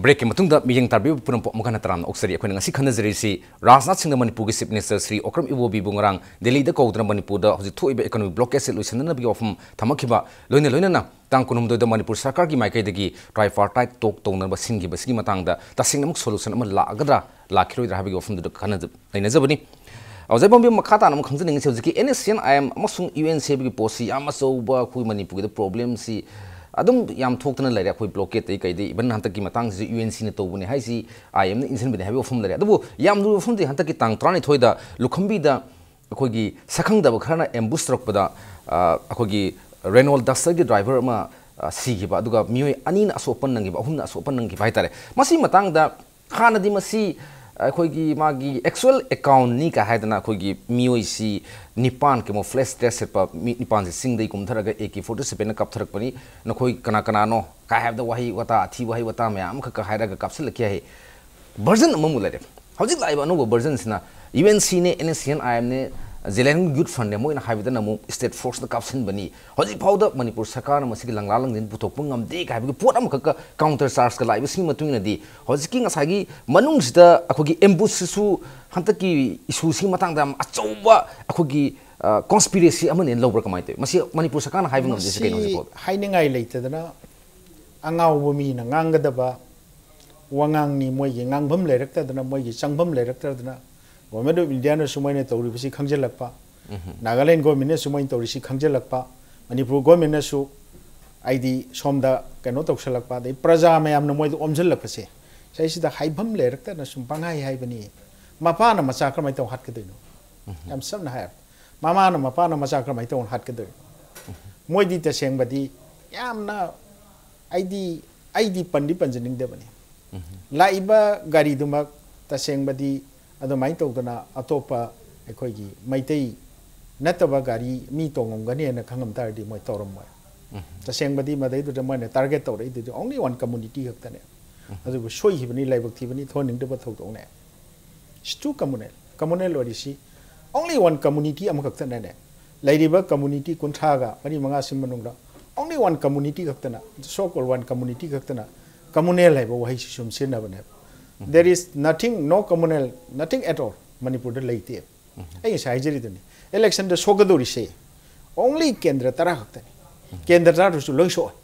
ꯕ꯭ꯔꯦꯛꯀꯤ ꯃꯇꯨꯡꯗ ꯃꯤꯠꯌꯦꯡ ꯇꯥꯕꯤꯕ ꯄꯨꯝꯅꯃꯛꯄꯨ ꯑꯃꯨꯛ ꯍꯟꯅ ꯇꯔꯥꯝꯅ ꯑꯣꯛꯆꯔꯤ꯫ ꯑꯩꯈꯣꯏꯅ ꯉꯁꯤ ꯈꯟꯅꯖꯔꯤꯁꯤ ꯔꯥꯖꯅꯥꯊ ꯁꯤꯡꯅ ꯃꯅꯤꯄꯨꯔꯒꯤ Chief Minister ꯁ꯭ꯔꯤ ꯑꯣꯀ꯭ꯔꯝ ꯏꯕꯣꯕꯤꯕꯨ ꯉꯔꯥꯡ ꯗꯦꯜꯂꯤꯗ ꯀꯧꯗꯨꯅ ꯃꯅꯤꯄꯨꯔꯗ ꯍꯧꯖꯤꯛ ꯊꯣꯛꯏꯕ economic blockadeꯁꯦ ꯂꯣꯏꯁꯤꯟꯅꯅꯕꯒꯤ ꯋꯥꯐꯝ ꯊꯝꯃꯛꯈꯤꯕ, ꯂꯣꯏꯅ ꯂꯣꯏꯅꯅ ꯇꯥꯡ ꯀꯨꯟꯍꯨꯝꯗꯣꯏꯗ ꯃꯅꯤꯄꯨꯔ ꯁꯔꯀꯥꯔꯒꯤ ꯃꯥꯏꯀꯩꯗꯒꯤ tripartite talk ꯇꯧꯅꯕ ꯁꯤꯟꯈꯤꯕꯁꯤꯒꯤ ꯃꯇꯥꯡꯗ ꯇꯁꯦꯡꯅꯃꯛ solution ꯑꯃ ꯂꯥꯛꯀꯗ꯭ꯔꯥ ꯂꯥꯛꯈꯤꯔꯣꯏꯗ꯭ꯔꯥ ꯍꯥꯏꯕꯒꯤ ꯋꯥꯐꯝꯗꯨꯗ ꯈꯟꯅꯖ-, ꯅꯩꯅꯖꯕꯅꯤ꯫ ꯑꯣꯖꯥ ꯄꯥꯝꯕꯤ, ꯃꯈꯥ ꯇꯥꯅ ꯑꯃꯨꯛ ꯈꯪꯖꯅꯤꯡꯉꯤꯁꯤ, ꯍꯧꯖꯤꯛꯀꯤ NSCN IM ꯑꯃꯁꯨꯡ UNC ꯍꯥꯏꯕꯒꯤ ꯄꯣꯠꯁꯤ ꯌꯥꯝ ꯑꯆꯧꯕ ꯑꯩꯈꯣꯏ ꯃꯅꯤꯄꯨꯔꯒꯤꯗ problemꯁꯤ ꯑꯗꯨꯝ ꯌꯥꯝ ꯊꯣꯛꯇꯅ ꯂꯩꯔꯦ꯫ ꯑꯩꯈꯣꯏ blockade ꯇꯩ ꯀꯩꯗꯩ, even ꯍꯟꯗꯛꯀꯤ ꯃꯇꯥꯡꯁꯤꯁꯨ UNCꯅ ꯇꯧꯕꯅꯤ ꯍꯥꯏꯁꯤ, IMꯅ ꯏꯟꯁꯤꯟꯕꯅꯤ ꯍꯥꯏꯕꯒꯤ ꯋꯥꯐꯝ ꯂꯩꯔꯦ꯫ ꯑꯗꯨꯕꯨ ꯌꯥꯝ ꯂꯨꯕ ꯋꯥꯐꯝꯗꯤ, ꯍꯟꯗꯛꯀꯤ ꯇꯥꯡ ꯇꯔꯥꯅꯤꯊꯣꯏꯗ ꯂꯨꯈꯝꯕꯤꯗ ꯑꯩꯈꯣꯏꯒꯤ ꯁꯛꯈꯪꯗꯕ ꯈꯔꯅ ambush ꯇꯧꯔꯛꯄꯗ, ꯑ, ꯑꯩꯈꯣꯏꯒꯤ Renault Dusterꯒꯤ driver ꯑꯃ, ꯑ, ꯁꯤꯈꯤꯕ, ꯑꯗꯨꯒ ꯃꯤꯑꯣꯏ ꯑꯅꯤꯅ ꯑꯁꯣꯛ ꯑꯄꯟ ꯅꯪꯈꯤꯕ, ꯑꯍꯨꯝꯅ ꯑꯁꯣꯛ ꯑꯄꯟ ꯅꯪꯈꯤꯕ ꯍꯥꯏꯇꯥꯔꯦ꯫ ꯃꯁꯤꯒꯤ ꯃꯇꯥꯡꯗ ꯍꯥꯟꯅꯗꯤ ꯃꯁꯤ ꯑꯩꯈꯣꯏꯒꯤ ꯃꯥꯒꯤ actual accountꯅꯤ ꯀꯥꯏ ꯍꯥꯏꯗꯅ, ꯑꯩꯈꯣꯏꯒꯤ ꯃꯤꯑꯣꯏꯁꯤ ꯅꯤꯄꯥꯟ camouflage dress ꯁꯦꯠꯄ ꯃꯤ ꯅꯤꯄꯥꯟꯁꯤ ꯆꯤꯡꯗꯒꯤ ꯀꯨꯝꯊꯔꯒ AK forty sevenꯅ ꯀꯥꯞꯊꯔꯛꯄꯅꯤ, ꯅꯈꯣꯏ ꯀꯅꯥ ꯀꯅꯥꯅꯣ ꯀꯥꯏ ꯍꯥꯏꯕꯗ ꯋꯥꯍꯩ ꯋꯥꯇꯥ, ꯑꯊꯤ ꯋꯥꯍꯩ ꯋꯥꯇꯥ ꯃꯌꯥꯝ ꯑꯃꯈꯛꯀ ꯍꯥꯏꯔꯒ ꯀꯥꯞꯁꯤꯜꯂꯛꯈꯤ ꯍꯥꯏ꯫ Version ꯑꯃꯃꯨꯛ ꯂꯩꯔꯦ꯫ ꯍꯧꯖꯤꯛ ꯂꯥꯛꯏꯕ ꯑꯅꯧꯕ versionꯁꯤꯅ UNCꯅꯦ, NSCN IMꯅꯦ, Zeliangrong Youth Frontꯅꯦ, ꯃꯣꯏꯅ ꯍꯥꯏꯕꯗꯅ ꯑꯃꯨꯛ state forceꯅ ꯀꯥꯞꯁꯤꯟꯕꯅꯤ꯫ ꯍꯧꯖꯤꯛ ꯐꯥꯎꯗ ꯃꯅꯤꯄꯨꯔ ꯁꯔꯀꯥꯔꯅ ꯃꯁꯤꯒꯤ ꯂꯪꯂꯥ ꯂꯪꯖꯤꯟ ꯄꯨꯊꯣꯛꯄ ꯉꯝꯗꯦ ꯀꯥꯏ ꯍꯥꯏꯕꯒꯤ ꯄꯣꯠ ꯑꯃꯈꯛꯀ counter chargeꯀ ꯂꯥꯛꯏꯕꯁꯤꯒꯤ ꯃꯇꯨꯡ ꯏꯟꯅꯗꯤ, ꯍꯧꯖꯤꯛꯀꯤ ꯉꯁꯥꯏꯒꯤ ꯃꯅꯨꯡꯁꯤꯗ ꯑꯩꯈꯣꯏꯒꯤ ambushꯁꯤꯁꯨ ꯍꯟꯗꯛꯀꯤ issueꯁꯤꯒꯤ ꯃꯇꯥꯡꯗ ꯌꯥꯝ ꯑꯆꯧꯕ ꯑꯩꯈꯣꯏꯒꯤ, ꯑ, conspiracy ꯑꯃꯅꯦꯅ ꯂꯧꯕ꯭ꯔꯥ, ꯀꯃꯥꯏꯅ ꯇꯧꯋꯤ? ꯃꯁꯤ ꯃꯅꯤꯄꯨꯔ ꯁꯔꯀꯥꯔꯅ ꯍꯥꯏꯕ ꯉꯝꯗ꯭ꯔꯤꯁꯤ ꯀꯩꯅꯣ ꯍꯧꯖꯤꯛ ꯃꯁꯤ ꯐꯥꯎꯗ? ꯍꯥꯏꯅꯤꯡꯉꯥꯏ ꯂꯩꯇꯗꯅ, ꯑꯉꯥꯎꯕ ꯃꯤꯅ ꯉꯥꯡꯒꯗꯕ ꯋꯥꯉꯥꯡꯅꯤ꯫ ꯃꯣꯏꯒꯤ ꯉꯥꯡꯐꯝ ꯂꯩꯔꯛꯇꯗꯅ, ꯃꯣꯏꯒꯤ ꯆꯪꯐꯝ ꯂꯩꯔꯛꯇꯗꯅ, Government of Indiaꯅꯁꯨ ꯃꯣꯏꯅ ꯇꯧꯔꯤꯕꯁꯤ ꯈꯪꯖꯤꯜꯂꯛꯄ, Nagaland governmentꯅꯁꯨ ꯃꯣꯏꯅ ꯇꯧꯔꯤꯁꯤ ꯈꯪꯖꯤꯜꯂꯛꯄ, ꯃꯅꯤꯄꯨꯔ governmentꯅꯁꯨ ꯍꯥꯏꯗꯤ ꯁꯣꯝꯗ ꯀꯩꯅꯣ ꯇꯧꯁꯜꯂꯛꯄ, ꯑꯗꯩ ꯄ꯭ꯔꯖꯥ ꯃꯌꯥꯝꯅ ꯃꯣꯏꯗ ꯑꯣꯝꯁꯤꯜꯂꯛꯄꯁꯦ, ꯁꯤꯁꯤꯗ ꯍꯥꯏꯐꯝ ꯂꯩꯔꯛꯇꯅ ꯁꯨꯝ ꯄꯪꯍꯥꯏ ꯍꯥꯏꯕꯅꯤ꯫ ꯃꯄꯥꯅ ꯃꯆꯥ ꯀꯔꯝꯍꯥꯏꯅ ꯇꯧ ꯍꯥꯠꯀꯗꯣꯏꯅꯣ? ꯌꯥꯝ ꯁꯝꯅ ꯍꯥꯏꯔꯕꯗ, ꯃꯃꯥꯅ ꯃꯄꯥꯅ ꯃꯆꯥ ꯀꯔꯝꯍꯥꯏꯅ ꯇꯧꯅ ꯍꯥꯠꯀꯗꯣꯏꯅꯣ? ꯃꯣꯏꯗꯤ ꯇꯁꯦꯡꯕꯗꯤ ꯌꯥꯝꯅ, ꯑꯩꯗꯤ, ꯑꯩꯗꯤ ꯄꯟꯗꯤ ꯄꯟꯖꯅꯤꯡꯗꯕꯅꯤ꯫ ꯂꯥꯛꯏꯕ ꯒꯥꯔꯤꯗꯨꯃꯛ ꯇꯁꯦꯡꯕꯗꯤ ꯑꯗꯨꯃꯥꯏꯅ ꯇꯧꯗꯅ ꯑꯇꯣꯞꯄ ꯑꯩꯈꯣꯏꯒꯤ ꯃꯩꯇꯩ ꯅꯠꯇꯕ ꯒꯥꯔꯤ ꯃꯤ ꯇꯣꯡꯉꯝꯒꯅꯤ ꯍꯥꯏꯅ ꯈꯪꯉꯝ ꯇꯥꯔꯗꯤ ꯃꯣꯏ ꯇꯧꯔꯝꯃꯣꯏ꯫ ꯇꯁꯦꯡꯕꯗꯤ ꯃꯗꯩꯗꯨꯗ ꯃꯣꯏꯅ target ꯇꯧꯔꯛꯏꯗꯨꯗꯤ only one community ꯈꯛꯇꯅꯦ꯫ ꯑꯗꯨꯕꯨ ꯁꯣꯏꯈꯤꯕꯅꯤ, ꯂꯥꯏꯕꯛ ꯊꯤꯕꯅꯤ, ꯊꯣꯛꯍꯟꯅꯤꯡꯗꯕ ꯊꯧꯗꯣꯛꯅꯦ꯫ It's too communal꯫ Communal ꯑꯣꯏꯔꯤꯁꯤ only one community ꯑꯃꯈꯛꯇꯅꯅꯦ, ꯂꯩꯔꯤꯕ community ꯀꯨꯟꯊ꯭ꯔꯥꯒ ꯃꯔꯤ ꯃꯉꯥꯁꯤ ꯃꯅꯨꯡꯗ only one community ꯈꯛꯇꯅ, so called one community ꯈꯛꯇꯅ communal ꯍꯥꯏꯕ ꯋꯥꯍꯩꯁꯤ ꯁꯨꯝ ꯁꯤꯖꯤꯟꯅꯕꯅꯦꯕ꯫ There is nothing, no communal, nothing at all ꯃꯅꯤꯄꯨꯔꯗ ꯂꯩꯇꯦ꯫ ꯑꯩ ꯉꯁꯥꯏ ꯍꯥꯏꯖꯔꯤꯗꯨꯅꯤ, electionꯗ ꯁꯣꯛꯀꯗꯧꯔꯤꯁꯦ only ꯀꯦꯟꯗ꯭ꯔ ꯇꯔꯥ ꯈꯛꯇꯅꯤ꯫ ꯀꯦꯟꯗ꯭ꯔ ꯇꯔꯥꯗꯨꯁꯨ ꯂꯣꯏ ꯁꯣꯛꯑꯦ꯫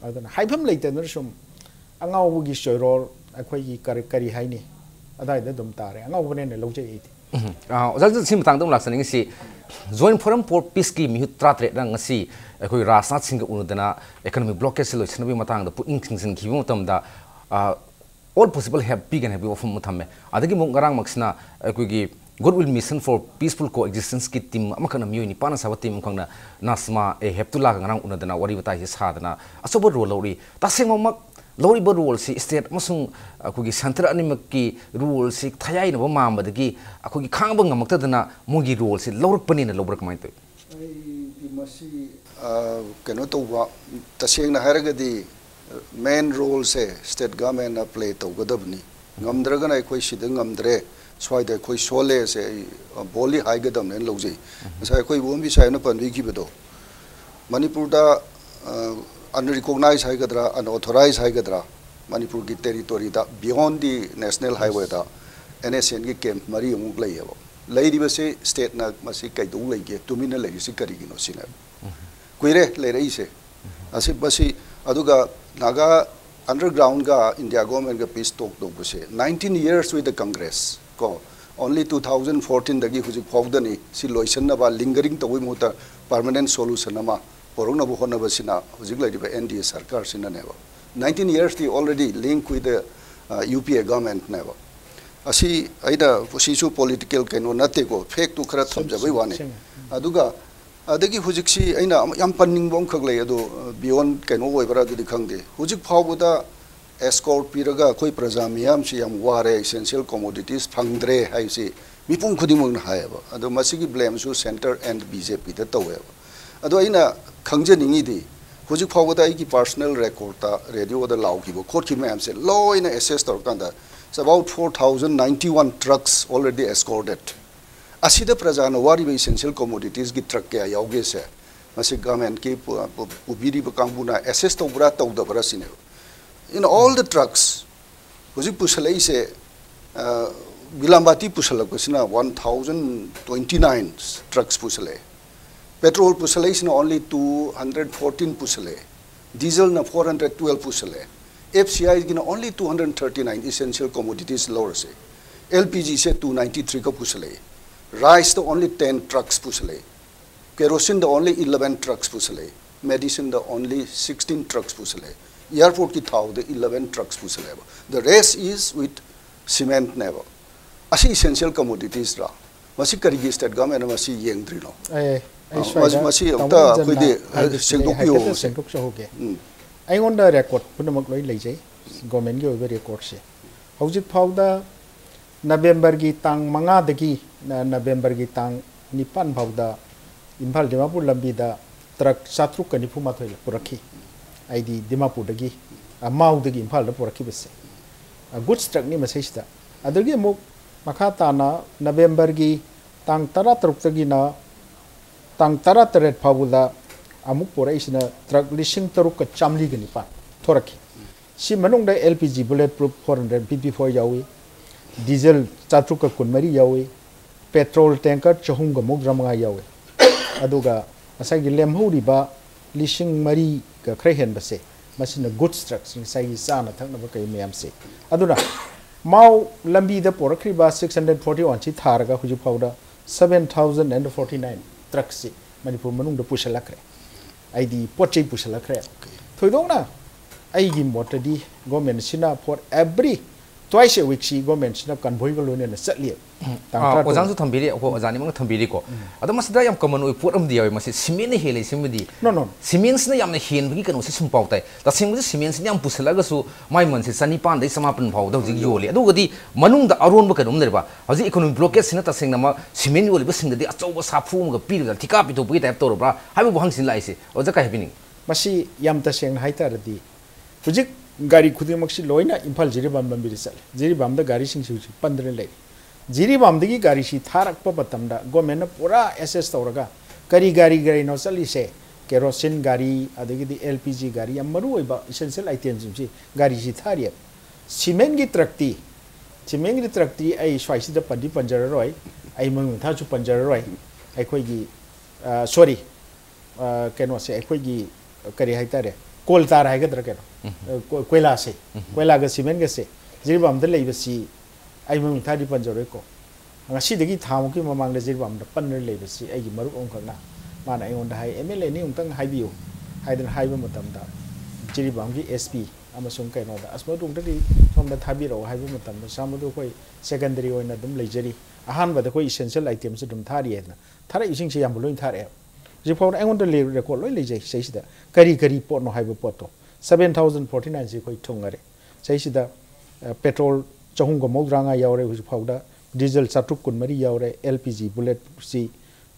ꯑꯗꯨꯅ ꯍꯥꯏꯐꯝ ꯂꯩꯇꯗꯅ ꯁꯨꯝ ꯑꯉꯥꯎꯕꯒꯤ ꯆꯣꯏꯔꯣꯜ, ꯑꯩꯈꯣꯏꯒꯤ ꯀꯔꯤ, ꯀꯔꯤ ꯍꯥꯏꯅꯤ, ꯑꯗꯥꯏꯗ ꯑꯗꯨꯝ ꯇꯥꯔꯦ꯫ ꯑꯉꯥꯎꯕꯅꯦꯅ ꯂꯧꯖꯩ ꯑꯩꯗꯤ꯫ ꯑꯥ, ꯑꯣꯖꯥ, ꯁꯤ ꯃꯇꯥꯡꯗ ꯑꯃꯨꯛ ꯂꯥꯛꯆꯅꯤꯡꯉꯤꯁꯤ, Joint Forum for Peaceꯀꯤ ꯃꯤꯍꯨꯠ ꯇꯔꯥꯇꯔꯦꯠꯅ ꯉꯁꯤ ꯑꯩꯈꯣꯏ ꯔꯥꯖꯅꯥꯊ ꯁꯤꯡꯒ ꯎꯅꯗꯅ economic blockadeꯁꯤ ꯂꯣꯏꯁꯤꯟꯅꯕꯒꯤ ꯃꯇꯥꯡꯗ ꯄꯨꯛꯅꯤꯡ ꯆꯤꯡꯁꯤꯟꯈꯤꯕ ꯃꯇꯝꯗ, ꯑꯥ, all possible help ꯄꯤꯒꯅꯤ ꯍꯥꯏꯕꯒꯤ ꯋꯥꯐꯝ ꯑꯃ ꯊꯝꯃꯦ꯫ ꯑꯗꯒꯤ ꯑꯃꯨꯛ ꯉꯔꯥꯡꯃꯛꯁꯤꯅ ꯑꯩꯈꯣꯏꯒꯤ Goodwill Mission for Peaceful Coexistenceꯀꯤ team ꯑꯃꯈꯛꯅ, ꯃꯤꯑꯣꯏ ꯅꯤꯄꯥꯟꯅ ꯁꯥꯕ team ꯑꯃꯈꯛꯅ ꯅꯥꯁꯃꯥ ꯑꯦ ꯍꯦꯞꯇꯨꯂꯥꯒ ꯉꯔꯥꯡ ꯎꯅꯗꯅ ꯋꯥꯔꯤ ꯋꯥꯇꯥꯏꯁꯤ ꯁꯥꯗꯅ ꯑꯆꯧꯕ role ꯂꯧꯔꯤ꯫ ꯇꯁꯦꯡꯃꯛ ꯂꯧꯔꯤꯕ roleꯁꯤ state ꯑꯃꯁꯨꯡ ꯑꯩꯈꯣꯏꯒꯤ centre ꯑꯅꯤꯃꯛꯀꯤ roleꯁꯤ ꯊꯌꯥꯏꯅꯕ ꯃꯥꯟꯕꯗꯒꯤ ꯑꯩꯈꯣꯏꯒꯤ ꯈꯥꯡꯕ ꯉꯝꯃꯛꯇꯗꯅ ꯃꯣꯏꯒꯤ roleꯁꯤ ꯂꯧꯔꯛꯄꯅꯦꯅ ꯂꯧꯕ꯭ꯔꯥ, ꯀꯃꯥꯏꯅ ꯇꯧꯏ? ꯑꯩꯗꯤ ꯃꯁꯤ, ꯑ, ꯀꯩꯅꯣ ꯇꯧꯕ, ꯇꯁꯦꯡꯅ ꯍꯥꯏꯔꯒꯗꯤ main roleꯁꯦ state governmentꯅ play ꯇꯧꯒꯗꯕꯅꯤ꯫ ꯉꯝꯗ꯭ꯔꯒꯅ ꯑꯩꯈꯣꯏ ꯁꯤꯗ ꯉꯝꯗ꯭ꯔꯦ, ꯁ꯭ꯋꯥꯏꯗ ꯑꯩꯈꯣꯏ ꯁꯣꯜꯂꯦꯁꯦ ꯑꯩ, ꯑ, boldly ꯍꯥꯏꯒꯗꯕꯅꯦꯅ ꯂꯧꯖꯩ꯫ ꯉꯁꯥꯏ ꯑꯩꯈꯣꯏ ꯏꯕꯣꯝꯕꯤ ꯁꯥꯍꯦꯕꯅ ꯄꯟꯕꯤꯈꯤꯕꯗꯣ, ꯃꯅꯤꯄꯨꯔꯗ, ꯑ, unrecognized ꯍꯥꯏꯒꯗ꯭ꯔꯥ, unauthorized ꯍꯥꯏꯒꯗ꯭ꯔꯥ, ꯃꯅꯤꯄꯨꯔꯒꯤ territoryꯗ, beyond the national highwayꯗ NSCNꯒꯤ camp ꯃꯔꯤ ꯑꯃꯨꯛ ꯂꯩꯌꯦꯕ꯫ ꯂꯩꯔꯤꯕꯁꯤ stateꯅ ꯃꯁꯤ ꯀꯩꯗꯧ ꯂꯩꯒꯦ, ꯇꯨꯃꯤꯟꯅ ꯂꯩꯔꯤꯁꯤ ꯀꯔꯤꯒꯤꯅꯣ ꯁꯤꯅꯦꯕ꯫ ꯀꯨꯏꯔꯦ ꯂꯩꯔꯛꯏꯁꯦ꯫ ꯑꯁꯤ, ꯃꯁꯤ, ꯑꯗꯨꯒ ꯅꯥꯒꯥ undergroundꯒ India governmentꯒ peace talk ꯇꯧꯕꯁꯦ nineteen years with the Congress ꯀꯣ, only two thousand fourteenꯗꯒꯤ ꯍꯧꯖꯤꯛ ꯐꯥꯎꯗꯅꯤ ꯁꯤ ꯂꯣꯏꯁꯤꯟꯅꯕ, lingering ꯇꯧꯕꯒꯤ ꯃꯍꯨꯠꯇ permanent solution ꯑꯃ ꯄꯨꯔꯛꯅꯕ ꯍꯣꯠꯅꯕꯁꯤꯅ ꯍꯧꯖꯤꯛ ꯂꯩꯔꯤꯕ NDA ꯁꯔꯀꯥꯔꯁꯤꯅꯅꯦꯕ꯫ Nineteen yearsꯗꯤ already linked with the, uh, UPA governmentꯅꯦꯕ꯫ ꯑꯁꯤ ꯑꯩꯅ, ꯁꯤꯁꯨ political ꯀꯩꯅꯣ ꯅꯠꯇꯦꯀꯣ, factꯇꯨ ꯈꯔ ꯊꯝꯖꯕꯩ ꯋꯥꯅꯤ꯫ ꯑꯗꯨꯒ ꯑꯗꯒꯤ ꯍꯧꯖꯤꯛꯁꯤ ꯑꯩꯅ ꯑꯃ ꯌꯥꯝ ꯄꯟꯅꯤꯡꯕ ꯑꯃꯈꯛ ꯂꯩ, ꯑꯗꯣ, uh, beyond ꯀꯩꯅꯣ ꯑꯣꯏꯕ꯭ꯔꯥ ꯑꯗꯨꯗꯤ ꯈꯪꯗꯦ, ꯍꯧꯖꯤꯛ ꯐꯥꯎꯕꯗ escort ꯄꯤꯔꯒ ꯑꯩꯈꯣꯏ ꯄ꯭ꯔꯖꯥ ꯃꯤꯌꯥꯝꯁꯤ ꯌꯥꯝ ꯋꯥꯔꯦ, essential commodities ꯐꯪꯗ꯭ꯔꯦ ꯍꯥꯏꯁꯤ ꯃꯤꯄꯨꯝ ꯈꯨꯗꯤꯡꯃꯛꯅ ꯍꯥꯏꯌꯦꯕ꯫ ꯑꯗꯣ ꯃꯁꯤꯒꯤ blameꯁꯨ centre and BJPꯗ ꯇꯧꯋꯦꯕ꯫ ꯑꯗꯣ ꯑꯩꯅ ꯈꯪꯖꯅꯤꯡꯉꯤꯗꯤ, ꯍꯧꯖꯤꯛ ꯐꯥꯎꯕꯗ ꯑꯩꯒꯤ personal recordꯇ radioꯗ ꯂꯥꯎꯈꯤꯕ ꯈꯣꯠꯈꯤꯕ ꯃꯌꯥꯝꯁꯦ ꯂꯣꯏꯅ assess ꯇꯧꯔꯀꯥꯟꯗ, it's about four thousand ninety one trucks already escorted꯫ ꯑꯁꯤꯗ ꯄ꯭ꯔꯖꯥꯅ ꯋꯥꯔꯤꯕ essential commoditiesꯀꯤ truck ꯀꯌꯥ ꯌꯥꯎꯒꯦꯁꯦ, ꯃꯁꯤ governmentꯀꯤ ꯄꯨ-, ꯄꯨ-, ꯄꯨꯕꯤꯔꯤꯕ ꯀꯥꯡꯕꯨꯅ assess ꯇꯧꯕ꯭ꯔꯥ ꯇꯧꯗꯕ꯭ꯔꯥ ꯁꯤꯅꯦꯕ꯫ In all the trucks, ꯍꯧꯖꯤꯛ ꯄꯨꯁꯜꯂꯛꯏꯁꯦ, ꯑ, ꯕꯤꯂꯥꯝꯕꯥꯇꯤ ꯄꯨꯁꯜꯂꯛꯄꯁꯤꯅ one thousand twenty nine trucks ꯄꯨꯁꯜꯂꯛꯑꯦ꯫ Petrol ꯄꯨꯁꯜꯂꯛꯏꯁꯤꯅ only two hundred fourteen ꯄꯨꯁꯜꯂꯛꯑꯦ꯫ Dieselꯅ four hundred twelve ꯄꯨꯁꯜꯂꯛꯑꯦ꯫ ꯑꯦꯐ ꯁꯤ ꯑꯥꯏꯒꯤꯅ only two hundred thirty nine essential commodities ꯂꯧꯔꯁꯦ꯫ ꯑꯦꯜ ꯄꯤ ꯖꯤꯁꯦ two ninety three ꯈꯛ ꯄꯨꯁꯜꯂꯛꯑꯦ꯫ ꯔꯥꯏꯁꯇ only ten trucks ꯄꯨꯁꯜꯂꯛꯑꯦ꯫ ꯀꯦꯔꯣꯁꯤꯟꯗ only eleven trucks ꯄꯨꯁꯜꯂꯛꯑꯦ꯫ ꯃꯦꯗꯤꯁꯤꯟꯗ only sixteen trucks ꯄꯨꯁꯜꯂꯛꯑꯦ꯫ ꯑꯦꯌꯥꯔꯄꯣꯔꯠꯀꯤ ꯊꯥꯎꯗ eleven trucks ꯄꯨꯁꯜꯂꯛꯑꯦꯕ꯫ The rest is with cementꯅꯦꯕ꯫ ꯑꯁꯤ essential commoditiesꯔꯥ? ꯃꯁꯤ ꯀꯔꯤꯒꯤ state governmentꯅ ꯃꯁꯤ ꯌꯦꯡꯗ꯭ꯔꯤꯅꯣ? ꯑꯦ, ꯑꯩ ꯑ, ꯁ꯭ꯋꯥꯏꯗ ꯃꯁꯤ, ꯃꯁꯤ ꯇꯥꯃꯣ ꯑꯝꯇ ꯏꯟꯖꯟꯅ ꯑꯩꯈꯣꯏꯗꯤ, ꯑ, ꯍꯥꯏꯕꯁꯤ ꯁꯦꯡꯗꯣꯛꯄꯤꯌꯣ ꯍꯥꯏꯐꯦꯠꯇ ꯃꯁꯤ꯫ ꯁꯦꯡꯗꯣꯛꯆꯍꯧꯒꯦ꯫ ꯎꯝ꯫ ꯑꯩꯉꯣꯟꯗ record ꯄꯨꯝꯅꯃꯛ ꯂꯣꯏ ꯂꯩꯖꯩ, governmentꯀꯤ ꯑꯣꯏꯕ recordꯁꯦ꯫ ꯍꯧꯖꯤꯛ ꯐꯥꯎꯗ Novemberꯒꯤ ꯇꯥꯡ ꯃꯉꯥꯗꯒꯤ, ꯅ-, Novemberꯒꯤ ꯇꯥꯡ ꯅꯤꯄꯥꯟ ꯐꯥꯎꯗ ꯏꯝꯐꯥꯜ ꯗꯤꯃꯥꯄꯨꯔ ꯂꯝꯕꯤꯗ truck ꯆꯥꯇ꯭ꯔꯨꯛꯀ ꯅꯤꯐꯨ ꯃꯥꯊꯣꯏ ꯄꯨꯔꯛꯈꯤ꯫ ꯑꯩꯗꯤ ꯗꯤꯃꯥꯄꯨꯔꯗꯒꯤ, ꯑ, ꯃꯥꯎꯗꯒꯤ ꯏꯝꯐꯥꯜꯗ ꯄꯨꯔꯛꯈꯤꯕꯁꯦ꯫ ꯑ, goods truckꯅꯤ ꯃꯁꯤꯁꯤꯗ꯫ ꯑꯗꯨꯗꯒꯤ ꯑꯃꯨꯛ ꯃꯈꯥ ꯇꯥꯅ Novemberꯒꯤ ꯇꯥꯡ ꯇꯔꯥꯇꯔꯨꯛꯇꯒꯤꯅ ꯇꯥꯡ ꯇꯔꯥꯇꯔꯦꯠ ꯐꯥꯎꯕꯗ ꯑꯃꯨꯛ ꯄꯨꯔꯛꯏꯁꯤꯅ truck ꯂꯤꯁꯤꯡ ꯇꯔꯨꯛꯀ ꯆꯥꯃꯔꯤꯒ ꯅꯤꯄꯥꯟ ꯊꯣꯔꯛꯈꯤ꯫ ꯁꯤ ꯃꯅꯨꯡꯗ L P G bullet proof four hundred P P four ꯌꯥꯎꯏ, diesel ꯆꯥꯇ꯭ꯔꯨꯛꯀ ꯀꯨꯟꯃꯔꯤ ꯌꯥꯎꯏ, petrol tanker ꯆꯍꯨꯝꯒ ꯃꯧꯗ꯭ꯔꯥ ꯃꯉꯥ ꯌꯥꯎꯏ, ꯑꯗꯨꯒ ꯉꯁꯥꯏꯒꯤ ꯂꯦꯝꯍꯧꯔꯤꯕ ꯂꯤꯁꯤꯡ ꯃꯔꯤꯒ ꯈꯔ ꯍꯦꯟꯕꯁꯦ, ꯃꯁꯤꯅ goods trucks, ꯉꯁꯥꯏꯒꯤ ꯆꯥꯅ ꯊꯛꯅꯕ ꯀꯩ ꯃꯌꯥꯝꯁꯦ꯫ ꯑꯗꯨꯅ ꯃꯥꯎ ꯂꯝꯕꯤꯗ ꯄꯣꯔꯛꯈ꯭ꯔꯤꯕ six hundred forty one ꯁꯤ ꯊꯥꯔꯒ ꯍꯧꯖꯤꯛ ꯐꯥꯎꯗ seven thousand and forty nine trucksꯁꯤ Manipur ꯃꯅꯨꯡꯗ ꯄꯨꯁꯤꯜꯂꯛꯈ꯭ꯔꯦ꯫ ꯑꯩꯗꯤ ꯄꯣꯠ ꯆꯩ ꯄꯨꯁꯤꯜꯂꯛꯈ꯭ꯔꯦ꯫ ꯊꯣꯏꯗꯣꯛꯅ ꯑꯩꯒꯤ ꯃꯣꯠꯇꯗꯤ governmentꯁꯤꯅ for every twice a weekꯁꯤ governmentꯁꯤꯅ convoyꯒ ꯂꯣꯏꯅꯅ ꯆꯠꯂꯤ꯫ ꯇꯥꯡ ꯑꯥ, ꯇꯔꯥꯇꯔꯨꯛ꯫ ꯑꯣꯖꯥꯅꯁꯨ ꯊꯝꯕꯤꯔꯤ, ꯑꯩꯈꯣꯏ ꯑꯣꯖꯥ ꯑꯅꯤꯃꯛꯅ ꯊꯝꯕꯤꯔꯤꯀꯣ꯫ ꯑꯗꯣ ꯃꯁꯤꯗ ꯌꯥꯝ common ꯑꯣꯏꯕ ꯄꯣꯠ ꯑꯃꯗꯤ ꯌꯥꯎꯋꯤ, ꯃꯁꯤ cementꯅ ꯍꯦꯜꯂꯦ ꯁꯤꯃꯗꯤ꯫ No, no. Cementꯁꯤꯅ ꯌꯥꯝꯅ ꯍꯦꯟꯕꯒꯤ ꯀꯩꯅꯣꯁꯦ ꯁꯨꯝ ꯄꯥꯎ ꯇꯥꯏ꯫ ꯇꯁꯦꯡꯕꯗꯤ cementꯁꯤꯅ ꯌꯥꯝ ꯄꯨꯁꯜꯂꯛꯑꯒꯁꯨ ꯃꯥꯏ ꯃꯃꯜꯁꯦ ꯆꯅꯤꯄꯥꯟꯗꯩ ꯆꯃꯥꯄꯟ ꯐꯥꯎꯕꯗ ꯍꯧꯖꯤꯛ ꯌꯣꯜꯂꯤ꯫ ꯑꯗꯨꯒꯗꯤ ꯃꯅꯨꯡꯗ ꯑꯔꯣꯟꯕ ꯀꯩꯅꯣꯝ ꯂꯩꯔꯕ, ꯍꯧꯖꯤꯛ economic blockadeꯁꯤꯅ ꯇꯁꯦꯡꯅꯃꯛ cement ꯌꯣꯜꯂꯤꯕꯁꯤꯡꯗꯗꯤ ꯑꯆꯧꯕ ꯁꯥꯐꯨ ꯑꯃꯒ ꯄꯤꯔꯤꯕ꯭ꯔꯥ, ꯊꯤꯀꯥ ꯄꯤꯊꯣꯛꯄꯒꯤ type ꯇꯧꯔꯕ꯭ꯔꯥ ꯍꯥꯏꯕ ꯋꯥꯍꯪꯁꯤꯅ ꯂꯥꯛꯏꯁꯦ꯫ ꯑꯣꯖꯥ ꯀꯩ ꯍꯥꯏꯕꯤꯅꯤꯡꯉꯤ? ꯃꯁꯤ ꯌꯥꯝ ꯇꯁꯦꯡꯅ ꯍꯥꯏ ꯇꯥꯔꯗꯤ, ꯍꯧꯖꯤꯛ ꯒꯥꯔꯤ ꯈꯨꯗꯤꯡꯃꯛꯁꯤ ꯂꯣꯏꯅ ꯏꯝꯐꯥꯜ ꯖꯤꯔꯤꯕꯥꯝ ꯂꯝꯕꯤꯗ ꯆꯠꯂꯤ꯫ ꯖꯤꯔꯤꯕꯥꯝꯗ ꯒꯥꯔꯤꯁꯤꯡꯁꯤ ꯍꯧꯖꯤꯛ ꯄꯟꯗꯅ ꯂꯩꯔꯤ꯫ ꯖꯤꯔꯤꯕꯥꯝꯗꯒꯤ ꯒꯥꯔꯤꯁꯤ ꯊꯥꯔꯛꯄ ꯃꯇꯝꯗ governmentꯅ ꯄꯨꯔꯥ assess ꯇꯧꯔꯒ ꯀꯔꯤ ꯒꯥꯔꯤ ꯒꯥꯔꯤꯅꯣ ꯆꯠꯂꯤꯁꯦ, ꯀꯦꯔꯣꯁꯤꯟ ꯒꯥꯔꯤ, ꯑꯗꯒꯤꯗꯤ L P G ꯒꯥꯔꯤ, ꯌꯥꯝ ꯃꯔꯨ ꯑꯣꯏꯕ essential itemꯁꯤꯡꯁꯤ ꯒꯥꯔꯤꯁꯤ ꯊꯥꯔꯤꯑꯕ꯫ Cementꯀꯤ truckꯇꯤ, cementꯀꯤ truckꯇꯤ ꯑꯩ ꯁ꯭ꯋꯥꯏꯁꯤꯗ ꯄꯟꯗꯤ ꯄꯟꯖꯔꯔꯣꯏ, ꯑꯩ ꯃꯃꯤꯡ ꯃꯊꯥꯁꯨ ꯄꯟꯖꯔꯔꯣꯏ꯫ ꯑꯩꯈꯣꯏꯒꯤ, ꯑ, sorry, ꯑ, ꯀꯩꯅꯣꯁꯦ, ꯑꯩꯈꯣꯏꯒꯤ ꯀꯔꯤ ꯍꯥꯏꯇꯥꯔꯦ, ꯀꯣꯜ ꯇꯥꯔ ꯍꯥꯏꯒꯗ꯭ꯔꯥ ꯀꯩꯅꯣ, ꯑ, ꯀꯣ-, ꯀꯣꯏꯂꯥꯁꯦ, ꯀꯣꯏꯂꯥꯒ ꯁꯤꯃꯦꯟꯒꯁꯦ ꯖꯤꯔꯤꯕꯥꯝꯗ ꯂꯩꯕꯁꯤ ꯑꯩ ꯃꯃꯤꯡ ꯊꯥꯗꯤ ꯄꯟꯖꯔꯣꯏꯀꯣ꯫ ꯉꯁꯤꯗꯒꯤ ꯊꯥꯃꯨꯛꯀꯤ ꯃꯃꯥꯡꯗ ꯖꯤꯔꯤꯕꯥꯝꯗ ꯄꯟꯅ ꯂꯩꯕꯁꯤ ꯑꯩꯒꯤ ꯃꯔꯨꯞ ꯑꯃꯈꯛꯅ, ꯃꯥꯅ ꯑꯩꯉꯣꯟꯗ ꯍꯥꯏ, "ꯑꯦꯝ ꯑꯦꯜ ꯑꯦꯅꯤ ꯑꯃꯨꯛꯇꯪ ꯍꯥꯏꯕꯤꯌꯨ" ꯍꯥꯏꯗꯅ ꯍꯥꯏꯕ ꯃꯇꯝꯗ, ꯖꯤꯔꯤꯕꯥꯝꯒꯤ ꯑꯦꯁ ꯄꯤ ꯑꯃꯁꯨꯡ ꯀꯩꯅꯣꯗ, "ꯑꯁ, ꯃꯗꯨ ꯑꯃꯨꯛꯇꯗꯤ ꯁꯣꯝꯗ ꯊꯥꯕꯤꯔꯛꯑꯣ" ꯍꯥꯏꯕ ꯃꯇꯝꯗ, "ꯁꯥꯔ, ꯃꯗꯨ ꯑꯩꯈꯣꯏ ꯁꯦꯀꯦꯟꯗꯔꯤ ꯑꯣꯏꯅ ꯑꯗꯨꯝ ꯂꯩꯖꯔꯤ, ꯑꯍꯥꯟꯕꯗ ꯑꯩꯈꯣꯏ ꯏꯁꯦꯟꯁꯤꯌꯦꯜ ꯑꯥꯏꯇꯦꯝꯁꯦ ꯑꯗꯨꯝ ꯊꯥꯔꯤ" ꯍꯥꯏꯗꯅ ꯊꯥꯔꯛꯏꯕꯁꯤꯡꯁꯦ ꯑꯌꯥꯝꯕ ꯂꯣꯏꯅ ꯊꯥꯔꯛꯑꯦꯕ꯫ ꯍꯧꯖꯤꯛ ꯐꯥꯎꯕꯗ ꯑꯩꯉꯣꯟꯗ ꯂꯩ-, ꯔꯦꯀꯣꯔꯗ ꯂꯣꯏ ꯂꯩꯖꯩ꯫ ꯁꯤꯁꯤꯗ ꯀꯔꯤ ꯀꯔꯤ ꯄꯣꯠꯅꯣ ꯍꯥꯏꯕ ꯄꯣꯠꯇꯣ, seven thousand forty nine ꯁꯤ ꯑꯩꯈꯣꯏ ꯊꯨꯡꯉꯔꯦ꯫ ꯁꯤꯁꯤꯗ, ꯑ, ꯄꯦꯇ꯭ꯔꯣꯜ ꯆꯍꯨꯝꯒ ꯃꯧꯗ꯭ꯔꯥ ꯃꯉꯥ ꯌꯥꯎꯔꯦ ꯍꯧꯖꯤꯛ ꯐꯥꯎꯗ, ꯗꯤꯖꯜ ꯆꯥꯇ꯭ꯔꯨꯛ ꯀꯨꯟꯃꯔꯤ ꯌꯥꯎꯔꯦ, ꯑꯦꯜ ꯄꯤ ꯖꯤ ꯕꯨꯂꯦꯠꯁꯤ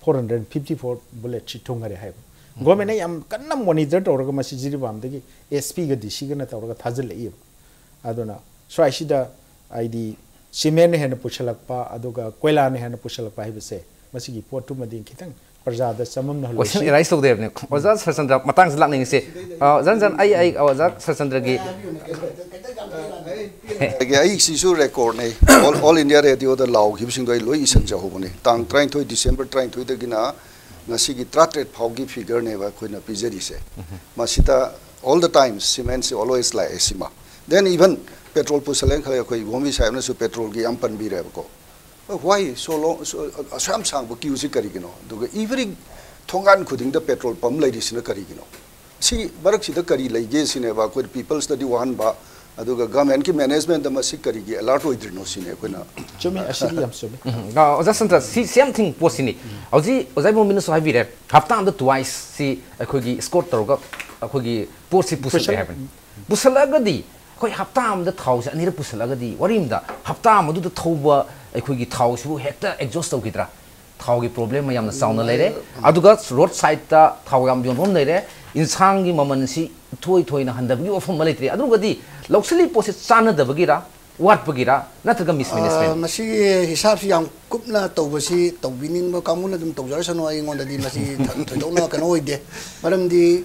four hundred fifty four ꯕꯨꯂꯦꯠꯁꯤ ꯊꯨꯡꯉꯔꯦ ꯍꯥꯏꯕ꯫ ꯒꯣꯔꯃꯦꯟꯅ ꯌꯥꯝ ꯀꯟꯅ ꯃꯣꯅꯤꯇꯔ ꯇꯧꯔꯒ ꯃꯁꯤ ꯖꯤꯔꯤꯕꯥꯝꯗꯒꯤ ꯑꯦꯁ ꯄꯤꯒ ꯗꯤ ꯁꯤꯒꯅ ꯇꯧꯔꯒ ꯊꯥꯖꯤꯜꯂꯛꯏꯕ꯫ ꯑꯗꯨꯅ ꯁ꯭ꯋꯥꯏꯁꯤꯗ ꯍꯥꯏꯗꯤ ꯁꯤꯃꯦꯟꯅ ꯍꯦꯟꯅ ꯄꯨꯁꯜꯂꯛꯄ, ꯑꯗꯨꯒ ꯀꯣꯏꯂꯥꯅ ꯍꯦꯟꯅ ꯄꯨꯁꯜꯂꯛꯄ ꯍꯥꯏꯕꯁꯦ, ꯃꯁꯤꯒꯤ ꯄꯣꯠꯇꯨꯃꯗꯤ ꯈꯤꯇꯪ ꯄ꯭ꯔꯖꯥꯗ ꯆꯃꯝꯅꯍꯜꯂꯣꯏꯁꯤ꯫ ꯀꯣꯏꯁꯟ ꯑꯦꯔꯥꯏꯁ ꯇꯧꯗꯦ ꯍꯥꯏꯕꯅꯤ꯫ ꯑꯣꯖꯥ ꯁꯔꯆꯟꯗ꯭ꯔ, ꯃꯇꯥꯡꯁꯤ ꯂꯥꯛꯅꯤꯡꯉꯤꯁꯦ, ꯑ, ꯖꯟ ꯖꯟ, ꯑꯩ, ꯑꯩ, ꯑꯣꯖꯥ ꯁꯔꯆꯟꯗ꯭ꯔꯒꯤ ꯑꯗꯒꯤ ꯑꯩ ꯁꯤꯁꯨ ꯔꯦꯀꯣꯔꯗꯅꯦ꯫ ꯑꯣꯜ, ꯑꯣꯜ ꯏꯟꯗꯤꯌꯥ ꯔꯦꯗꯤꯑꯣꯗ ꯂꯥꯎꯈꯤꯕꯁꯤꯡꯗꯣ ꯑꯩ ꯂꯣꯏ ꯏꯁꯟꯖꯍꯧꯕꯅꯦ꯫ ꯇꯥꯡ ꯇꯔꯥꯅꯤꯊꯣꯏ ꯗꯤꯁꯦꯝꯕꯔ ꯇꯔꯥꯅꯤꯊꯣꯏꯗꯒꯤꯅ ꯉꯁꯤꯒꯤ ꯇꯔꯥꯇꯔꯦꯠ ꯐꯥꯎꯒꯤ ꯐꯤꯒꯔꯅꯦꯕ ꯑꯩꯈꯣꯏꯅ ꯄꯤꯖꯔꯤꯁꯦ꯫ ꯃꯁꯤꯗ all the times ꯁꯤꯃꯦꯟꯁꯦ always ꯂꯥꯛꯑꯦ ꯁꯤꯃ꯫ Then even ꯄꯦꯇ꯭ꯔꯣꯜ ꯄꯨꯁꯜꯂꯦꯅ ꯈꯜꯂꯦ, ꯑꯩꯈꯣꯏ ꯏꯕꯣꯝꯕꯤ ꯁꯥꯍꯦꯕꯅꯁꯨ ꯄꯦꯇ꯭ꯔꯣꯜꯒꯤ ꯌꯥꯝ ꯄꯟꯕꯤꯔꯦꯕꯀꯣ꯫ Why so long, so, ꯑꯁꯨꯛ ꯌꯥꯝ ꯁꯥꯡꯕ ꯀ꯭ꯌꯨꯁꯤ ꯀꯔꯤꯒꯤꯅꯣ? ꯑꯗꯨꯒ every ꯊꯣꯡꯒꯥꯟ ꯈꯨꯗꯤꯡꯗ ꯄꯦꯇ꯭ꯔꯣꯜ ꯄꯝ ꯂꯩꯔꯤꯁꯤꯅ ꯀꯔꯤꯒꯤꯅꯣ? ꯁꯤ ꯃꯔꯛꯁꯤꯗ ꯀꯔꯤ ꯂꯩꯒꯦ ꯁꯤꯅꯦꯕ ꯑꯩꯈꯣꯏ ꯄꯤꯄꯜꯁꯇꯗꯤ ꯋꯥꯍꯟꯕ, ꯑꯗꯨꯒ ꯒꯚꯔꯟꯃꯦꯟꯠꯀꯤ ꯃꯦꯅꯦꯖꯃꯦꯟꯠꯇ ꯃꯁꯤ ꯀꯔꯤꯒꯤ ꯑꯦꯂꯔꯠ ꯑꯣꯏꯗ꯭ꯔꯤꯅꯣ ꯁꯤꯅꯦ ꯑꯩꯈꯣꯏꯅ꯫ ꯆꯨꯝꯃꯤ, ꯑꯁꯤꯗꯤ ꯌꯥꯝ ꯆꯨꯝꯃꯤ꯫ ꯎꯝ, ꯑ, ꯑꯣꯖꯥ ꯁꯟꯇ, ꯁꯤ ꯁꯦꯝ ꯊꯤꯡ ꯄꯣꯠꯁꯤꯅꯤ꯫ ꯍꯧꯖꯤꯛ ꯑꯣꯖꯥ ꯏꯕꯣꯝꯕꯤꯅꯁꯨ ꯍꯥꯏꯕꯤꯔꯦ, ꯍꯞꯇꯥ ꯑꯃꯗ twice ꯁꯤ ꯑꯩꯈꯣꯏꯒꯤ escort ꯇꯧꯔꯒ ꯑꯩꯈꯣꯏꯒꯤ ꯄꯣꯠꯁꯤ ꯄꯨꯁꯜꯂꯛꯑꯦ ꯄꯨꯁꯜ-, ꯍꯥꯏꯕꯅꯤ꯫ ꯄꯨꯁꯜꯂꯛꯑꯒꯗꯤ ꯑꯩꯈꯣꯏ ꯍꯞꯇꯥ ꯑꯃꯗ ꯊꯥꯎꯁꯦ ꯑꯅꯤꯔꯛ ꯄꯨꯁꯜꯂꯛꯑꯒꯗꯤ, ꯋꯥꯔꯤ ꯑꯃꯗ ꯍꯞꯇꯥ ꯑꯃꯗꯨꯗ ꯊꯧꯕ ꯑꯩꯈꯣꯏꯒꯤ ꯊꯥꯎꯁꯤꯕꯨ ꯍꯦꯛꯇ exhaust ꯇꯧꯈꯤꯗ꯭ꯔꯥ? ꯊꯥꯎꯒꯤ problem ꯌꯥꯝꯅ ꯆꯥꯎꯅ ꯂꯩꯔꯦ꯫ ꯑꯗꯨꯒ road side ꯇ ꯊꯥꯎ ꯌꯥꯝ ꯌꯣꯟꯐꯝ ꯂꯩꯔꯦ꯫ ꯏꯟꯁꯥꯡꯒꯤ ꯃꯃꯜꯁꯤ ꯏꯊꯣꯏ ꯊꯣꯏꯅ ꯍꯟꯊꯕꯒꯤ ꯋꯥꯐꯝ ꯑꯃ ꯂꯩꯇ꯭ꯔꯦ꯫ ꯑꯗꯨꯒꯗꯤ ꯂꯧꯁꯤꯜꯂꯤ ꯄꯣꯠꯁꯤ ꯆꯥꯟꯅꯗꯕꯒꯤꯔ, ꯋꯥꯠꯄꯒꯤꯔ, ꯅꯠꯇ꯭ꯔꯒ mismanagement? ꯑ, ꯃꯁꯤꯒꯤ ꯍꯤꯁꯥꯞꯁꯤ ꯌꯥꯝ ꯀꯨꯞꯅ ꯇꯧꯕꯁꯤ ꯇꯧꯕꯤꯅꯤꯡꯕ ꯀꯥꯡꯕꯨꯅ ꯑꯗꯨꯝ ꯇꯧꯖꯔꯁꯅꯨ, ꯑꯩꯉꯣꯟꯗꯗꯤ ꯃꯁꯤ ꯊ-, ꯊꯣꯏꯗꯣꯛꯅ ꯀꯩꯅꯣ ꯑꯣꯏꯗꯦ꯫ ꯃꯔꯝꯗꯤ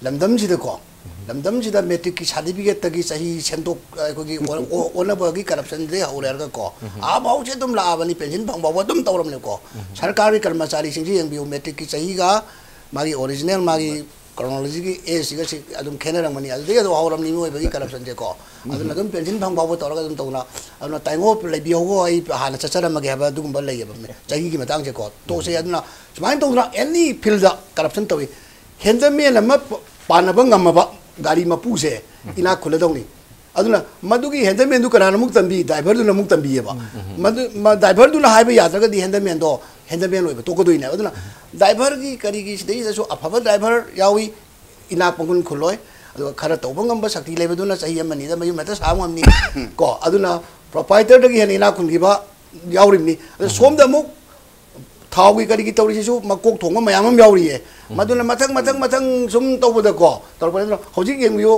ꯂꯝꯗꯝꯁꯤꯗꯀꯣ, ꯂꯝꯗꯝꯁꯤꯗ matric ꯀꯤ certificate ꯇꯒꯤ ꯆꯍꯤ ꯁꯦꯝꯗꯣꯛ, ꯑꯩꯈꯣꯏꯒꯤ ꯑꯣ-, ꯑꯣ-, ꯑꯣꯟꯅꯕꯒꯤ corruption ꯗꯒꯤ ꯍꯧꯔꯦ ꯍꯥꯏꯔꯒꯀꯣ, ꯑꯥ ꯐꯥꯎꯁꯦ ꯑꯗꯨꯝ ꯂꯥꯛꯑꯕꯅꯤ, pension ꯐꯪ ꯐꯥꯎꯕ ꯑꯗꯨꯝ ꯇꯧꯔꯝꯅꯤꯀꯣ꯫ ꯁꯔꯀꯥꯔꯒꯤ ꯀꯔꯃꯆꯥꯔꯤꯁꯤꯡꯁꯤ ꯌꯦꯡꯕꯤꯌꯨ, matric ꯀꯤ ꯆꯍꯤꯒ ꯃꯥꯒꯤ original ꯃꯥꯒꯤ ꯀ꯭ꯔꯣꯅꯣꯂꯣꯖꯤꯒꯤ ꯑꯦꯖꯁꯤꯒ ꯁꯤ ꯑꯗꯨꯝ ꯈꯦꯠꯅꯔꯝꯒꯅꯤ꯫ ꯑꯗꯨꯗꯒꯤ ꯑꯗꯨꯝ ꯍꯧꯔꯝꯅꯤ ꯃꯤꯑꯣꯏꯕꯒꯤ ꯀꯔꯞꯁꯟꯁꯦꯀꯣ꯫ ꯑꯗꯨꯅ ꯑꯗꯨꯝ ꯄꯦꯟꯁꯤꯟ ꯐꯪ ꯐꯥꯎꯕ ꯇꯧꯔꯒ ꯑꯗꯨꯝ ꯇꯧꯅ, ꯑꯗꯨꯅ ꯇꯥꯏꯉꯣ ꯂꯩꯕꯤꯍꯧꯕ, ꯑꯩ ꯍꯥꯟꯅ ꯆꯠꯆꯔꯝꯃꯒꯦ ꯍꯥꯏꯕ ꯑꯗꯨꯒꯨꯝꯕ ꯂꯩꯌꯦꯕ꯫ ꯆꯍꯤꯒꯤ ꯃꯇꯥꯡꯁꯦꯀꯣ ꯇꯣꯛꯁꯦ꯫ ꯑꯗꯨꯅ ꯁꯨꯃꯥꯏꯅ ꯇꯧꯗꯅ ꯑꯦꯅꯤ ꯐꯤꯜꯗ ꯀꯔꯞꯁꯟ ꯇꯧꯏ꯫ ꯍꯦꯟꯗꯃꯦꯟ ꯑꯃ ꯄꯥꯟꯅꯕ ꯉꯝꯃꯕ ꯒꯥꯔꯤ ꯃꯄꯨꯁꯦ ꯏꯅꯥꯛ ꯈꯨꯜꯂꯗꯧꯅꯤ꯫ ꯑꯗꯨꯅ ꯃꯗꯨꯒꯤ ꯍꯦꯟꯗꯃꯦꯟꯗꯨ ꯀꯅꯥꯅ ꯑꯃꯨꯛ ꯇꯝꯕꯤ? ꯗ꯭ꯔꯥꯏꯚꯔꯗꯨꯅ ꯑꯃꯨꯛ ꯇꯝꯕꯤꯌꯦꯕ꯫ ꯃꯗꯨ ꯃ- ꯗ꯭ꯔꯥꯏꯚꯔꯗꯨꯅ ꯍꯥꯏꯕ ꯌꯥꯗ꯭ꯔꯒꯗꯤ ꯍꯦꯟꯗꯃꯦꯟꯗꯣ ꯍꯦꯟꯗꯃꯦꯟ ꯑꯣꯏꯕ ꯇꯣꯛꯀꯗꯣꯏꯅꯦꯕ꯫ ꯑꯗꯨꯅ ꯗ꯭ꯔꯥꯏꯚꯔꯒꯤ ꯀꯔꯤꯒꯤ ꯁꯤꯗꯩꯁꯤꯗꯁꯨ ꯑꯐꯕ ꯗ꯭ꯔꯥꯏꯚꯔ ꯌꯥꯎꯏ, ꯏꯅꯥꯛ ꯄꯪꯈꯨꯟ ꯈꯨꯜꯂꯣꯏ꯫ ꯑꯗꯨꯒ ꯈꯔ ꯇꯧꯕ ꯉꯝꯕ ꯁꯛꯇꯤ ꯂꯩꯕꯗꯨꯅ ꯆꯍꯤ ꯑꯃ ꯑꯅꯤꯗ ꯃꯌꯨꯝ ꯍꯦꯛꯇ ꯁꯥꯕ ꯉꯝꯅꯤ꯫ ꯀꯣ, ꯑꯗꯨꯅ ꯄ꯭ꯔꯣꯄꯥꯏꯇꯔꯗꯒꯤ ꯍꯦꯟꯅ ꯏꯅꯥꯛ ꯈꯨꯟꯈꯤꯕ ꯌꯥꯎꯔꯤꯕꯅꯤ꯫ ꯑꯗ ꯁꯣꯝꯗ ꯑꯃꯨꯛ ꯊꯥꯎꯒꯤ ꯀꯔꯤꯒꯤ ꯇꯧꯔꯤꯁꯤꯁꯨ ꯃꯀꯣꯛ ꯊꯣꯡꯕ ꯃꯌꯥꯝ ꯑꯃ ꯌꯥꯎꯔꯤꯌꯦ꯫ ꯃꯗꯨꯅ ꯃꯊꯪ ꯃꯊꯪ ꯃꯊꯪ ꯁꯨꯝ ꯇꯧꯕꯗꯀꯣ, ꯇꯧꯔꯛꯄꯅꯤꯅ ꯍꯧꯖꯤꯛ ꯌꯦꯡꯕꯤꯌꯨ,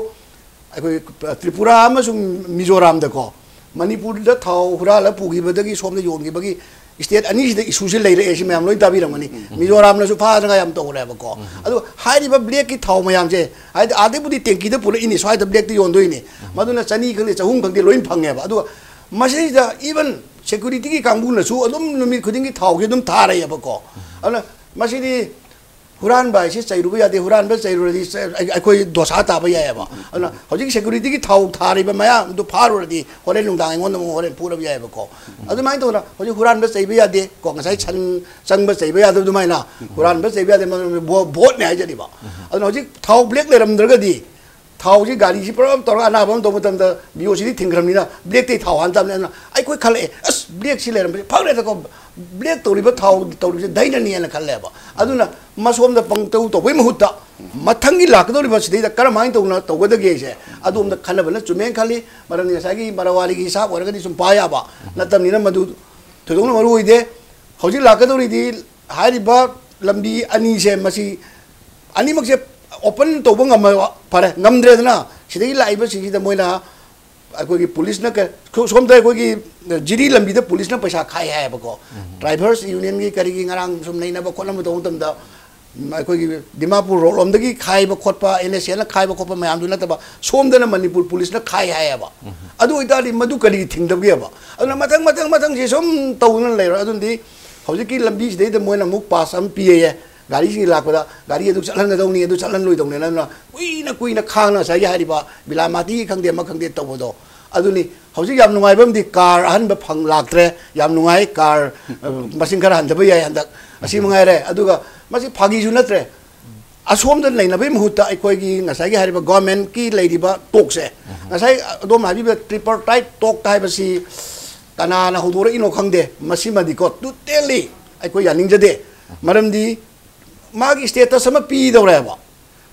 ꯑꯩꯈꯣꯏ ꯇ꯭ꯔꯤꯄꯨꯔꯥ ꯑꯃꯁꯨꯡ ꯃꯤꯖꯣꯔꯥꯝꯗꯀꯣ, ꯃꯅꯤꯄꯨꯔꯗ ꯊꯥꯎ ꯍꯨꯔꯥꯜꯂ ꯄꯨꯈꯤꯕꯗꯒꯤ ꯁꯣꯝꯗ ꯌꯣꯟꯈꯤꯕꯒꯤ ꯁ꯭ꯇꯦꯠ ꯑꯅꯤꯁꯤꯗ ꯏꯁꯨꯁꯦ ꯂꯩꯔꯛꯑꯦ꯫ ꯁꯤ ꯃꯌꯥꯝ ꯂꯣꯏ ꯇꯥꯕꯤꯔꯝꯒꯅꯤ꯫ ꯃꯤꯖꯣꯔꯥꯝꯅꯁꯨ ꯐꯥꯗꯅ ꯌꯥꯝ ꯇꯧꯔꯦꯕꯀꯣ꯫ ꯑꯗꯣ ꯍꯥꯏꯔꯤꯕ ꯕ꯭ꯂꯦꯛꯀꯤ ꯊꯥꯎ ꯃꯌꯥꯝꯁꯦ, ꯍꯥꯏꯗꯤ ꯑꯥꯗꯩꯕꯨꯗꯤ ꯇꯦꯡꯀꯤꯗ ꯄꯨꯔꯛꯏꯅꯤ, ꯁ꯭ꯋꯥꯏꯗ ꯕ꯭ꯂꯦꯛꯇ ꯌꯣꯟꯗꯣꯏꯅꯤ꯫ ꯃꯗꯨꯅ ꯆꯅꯤ ꯈꯪꯗꯦ, ꯆꯍꯨꯝ ꯈꯪꯗꯦ, ꯂꯣꯏ ꯐꯪꯉꯦꯕ꯫ ꯑꯗꯨꯒ ꯃꯁꯤꯗ ꯏꯚꯟ ꯁꯦꯀ꯭ꯌꯨꯔꯤꯇꯤꯒꯤ ꯀꯥꯡꯕꯨꯅꯁꯨ ꯑꯗꯨꯝ ꯅꯨꯃꯤꯠ ꯈꯨꯗꯤꯡꯒꯤ ꯊꯥꯎꯁꯦ ꯑꯗꯨꯝ ꯊꯥꯔꯛꯑꯦꯕꯀꯣ꯫ ꯑꯗꯨꯅ ꯃꯁꯤꯗꯤ ꯍꯨꯔꯥꯟꯕ ꯍꯥꯏꯁꯤ ꯆꯩꯔꯨꯕ ꯌꯥꯗꯦ꯫ ꯍꯨꯔꯥꯟꯕ ꯆꯩꯔꯨꯔꯗꯤ ꯆ-, ꯑꯩ-, ꯑꯩꯈꯣꯏ ꯗꯣꯁꯥ ꯇꯥꯕ ꯌꯥꯏꯑꯕ꯫ ꯑꯗꯨꯅ ꯍꯧꯖꯤꯛ ꯁꯦꯀ꯭ꯌꯨꯔꯤꯇꯤꯒꯤ ꯊꯥꯎ ꯊꯥꯔꯤꯕ ꯃꯌꯥꯝꯗꯨ ꯐꯥꯔꯨꯔꯗꯤ ꯍꯣꯔꯦꯟ ꯅꯨꯡꯗꯥꯡ ꯑꯩꯉꯣꯟꯗ ꯑꯃꯨꯛ ꯍꯣꯔꯦꯟ ꯐꯨꯔꯕ ꯌꯥꯏꯑꯕꯀꯣ꯫ ꯑꯗꯨꯃꯥꯏꯅ ꯇꯧꯗꯅ ꯍꯧꯖꯤꯛ ꯍꯨꯔꯥꯟꯕ ꯆꯩꯕ ꯌꯥꯗꯦ ꯀꯣ꯫ ꯉꯁꯥꯏ ꯁꯟ ꯆꯪꯕ ꯆꯩꯕ ꯌꯥꯗꯕ ꯑꯗꯨꯃꯥꯏꯅ ꯍꯨꯔꯥꯟꯕ ꯆꯩꯕ ꯌꯥꯗꯦ, ꯃꯔꯝꯗꯤ ꯚꯣ-, ꯚꯣꯠꯅꯦ ꯍꯥꯏꯖꯔꯤꯕ꯫ ꯑꯗꯨꯅ ꯍꯧꯖꯤꯛ ꯊꯥꯎ ꯕ꯭ꯂꯦꯛ ꯂꯩꯔꯝꯗ꯭ꯔꯒꯗꯤ ꯊꯥꯎꯁꯤ ꯒꯥꯔꯤꯁꯤ ꯄꯨꯔꯥ ꯇꯧꯔꯒ ꯑꯅꯥꯕ ꯑꯃ ꯇꯧꯕ ꯃꯇꯝꯗ ꯕꯤ ꯑꯣ ꯁꯤꯗꯤ ꯊꯤꯡꯈ꯭ꯔꯕꯅꯤꯅ ꯕ꯭ꯂꯦꯛꯇꯩ ꯊꯥꯎ ꯍꯥꯟ ꯇꯥꯕꯅꯤ꯫ ꯑꯗꯨꯅ ꯑꯩꯈꯣꯏ ꯈꯜꯂꯛꯑꯦ, "ꯑꯁ, ꯕ꯭ꯂꯦꯛꯁꯤ ꯂꯩꯔꯝꯕꯁꯦ ꯐꯈ꯭ꯔꯦꯗꯀꯣ, ꯕ꯭ꯂꯦꯛ ꯇꯧꯔꯤꯕ ꯊꯥꯎ ꯇꯧꯔꯤꯕꯁꯦ ꯗꯥꯏꯅꯅꯤ" ꯍꯥꯏꯅ ꯈꯜꯂꯦꯕ꯫ ꯑꯗꯨꯅ ꯃꯁꯣꯝꯗ ꯄꯪꯇꯧ ꯇꯧꯕꯩ ꯃꯍꯨꯠꯇ ꯃꯊꯪꯒꯤ ꯂꯥꯛꯀꯗꯧꯔꯤꯕ ꯁꯤꯗꯩꯗ ꯀꯔꯝꯍꯥꯏꯅ ꯇꯧꯅ ꯇꯧꯒꯗꯒꯦꯁꯦ ꯑꯗꯣꯝꯗ ꯈꯟꯅꯕꯅ ꯆꯨꯝꯃꯦꯅ ꯈꯜꯂꯤ꯫ ꯃꯔꯝꯗꯤ ꯉꯁꯥꯏꯒꯤ ꯃꯔꯋꯥꯔꯤꯒꯤ ꯍꯤꯁꯥꯞ ꯑꯣꯏꯔꯒꯗꯤ ꯁꯨꯝ ꯄꯥ ꯌꯥꯕ ꯅꯠꯇꯕꯅꯤꯅ ꯃꯗꯨ ꯊꯣꯏꯗꯣꯛꯅ ꯃꯔꯨ ꯑꯣꯏꯗꯦ꯫ ꯍꯧꯖꯤꯛ ꯂꯥꯛꯀꯗꯧꯔꯤꯗꯤ ꯍꯥꯏꯔꯤꯕ ꯂꯝꯕꯤ ꯑꯅꯤꯁꯦ, ꯃꯁꯤ ꯑꯅꯤꯃꯛꯁꯦ ꯑꯣꯄꯟ ꯇꯧꯕ ꯉꯝꯃ-, ꯐꯔꯦ, ꯉꯝꯗ꯭ꯔꯦꯗꯅ, ꯁꯤꯗꯒꯤ ꯂꯥꯛꯏꯕꯁꯤꯡꯁꯤꯗ ꯃꯣꯏꯅ ꯑꯩꯈꯣꯏꯒꯤ ꯄꯨꯂꯤꯁꯅ ꯀ-, ꯁꯣ-, ꯁꯣꯝꯗ ꯑꯩꯈꯣꯏꯒꯤ ꯖꯤꯔꯤ ꯂꯝꯕꯤꯗ ꯄꯨꯂꯤꯁꯅ ꯄꯩꯁꯥ ꯈꯥꯏ ꯍꯥꯏꯌꯦꯕꯀꯣ꯫ ꯗ꯭ꯔꯥꯏꯚꯔꯁ ꯌꯨꯅꯤꯌꯟꯒꯤ ꯀꯔꯤꯒꯤ ꯉꯔꯥꯡ ꯁꯨꯝ ꯅꯩꯅꯕ ꯈꯣꯠꯅꯕ ꯇꯧꯕ ꯃꯇꯝꯗ, ꯎꯝ, ꯑꯩꯈꯣꯏꯒꯤ ꯗꯤꯃꯥꯄꯨꯔ ꯔꯣꯗꯂꯣꯝꯗꯒꯤ ꯈꯥꯏꯕ ꯈꯣꯠꯄ, ꯑꯦꯟ ꯑꯦꯁ ꯑꯦꯜꯅ ꯈꯥꯏꯕ ꯈꯣꯠꯄ ꯃꯌꯥꯝꯗꯨ ꯅꯠꯇꯕ, ꯁꯣꯝꯗꯅ ꯃꯅꯤꯄꯨꯔ ꯄꯨꯂꯤꯁꯅ ꯈꯥꯏ ꯍꯥꯏꯌꯦꯕ꯫ ꯑꯗꯨ ꯑꯣꯏꯇꯥꯔꯗꯤ ꯃꯗꯨ ꯀꯔꯤꯒꯤ ꯊꯤꯡꯗꯕꯒꯦꯕ? ꯑꯗꯨꯅ ꯃꯊꯪ, ꯃꯊꯪ, ꯃꯊꯪꯁꯤ ꯁꯨꯝ ꯇꯧꯗꯨꯅ ꯂꯩꯔꯣ꯫ ꯑꯗꯨꯅꯗꯤ ꯍꯧꯖꯤꯛꯀꯤ ꯂꯝꯕꯤꯁꯤꯗꯩꯗ ꯃꯣꯏꯅ ꯑꯃꯨꯛ ꯄꯥꯁ ꯑꯃ ꯄꯤꯌꯦ꯫ ꯒꯥꯔꯤꯁꯤꯡ ꯂꯥꯛꯄꯗ ꯒꯥꯔꯤ ꯑꯗꯨ ꯆꯠꯍꯟꯒꯗꯧꯅꯤ, ꯑꯗꯨ ꯆꯠꯍꯟꯂꯣꯏꯗꯧꯅꯤ, ꯑꯗꯨꯅ ꯀꯨꯏꯅ ꯀꯨꯏꯅ ꯈꯥꯡꯅ ꯉꯁꯥꯏꯒꯤ ꯍꯥꯏꯔꯤꯕ ꯕꯤꯂꯥꯃꯥꯇꯤ ꯈꯪꯗꯦ, ꯑꯃ ꯈꯪꯗꯦ ꯇꯧꯕꯗꯣ꯫ ꯑꯗꯨꯅꯤ ꯍꯧꯖꯤꯛ ꯌꯥꯝ ꯅꯨꯡꯉꯥꯏꯕ ꯑꯃꯗꯤ ꯀꯥꯔ ꯑꯍꯟꯕ ꯐꯪ ꯂꯥꯛꯇ꯭ꯔꯦ꯫ ꯌꯥꯝ ꯅꯨꯡꯉꯥꯏ꯫ ꯀꯥꯔ, ꯑ, ꯃꯁꯤꯡ ꯈꯔ ꯍꯟꯊꯕ ꯌꯥꯏ ꯍꯟꯗꯛ꯫ ꯑꯁꯤ ꯃꯉꯥꯏꯔꯦ꯫ ꯑꯗꯨꯒ ꯃꯁꯤ ꯐꯥꯒꯤꯁꯨ ꯅꯠꯇ꯭ꯔꯦ꯫ ꯑꯁꯣꯝꯗ ꯂꯩꯅꯕꯒꯤ ꯃꯍꯨꯠꯇ ꯑꯩꯈꯣꯏꯒꯤ ꯉꯁꯥꯏꯒꯤ ꯍꯥꯏꯔꯤꯕ ꯒꯣꯔꯃꯦꯟꯀꯤ ꯂꯩꯔꯤꯕ ꯇꯣꯛꯁꯦ, ꯉꯁꯥꯏ ꯑꯗꯣꯝ ꯍꯥꯏꯕꯤꯕ tripartite talk ꯍꯥꯏꯕꯁꯤ ꯀꯅꯥꯅ ꯍꯧꯗꯣꯔꯛꯏꯅꯣ ꯈꯪꯗꯦ꯫ ꯃꯁꯤꯃꯗꯤꯀꯣ, totally ꯑꯩꯈꯣꯏ ꯌꯥꯅꯤꯡꯖꯗꯦ꯫ ꯃꯔꯝꯗꯤ ꯃꯥꯒꯤ status ꯑꯃ ꯄꯤꯗꯧꯔꯦꯕ꯫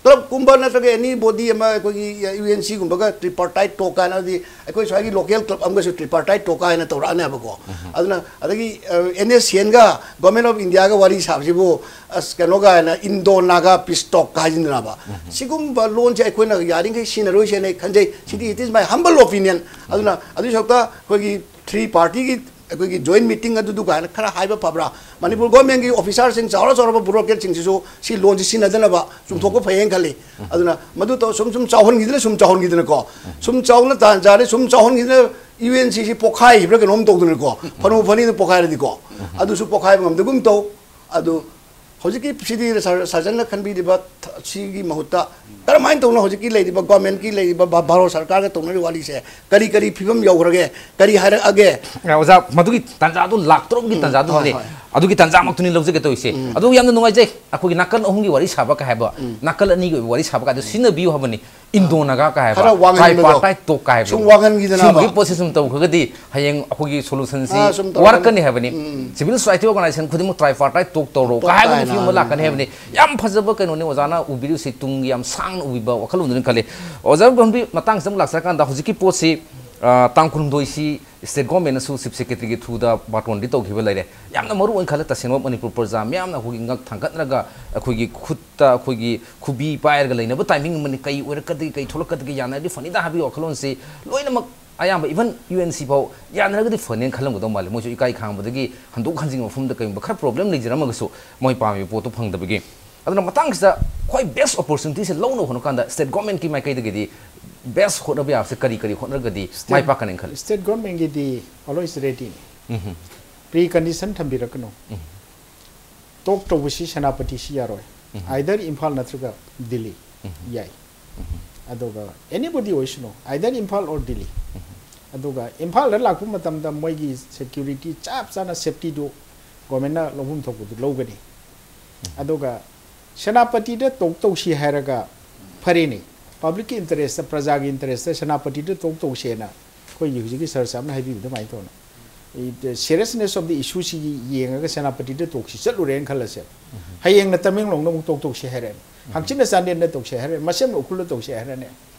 ꯀ꯭ꯂꯕꯀꯨꯝꯕ ꯅꯠꯇ꯭ꯔꯒ any body ꯑꯃ, ꯑꯩꯈꯣꯏꯒꯤ ꯌꯨ ꯑꯦꯟ ꯁꯤꯒꯨꯝꯕꯒ tripartite talk ꯍꯥꯏꯅꯗꯤ, ꯑꯩꯈꯣꯏ ꯁ꯭ꯋꯥꯏꯒꯤ local club ꯑꯃꯒꯁꯨ tripartite talk ꯍꯥꯏꯅ ꯇꯧꯔꯛꯑꯅꯦꯕꯀꯣ꯫ ꯑꯗꯨꯅ ꯑꯗꯒꯤ, ꯑ, and S C ꯑꯦꯟꯒ Government of Indiaꯒ ꯋꯥꯔꯤ ꯁꯥꯕꯁꯤꯕꯨ, ꯑꯁ, ꯀꯩꯅꯣ ꯀꯥꯏꯅ, ꯏꯟꯗꯣ ꯅꯥꯒꯥ ꯄꯤꯁ ꯇꯣꯛ ꯍꯥꯏꯖꯤꯟꯗꯅꯕ꯫ ꯁꯤꯒꯨꯝꯕ ꯂꯣꯟꯁꯦ ꯑꯩꯈꯣꯏꯅ ꯌꯥꯔꯤꯈꯩ ꯁꯤꯖꯤꯟꯅꯔꯣꯏꯁꯦꯅ ꯑꯩ ꯈꯟꯖꯩ꯫ ꯁꯤꯗꯤ it is my humble opinion꯫ ꯑꯗꯨꯅ ꯑꯗꯨꯒꯤ ꯁꯔꯨꯛꯇ ꯑꯩꯈꯣꯏꯒꯤ three partyꯒꯤ ꯑꯩꯈꯣꯏꯒꯤ joint meeting ꯑꯗꯨꯗꯨ ꯀꯥꯏꯅ ꯈꯔ ꯍꯥꯏꯕ ꯐꯕ꯭ꯔꯥ? ꯃꯅꯤꯄꯨꯔ governmentꯀꯤ officerꯁꯤꯡ, ꯆꯥꯎꯔ ꯆꯥꯎꯔꯕ bureaucratꯁꯤꯡꯁꯤꯁꯨ ꯁꯤ ꯂꯣꯟꯁꯤ ꯁꯤꯖꯤꯟꯅꯗꯅꯕ ꯆꯨꯝꯊꯣꯛꯄ ꯐꯩꯌꯦꯅ ꯈꯜꯂꯤ꯫ ꯑꯗꯨꯅ ꯃꯗꯨ ꯇꯧ-, ꯁꯨꯝ ꯁꯨꯝ ꯆꯥꯎꯍꯟꯈꯤꯗꯅ, ꯁꯨꯝ ꯆꯥꯎꯍꯟꯈꯤꯗꯅꯀꯣ, ꯁꯨꯝ ꯆꯥꯎꯅ ꯇꯥꯟ ꯆꯥꯔꯦ, ꯁꯨꯝ ꯆꯥꯎꯍꯟꯈꯤꯗꯅ ꯌꯨ ꯑꯦꯟ ꯁꯤꯁꯤ ꯄꯣꯛꯈꯥꯏꯈꯤꯕ꯭ꯔꯥ ꯀꯩꯅꯣꯝ ꯇꯧꯗꯅꯀꯣ, ꯐꯅꯨ ꯐꯅꯤꯗ ꯄꯣꯛꯈꯥꯏꯔꯗꯤꯀꯣ, ꯑꯗꯨꯁꯨ ꯄꯣꯛꯈꯥꯏꯕ ꯉꯝꯗꯒꯨꯝ ꯇꯧ꯫ ꯑꯗꯨ ꯍꯧꯖꯤꯛꯀꯤ ꯁꯤꯗꯤ ꯁꯥꯔ-, ꯁꯥꯔꯖꯟꯅ ꯈꯟꯕꯤꯔꯤꯕ ꯊ-, ꯁꯤꯒꯤ ꯃꯍꯨꯠꯇ ꯀꯔꯝꯍꯥꯏꯅ ꯇꯧꯅ ꯍꯧꯖꯤꯛꯀꯤ ꯂꯩꯔꯤꯕ governmentꯀꯤ ꯂꯩꯔꯤꯕ ꯚꯥ-, ꯚꯥꯔꯠ ꯁꯔꯀꯥꯔꯒ ꯇꯧꯅꯔꯤꯕ ꯋꯥꯔꯤꯁꯦ ꯀꯔꯤ ꯀꯔꯤ ꯐꯤꯕꯝ ꯌꯧꯈ꯭ꯔꯒꯦ, ꯀꯔꯤ ꯍꯥꯏꯔꯛꯑꯒꯦ? ꯑ, ꯑꯣꯖꯥ, ꯃꯗꯨꯒꯤ ꯇꯥꯟꯖꯥꯗꯨ ꯂꯥꯛꯇꯧꯔꯕꯒꯤ ꯎꯝ, ꯇꯥꯟꯖꯥꯗꯨꯅꯅꯦ, ꯍꯣꯏ, ꯍꯣꯏ꯫ ꯑꯗꯨꯒꯤ ꯇꯥꯟꯖꯥꯃꯛꯇꯨꯅꯤ ꯂꯧꯖꯒꯦ ꯇꯧꯔꯤꯁꯦ꯫ ꯎꯝ꯫ ꯑꯗꯨ ꯌꯥꯝꯅ ꯅꯨꯡꯉꯥꯏꯖꯩ, ꯑꯩꯈꯣꯏꯒꯤ ꯅꯥꯀꯜ ꯑꯍꯨꯝꯒꯤ ꯋꯥꯔꯤ ꯁꯥꯕ ꯀꯥꯏ ꯍꯥꯏꯕ, ꯎꯝ꯫ ꯅꯥꯀꯜ ꯑꯅꯤꯒꯤ ꯑꯣꯏꯕ ꯋꯥꯔꯤ ꯁꯥꯕ ꯀꯥꯏꯗꯣ ꯁꯤꯖꯤꯟꯅꯕꯤꯌꯨ ꯍꯥꯏꯕꯅꯤ꯫ ꯏꯟꯗꯣ ꯅꯥꯒꯥ ꯀꯥꯏ ꯍꯥꯏꯕ, ꯈꯔ ꯋꯥꯡꯍꯟꯕꯗꯣ꯫ Tripartite talk ꯀꯥꯏ ꯍꯥꯏꯕ, ꯁꯨꯝ ꯋꯥꯡꯍꯟꯈꯤꯗꯅꯕ꯫ ꯁꯤꯒꯨꯝꯕꯒꯤ ꯄꯣꯠꯁꯦ ꯁꯨꯝ ꯇꯧꯈ꯭ꯔꯒꯗꯤ ꯍꯌꯦꯡ ꯑꯩꯈꯣꯏꯒꯤ solutionꯁꯤ ꯑꯥ, ꯁꯨꯝ ꯇꯧꯔꯛꯀꯅꯤ꯫ ꯋꯥꯔꯛꯀꯅꯤ ꯍꯥꯏꯕꯅꯤ꯫ ꯎꯝ꯫ Civil society organization ꯈꯨꯗꯤꯡꯃꯛ tripartite talk ꯇꯧꯔꯣ ꯇꯣꯛ ꯀꯥꯏ ꯍꯥꯏꯕꯒꯤ ꯀꯥꯏꯅ꯫ ꯐꯤꯕꯝ ꯑꯃ ꯂꯥꯛꯀꯅꯤ ꯍꯥꯏꯕꯅꯤ꯫ ꯌꯥꯝ ꯐꯖꯕ ꯀꯩꯅꯣꯅꯤ ꯑꯣꯖꯥꯅ ꯎꯕꯤꯔꯤꯁꯤ, ꯇꯨꯡꯒꯤ ꯌꯥꯝ ꯁꯥꯡꯅ ꯎꯕꯤꯕ ꯋꯥꯈꯜꯂꯣꯟꯗꯨꯅꯤ ꯈꯜꯂꯤ꯫ ꯑꯣꯖꯥ ꯒꯝꯚꯤꯔ, ꯃꯇꯥꯡꯁꯤꯗ ꯑꯃꯨꯛ ꯂꯥꯛꯆꯔꯀꯥꯟꯗ ꯍꯧꯖꯤꯛꯀꯤ ꯄꯣꯠꯁꯤ, ꯑ, ꯇꯥꯡ ꯀꯨꯟꯍꯨꯝꯗꯣꯏꯁꯤ state governmentꯅꯁꯨ chief secretaryꯒꯤ throughꯗ ꯕꯥꯔꯇꯣꯟꯗꯤ ꯇꯧꯈꯤꯕ ꯂꯩꯔꯦ꯫ ꯌꯥꯝꯅ ꯃꯔꯨ ꯑꯣꯏꯅ ꯈꯜꯂꯦ, ꯇꯁꯦꯡꯅꯃꯛ ꯃꯅꯤꯄꯨꯔ ꯄ꯭ꯔꯖꯥ ꯃꯤꯌꯥꯝꯅ ꯑꯩꯈꯣꯏꯒꯤ ꯉꯛ ꯊꯥꯡꯒꯠꯅꯔꯒ ꯑꯩꯈꯣꯏꯒꯤ ꯈꯨꯠꯇ ꯑꯩꯈꯣꯏꯒꯤ ꯈꯨꯕꯤ ꯄꯥꯏꯔꯒ ꯂꯩꯅꯕ timing ꯑꯃꯅꯤ꯫ ꯀꯩ ꯑꯣꯏꯔꯛꯀꯗꯒꯦ, ꯀꯩ ꯊꯣꯛꯂꯛꯀꯗꯒꯦ, ꯌꯥꯅꯔꯗꯤ ꯐꯅꯤꯗ ꯍꯥꯏꯕꯒꯤ ꯋꯥꯈꯜꯂꯣꯟꯁꯤ ꯂꯣꯏꯅꯃꯛ ꯑꯌꯥꯝꯕ even ꯌꯨ ꯑꯦꯟ ꯁꯤ ꯐꯥꯎ ꯌꯥꯅꯔꯒꯗꯤ ꯐꯅꯦꯅ ꯈꯜꯂꯝꯒꯗꯧ ꯃꯥꯜꯂꯤ꯫ ꯃꯣꯏꯁꯨ ꯏꯀꯥꯏ ꯈꯥꯡꯕꯗꯒꯤ ꯍꯟꯗꯣꯛ ꯍꯟꯖꯤꯟꯒꯤ ꯃꯐꯝꯗ ꯀꯩꯒꯨꯝꯕ ꯈꯔ problem ꯂꯩꯖꯔꯝꯃꯒꯁꯨ ꯃꯣꯏ ꯄꯥꯝꯃꯤꯕ ꯄꯣꯠꯇꯣ ꯐꯪꯗꯕꯒꯤ꯫ ꯑꯗꯨꯅ ꯃꯇꯥꯡꯁꯤꯗ ꯈ꯭ꯋꯥꯏ best opportunityꯁꯦ ꯂꯧꯅꯕ ꯍꯣꯠꯅꯕ ꯀꯥꯟꯗ state governmentꯀꯤ ꯃꯥꯏꯀꯩꯗꯒꯤꯗꯤ best ꯍꯣꯠꯅꯕ ꯌꯥꯕꯁꯦ ꯀꯔꯤ ꯀꯔꯤ ꯍꯣꯠꯅꯔꯒꯗꯤ ꯃꯥꯏ state ꯄꯥꯛꯀꯅꯤ ꯈꯜꯂꯤ? State governmentꯒꯤꯗꯤ always readyꯅꯤ꯫ ꯎꯝ꯫ Precondition ꯊꯝꯕꯤꯔꯛꯀꯅꯨ꯫ ꯎꯝ꯫ ꯇꯣꯛ ꯇꯧꯕꯁꯤ ꯁꯦꯅꯥꯄꯇꯤꯁꯤ ꯌꯥꯔꯣꯏ꯫ ꯑꯥꯏꯗꯔ ꯏꯝꯐꯥꯜ ꯅꯠꯇ꯭ꯔꯒ ꯗꯤꯜꯂꯤ ꯌꯥꯏ꯫ ꯑꯗꯨꯒ ꯑꯦꯅꯤꯕꯣꯗꯤ ꯑꯣꯏꯁꯅꯨ, ꯑꯥꯏꯗꯔ ꯏꯝꯐꯥꯜ ꯑꯣꯔ ꯗꯤꯜꯂꯤ꯫ ꯑꯗꯨꯒ ꯏꯝꯐꯥꯜꯗ ꯂꯥꯛꯄ ꯃꯇꯝꯗ ꯃꯣꯏꯒꯤ ꯁꯦꯀ꯭ꯌꯨꯔꯤꯇꯤ ꯆꯞ ꯆꯥꯅ ꯁꯦꯐꯇꯤꯗꯨ ꯒꯣꯔꯃꯦꯟꯅ ꯂꯧꯐꯝ ꯊꯣꯛꯄꯗꯨ ꯂꯧꯒꯅꯤ꯫ ꯑꯗꯨꯒ ꯁꯦꯅꯥꯄꯇꯤꯗ ꯇꯣꯛ ꯇꯧꯁꯤ ꯍꯥꯏꯔꯒ ꯐꯔꯦꯅꯦ, ꯄꯕ꯭ꯂꯤꯛꯀꯤ ꯏꯟꯇꯔꯦꯁꯇ, ꯄ꯭ꯔꯖꯥꯒꯤ ꯏꯟꯇꯔꯦꯁꯇ ꯁꯦꯅꯥꯄꯇꯤꯗ ꯇꯣꯛ ꯇꯧꯁꯦꯅ ꯑꯩꯈꯣꯏꯒꯤ ꯍꯧꯖꯤꯛꯀꯤ ꯁꯔ ꯁꯥꯍꯕꯅ ꯍꯥꯏꯕꯤꯕ ꯑꯗꯨꯃꯥꯏꯅ ꯇꯧꯅ seriousness of the issue ꯁꯤꯒꯤ ꯌꯦꯡꯉꯒ ꯁꯦꯅꯥꯄꯇꯤꯗ ꯇꯣꯛꯁꯤ ꯆꯠꯂꯨꯔꯦꯅ ꯈꯜꯂꯁꯦ꯫ ꯍꯌꯦꯡꯅ ꯇꯃꯦꯡꯂꯣꯡꯗ ꯑꯃꯨꯛ ꯇꯣꯛ ꯇꯧꯁꯤ ꯍꯥꯏꯔꯛꯑꯅꯤ, ꯍꯪꯆꯤꯠꯅ ꯆꯥꯟꯗꯦꯜꯗ ꯇꯧꯁꯤ ꯍꯥꯏꯔꯛꯑꯅꯤ, ꯃꯁꯦꯝꯅ ꯎꯈ꯭ꯔꯨꯜꯗ ꯇꯧꯁꯤ ꯍꯥꯏꯔꯛꯑꯅꯤ꯫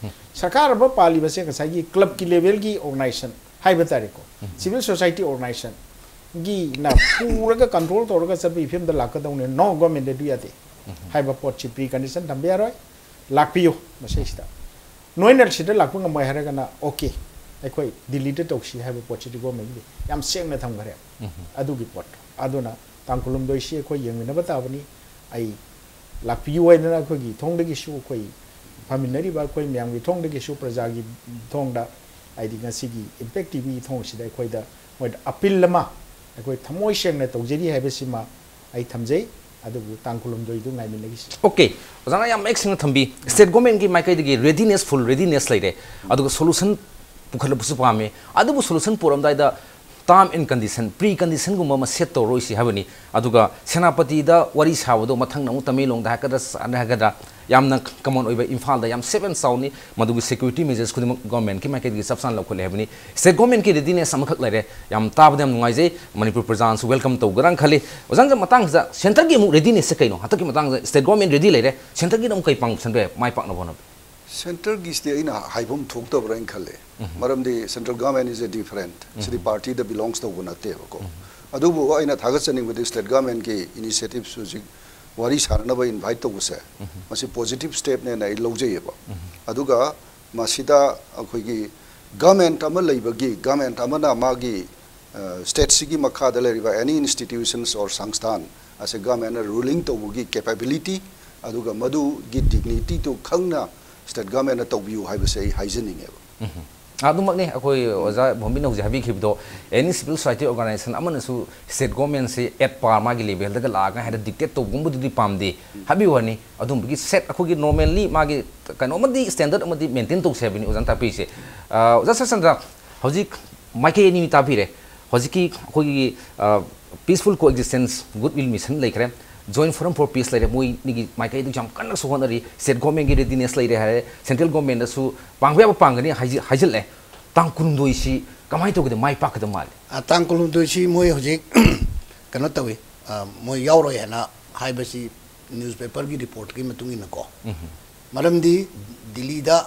ꯁꯔꯀꯥꯔ ꯑꯃ ꯄꯥꯜꯂꯤꯕꯁꯦ ꯉꯁꯥꯏꯒꯤ ꯀ꯭ꯂꯕꯀꯤ ꯂꯦꯚꯦꯜꯒꯤ ꯑꯣꯔꯒꯅꯥꯏꯖꯦꯁꯟ ꯍꯥꯏꯕ ꯇꯥꯔꯦꯀꯣ, ꯁꯤꯚꯤꯜ ꯁꯣꯁꯥꯏꯇꯤ ꯑꯣꯔꯒꯅꯥꯏꯖꯦꯁꯟꯒꯤꯅ ꯄꯨꯔꯒ ꯀꯟꯇ꯭ꯔꯣꯜ ꯇꯧꯔꯒ ꯆꯠꯄꯒꯤ ꯐꯤꯕꯝꯗ ꯂꯥꯛꯀꯗꯧꯅꯤ꯫ ꯅꯣ ꯒꯣꯔꯃꯦꯟꯗ ꯑꯗꯨ ꯌꯥꯗꯦ ꯍꯥꯏꯕ ꯄꯣꯠꯁꯤ ꯄ꯭ꯔꯤ ꯀꯟꯗꯤꯁꯟ ꯊꯝꯕ ꯌꯥꯔꯣꯏ꯫ ꯂꯥꯛꯄꯤꯌꯨ ꯃꯁꯤꯁꯤꯗ꯫ ꯅꯣꯏꯅ ꯁꯤꯗ ꯂꯥꯛꯄ ꯉꯝꯃꯣꯏ ꯍꯥꯏꯔꯒꯅ ꯑꯣꯀꯦ, ꯑꯩꯈꯣꯏ ꯗꯤꯜꯂꯤꯗ ꯇꯧꯁꯤ ꯍꯥꯏꯕ ꯄꯣꯠꯁꯤꯗꯤ ꯒꯣꯔꯃꯦꯟꯒꯤ ꯌꯥꯝ ꯁꯦꯡꯅ ꯊꯝꯈꯔꯦ ꯑꯗꯨꯒꯤ ꯄꯣꯠꯇꯣ꯫ ꯑꯗꯨꯅ ꯇꯥꯡ ꯀꯨꯟꯍꯨꯝꯗꯣꯏꯁꯤ ꯑꯩꯈꯣꯏ ꯌꯦꯡꯃꯤꯟꯅꯕ ꯇꯥꯕꯅꯤ꯫ ꯑꯩ ꯂꯥꯛꯄꯤꯌꯨ ꯍꯥꯏꯗꯅ ꯑꯩꯈꯣꯏꯒꯤ ꯊꯣꯡꯗꯒꯤꯁꯨ, ꯑꯩꯈꯣꯏ ꯐꯝꯃꯤꯟꯅꯔꯤꯕ ꯑꯩꯈꯣꯏ ꯃꯌꯥꯝꯒꯤ ꯊꯣꯡꯗꯒꯤꯁꯨ, ꯄ꯭ꯔꯖꯥꯒꯤ ꯊꯣꯡꯗ, ꯍꯥꯏꯗꯤ ꯉꯁꯤꯒꯤ ꯏꯝꯄꯦꯛ ꯇꯤꯚꯤꯒꯤ ꯊꯣꯡꯁꯤꯗ ꯑꯩꯈꯣꯏꯗ, ꯃꯣꯏꯗ ꯑꯄꯤꯜ ꯑꯃ ꯑꯩꯈꯣꯏ ꯊꯃꯣꯏ ꯁꯦꯡꯅ ꯇꯧꯖꯔꯤ ꯍꯥꯏꯕꯁꯤꯃ ꯑꯩ ꯊꯝꯖꯩ꯫ ꯑꯗꯨꯕꯨ ꯇꯥꯡ ꯀꯨꯟꯍꯨꯝꯗꯣꯏꯗꯨ ꯉꯥꯏꯃꯤꯟꯅꯈꯤꯁꯤ꯫ ꯑꯣꯀꯦ, ꯑꯣꯖꯥꯅ ꯌꯥꯝ ꯃꯌꯦꯛ ꯁꯦꯡꯅ ꯊꯝꯕꯤ꯫ ꯁ꯭ꯇꯦꯠ ꯒꯣꯔꯃꯦꯟꯒꯤ ꯃꯥꯏꯀꯩꯗꯒꯤ ꯔꯦꯗꯤꯅꯦꯁ, ꯐꯨꯜ ꯔꯦꯗꯤꯅꯦꯁ ꯂꯩꯔꯦ, ꯑꯗꯨꯒ ꯁꯣꯂꯨꯁꯟ ꯄꯨꯈꯠꯂꯛꯄꯁꯨ ꯄꯥꯝꯃꯦ꯫ ꯑꯗꯨꯕꯨ ꯁꯣꯂꯨꯁꯟ ꯄꯨꯔꯛꯑꯝꯗꯥꯏꯗ ꯇꯥꯔꯝ ꯑꯦꯟ ꯀꯟꯗꯤꯁꯟ, ꯄ꯭ꯔꯤ ꯀꯟꯗꯤꯁꯟꯒꯨꯝꯕ ꯑꯃ ꯁꯦꯠ ꯇꯧꯔꯣꯏꯁꯤ ꯍꯥꯏꯕꯅꯤ꯫ ꯑꯗꯨꯒ ꯁꯦꯅꯥꯄꯇꯤꯗ ꯋꯥꯔꯤ ꯁꯥꯕꯗꯣ ꯃꯊꯪꯗ ꯑꯃꯨꯛ ꯇꯃꯦꯡꯂꯣꯡꯗ ꯍꯥꯏꯒꯗ꯭ꯔꯥ, ꯁ-, ꯍꯥꯏꯒꯗ꯭ꯔꯥ, ꯌꯥꯝꯅ ꯀꯃꯟ ꯑꯣꯏꯕ ꯏꯝꯐꯥꯜꯗ ꯌꯥꯝ ꯁꯦꯐ ꯑꯦꯟ ꯁꯥꯎꯟꯅꯤ꯫ ꯃꯗꯨꯒꯤ ꯁꯦꯀ꯭ꯌꯨꯔꯤꯇꯤ ꯃꯦꯖꯔꯁ ꯈꯨꯗꯤꯡꯃꯛ ꯒꯣꯔꯃꯦꯟꯒꯤ ꯃꯥꯏꯀꯩꯗꯒꯤ ꯆꯞ ꯆꯥꯅ ꯂꯧꯈꯠꯂꯦ ꯍꯥꯏꯕꯅꯤ꯫ ꯁ꯭ꯇꯦꯠ ꯒꯣꯔꯃꯦꯟꯒꯤ ꯔꯦꯗꯤꯅꯦꯁ ꯑꯃꯈꯛ ꯂꯩꯔꯦ꯫ ꯌꯥꯝ ꯇꯥꯕꯗ ꯌꯥꯝ ꯅꯨꯡꯉꯥꯏꯖꯩ꯫ ꯃꯅꯤꯄꯨꯔ ꯄ꯭ꯔꯖꯥꯅꯁꯨ ꯋꯦꯜꯀꯝ ꯇꯧꯒꯗ꯭ꯔꯥꯅ ꯈꯜꯂꯤ꯫ ꯑꯣꯖꯥ, ꯃꯇꯥꯡꯁꯤꯗ ꯁꯦꯟꯇꯔꯒꯤ ꯑꯃꯨꯛ ꯔꯦꯗꯤꯅꯦꯁꯁꯦ ꯀꯩꯅꯣ? ꯍꯟꯗꯛꯀꯤ ꯃꯇꯥꯡꯗ ꯁ꯭ꯇꯦꯠ ꯒꯣꯔꯃꯦꯟ ꯔꯦꯗꯤ ꯂꯩꯔꯦ, ꯁꯦꯟꯇꯔꯒꯤꯅ ꯑꯃꯨꯛ ꯀꯩ ꯄꯥꯡꯁꯟꯕ ꯌꯥꯏ ꯃꯥꯏ ꯄꯥꯛꯅꯕ ꯍꯣꯠꯅꯕꯗ? ꯁꯦꯟꯇꯔꯒꯤꯁꯤꯗꯤ ꯑꯩꯅ ꯍꯥꯏꯐꯝ ꯊꯣꯛꯇꯕ꯭ꯔꯥ ꯍꯥꯏꯅ ꯈꯜꯂꯦ꯫ ꯃꯔꯝꯗꯤ central government is a different, ꯁꯤꯗꯤ ꯄꯥꯔꯇꯤꯗ ꯕꯤꯂꯣꯡꯁ ꯇꯧꯕ ꯅꯠꯇꯦꯕꯀꯣ꯫ ꯑꯗꯨꯕꯨ ꯑꯩꯅ ꯊꯥꯒꯠꯆꯅꯤꯡꯕꯗꯤ ꯁ꯭ꯇꯦꯠ ꯒꯣꯔꯃꯦꯟꯒꯤ ꯏꯅꯤꯁꯤꯌꯦꯇꯤꯞꯁ ꯍꯧꯖꯤꯛ ꯋꯥꯔꯤ ꯁꯥꯟꯅꯅꯕ ꯏꯟꯚꯥꯏꯠ ꯇꯧꯕꯁꯦ, ꯃꯁꯤ ꯄꯣꯖꯤꯇꯤꯞ ꯁ꯭ꯇꯦꯞꯅꯦꯅ ꯑꯩ ꯂꯧꯖꯩꯌꯦꯕ꯫ ꯑꯗꯨꯒ ꯃꯁꯤꯗ ꯑꯩꯈꯣꯏꯒꯤ ꯒꯣꯔꯃꯦꯟ ꯑꯃ ꯂꯩꯕꯒꯤ, ꯒꯣꯔꯃꯦꯟ ꯑꯃꯅ ꯃꯥꯒꯤ, ꯑ, ꯁ꯭ꯇꯦꯠꯁꯤꯒꯤ ꯃꯈꯥꯗ ꯂꯩꯔꯤꯕ any institutions or ꯁꯪꯁꯊꯥꯟ ꯑꯁꯦ ꯒꯣꯔꯃꯦꯟꯅ ꯔꯨꯂꯤꯡ ꯇꯧꯕꯒꯤ ꯀꯦꯄꯦꯕꯤꯂꯤꯇꯤ, ꯑꯗꯨꯒ ꯃꯗꯨꯒꯤ ꯗꯤꯒꯅꯤꯇꯤꯗꯨ ꯈꯪꯅ ꯁ꯭ꯇꯦꯠ ꯒꯣꯔꯃꯦꯟꯅ ꯇꯧꯕꯤꯌꯨ ꯍꯥꯏꯕꯁꯦ ꯑꯩ ꯍꯥꯏꯖꯅꯤꯡꯉꯦꯕ꯫ ꯑꯗꯨꯃꯛꯅꯤ ꯑꯩꯈꯣꯏ ꯑꯣꯖꯥ ꯚꯣꯝꯕꯤꯅ ꯍꯧꯖꯤꯛ ꯍꯥꯏꯕꯤꯈꯤꯕꯗꯣ, any civil society organization ꯑꯃꯅꯁꯨ state government say at par ꯃꯥꯒꯤ level ꯗꯒ ꯂꯥꯛꯑꯒ ꯍꯥꯏꯅ dictate ꯇꯧꯕꯒꯨꯝꯕꯗꯨꯗꯤ ꯄꯥꯝꯗꯦ꯫ ꯍꯥꯏꯕꯒꯤ ꯋꯥꯅꯤ, ꯑꯗꯨꯝꯕꯒꯤ set ꯑꯩꯈꯣꯏꯒꯤ normally ꯃꯥꯒꯤ ꯀꯩꯅꯣ ꯑꯃꯗꯤ standard ꯑꯃꯗꯤ maintain ꯇꯧꯁꯦ ꯍꯥꯏꯕꯅꯤ ꯑꯣꯖꯥꯅ ꯇꯥꯛꯄꯤꯔꯤꯁꯦ꯫ ꯑ, ꯑꯣꯖꯥ ꯁꯆꯟꯗ꯭ꯔ, ꯍꯧꯖꯤꯛ ꯃꯥꯏꯀꯩ ꯑꯅꯤ ꯇꯥꯕꯤꯔꯦ꯫ ꯍꯧꯖꯤꯛꯀꯤ ꯑꯩꯈꯣꯏꯒꯤ, ꯑ, peaceful coexistence goodwill mission ꯂꯩꯈ꯭ꯔꯦ, Joint Forum for Peace ꯂꯩꯔꯦ, ꯃꯣꯏ ꯑꯅꯤꯒꯤ ꯃꯥꯏꯀꯩꯗ ꯌꯥꯝ ꯀꯟꯅꯁꯨ ꯍꯣꯠꯅꯔꯤ, state government ꯒꯤ readiness ꯂꯩꯔꯦ ꯍꯥꯏꯔꯦ, central government ꯗꯁꯨ ꯄꯥꯡꯕ ꯌꯥꯕ ꯄꯥꯡꯒꯅꯤ ꯍꯥꯏꯖꯤ-, ꯍꯥꯏꯖꯤꯜꯂꯦ꯫ ꯇꯥꯡ ꯀꯨꯟꯍꯨꯝꯗꯣꯏꯁꯤ ꯀꯃꯥꯏꯅ ꯇꯧꯒꯗ, ꯃꯥꯏ ꯄꯥꯛꯀꯗ ꯃꯥꯜꯂꯤ? ꯑ, ꯇꯥꯡ ꯀꯨꯟꯍꯨꯝꯗꯣꯏꯁꯤ ꯃꯣꯏ ꯍꯧꯖꯤꯛ ꯀꯩꯅꯣ ꯇꯧꯏ, ꯑ, ꯃꯣꯏ ꯌꯥꯎꯔꯣꯏ ꯍꯥꯏꯅ ꯍꯥꯏꯕꯁꯤ newspaper ꯒꯤ report ꯀꯤ ꯃꯇꯨꯡ ꯏꯟꯅꯀꯣ꯫ ꯎꯝ꯫ ꯃꯔꯝꯗꯤ ꯗꯤꯜꯂꯤꯗ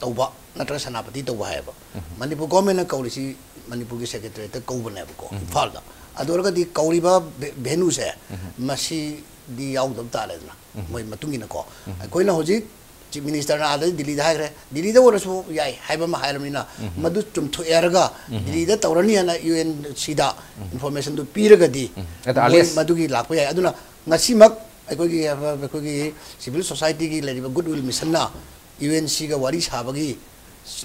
ꯇꯧꯕ ꯅꯠꯇ꯭ꯔꯒ ꯁꯦꯅꯥꯄꯇꯤ ꯇꯧꯕ ꯍꯥꯏꯌꯦꯕ꯫ ꯎꯝ꯫ ꯃꯅꯤꯄꯨꯔ government ꯅ ꯀꯧꯔꯤꯁꯤ ꯃꯅꯤꯄꯨꯔꯒꯤ secretariat ꯇ ꯀꯧꯕꯅꯦꯕꯀꯣ, ꯎꯝ꯫ ꯏꯝꯐꯥꯜꯗ꯫ ꯑꯗꯨ ꯑꯣꯏꯔꯒꯗꯤ ꯀꯧꯔꯤꯕ ꯚꯦ-, venue ꯁꯦ, ꯎꯝ꯫ ꯃꯁꯤꯗꯤ ꯌꯥꯎꯗꯕ ꯇꯥꯔꯦꯗꯅ, ꯎꯝ꯫ ꯃꯣꯏ ꯃꯇꯨꯡ ꯏꯟꯅꯀꯣ꯫ ꯎꯝ꯫ ꯑꯩꯈꯣꯏꯅ ꯍꯧꯖꯤꯛ Chief Minister ꯅ ꯑꯥꯗ ꯗꯤꯜꯂꯤꯗ ꯍꯥꯏꯈ꯭ꯔꯦ, ꯗꯤꯜꯂꯤꯗ ꯑꯣꯏꯔꯁꯨ ꯌꯥꯏ ꯍꯥꯏꯕ ꯑꯃ ꯍꯥꯏꯔꯕꯅꯤꯅ, ꯎꯝ꯫ ꯃꯗꯨ ꯆꯨꯝꯊꯣꯛꯑꯦ ꯍꯥꯏꯔꯒ ꯎꯝ꯫ ꯗꯤꯜꯂꯤꯗ ꯇꯧꯔꯅꯤ ꯍꯥꯏꯅ U N C ꯗ ꯎꯝ꯫ Information ꯗꯨ ꯄꯤꯔꯒꯗꯤ, ꯎꯝ꯫ At the ꯃꯣꯏ earliest꯫ ꯃꯗꯨꯒꯤ ꯂꯥꯛꯄ ꯌꯥꯏ꯫ ꯑꯗꯨꯅ ꯉꯁꯤꯃꯛ ꯑꯩꯈꯣꯏꯒꯤ, ꯑꯩꯈꯣꯏꯒꯤ civil society ꯒꯤ ꯂꯩꯔꯤꯕ Goodwill Mission ꯅ U N C ꯒ ꯋꯥꯔꯤ ꯁꯥꯕꯒꯤ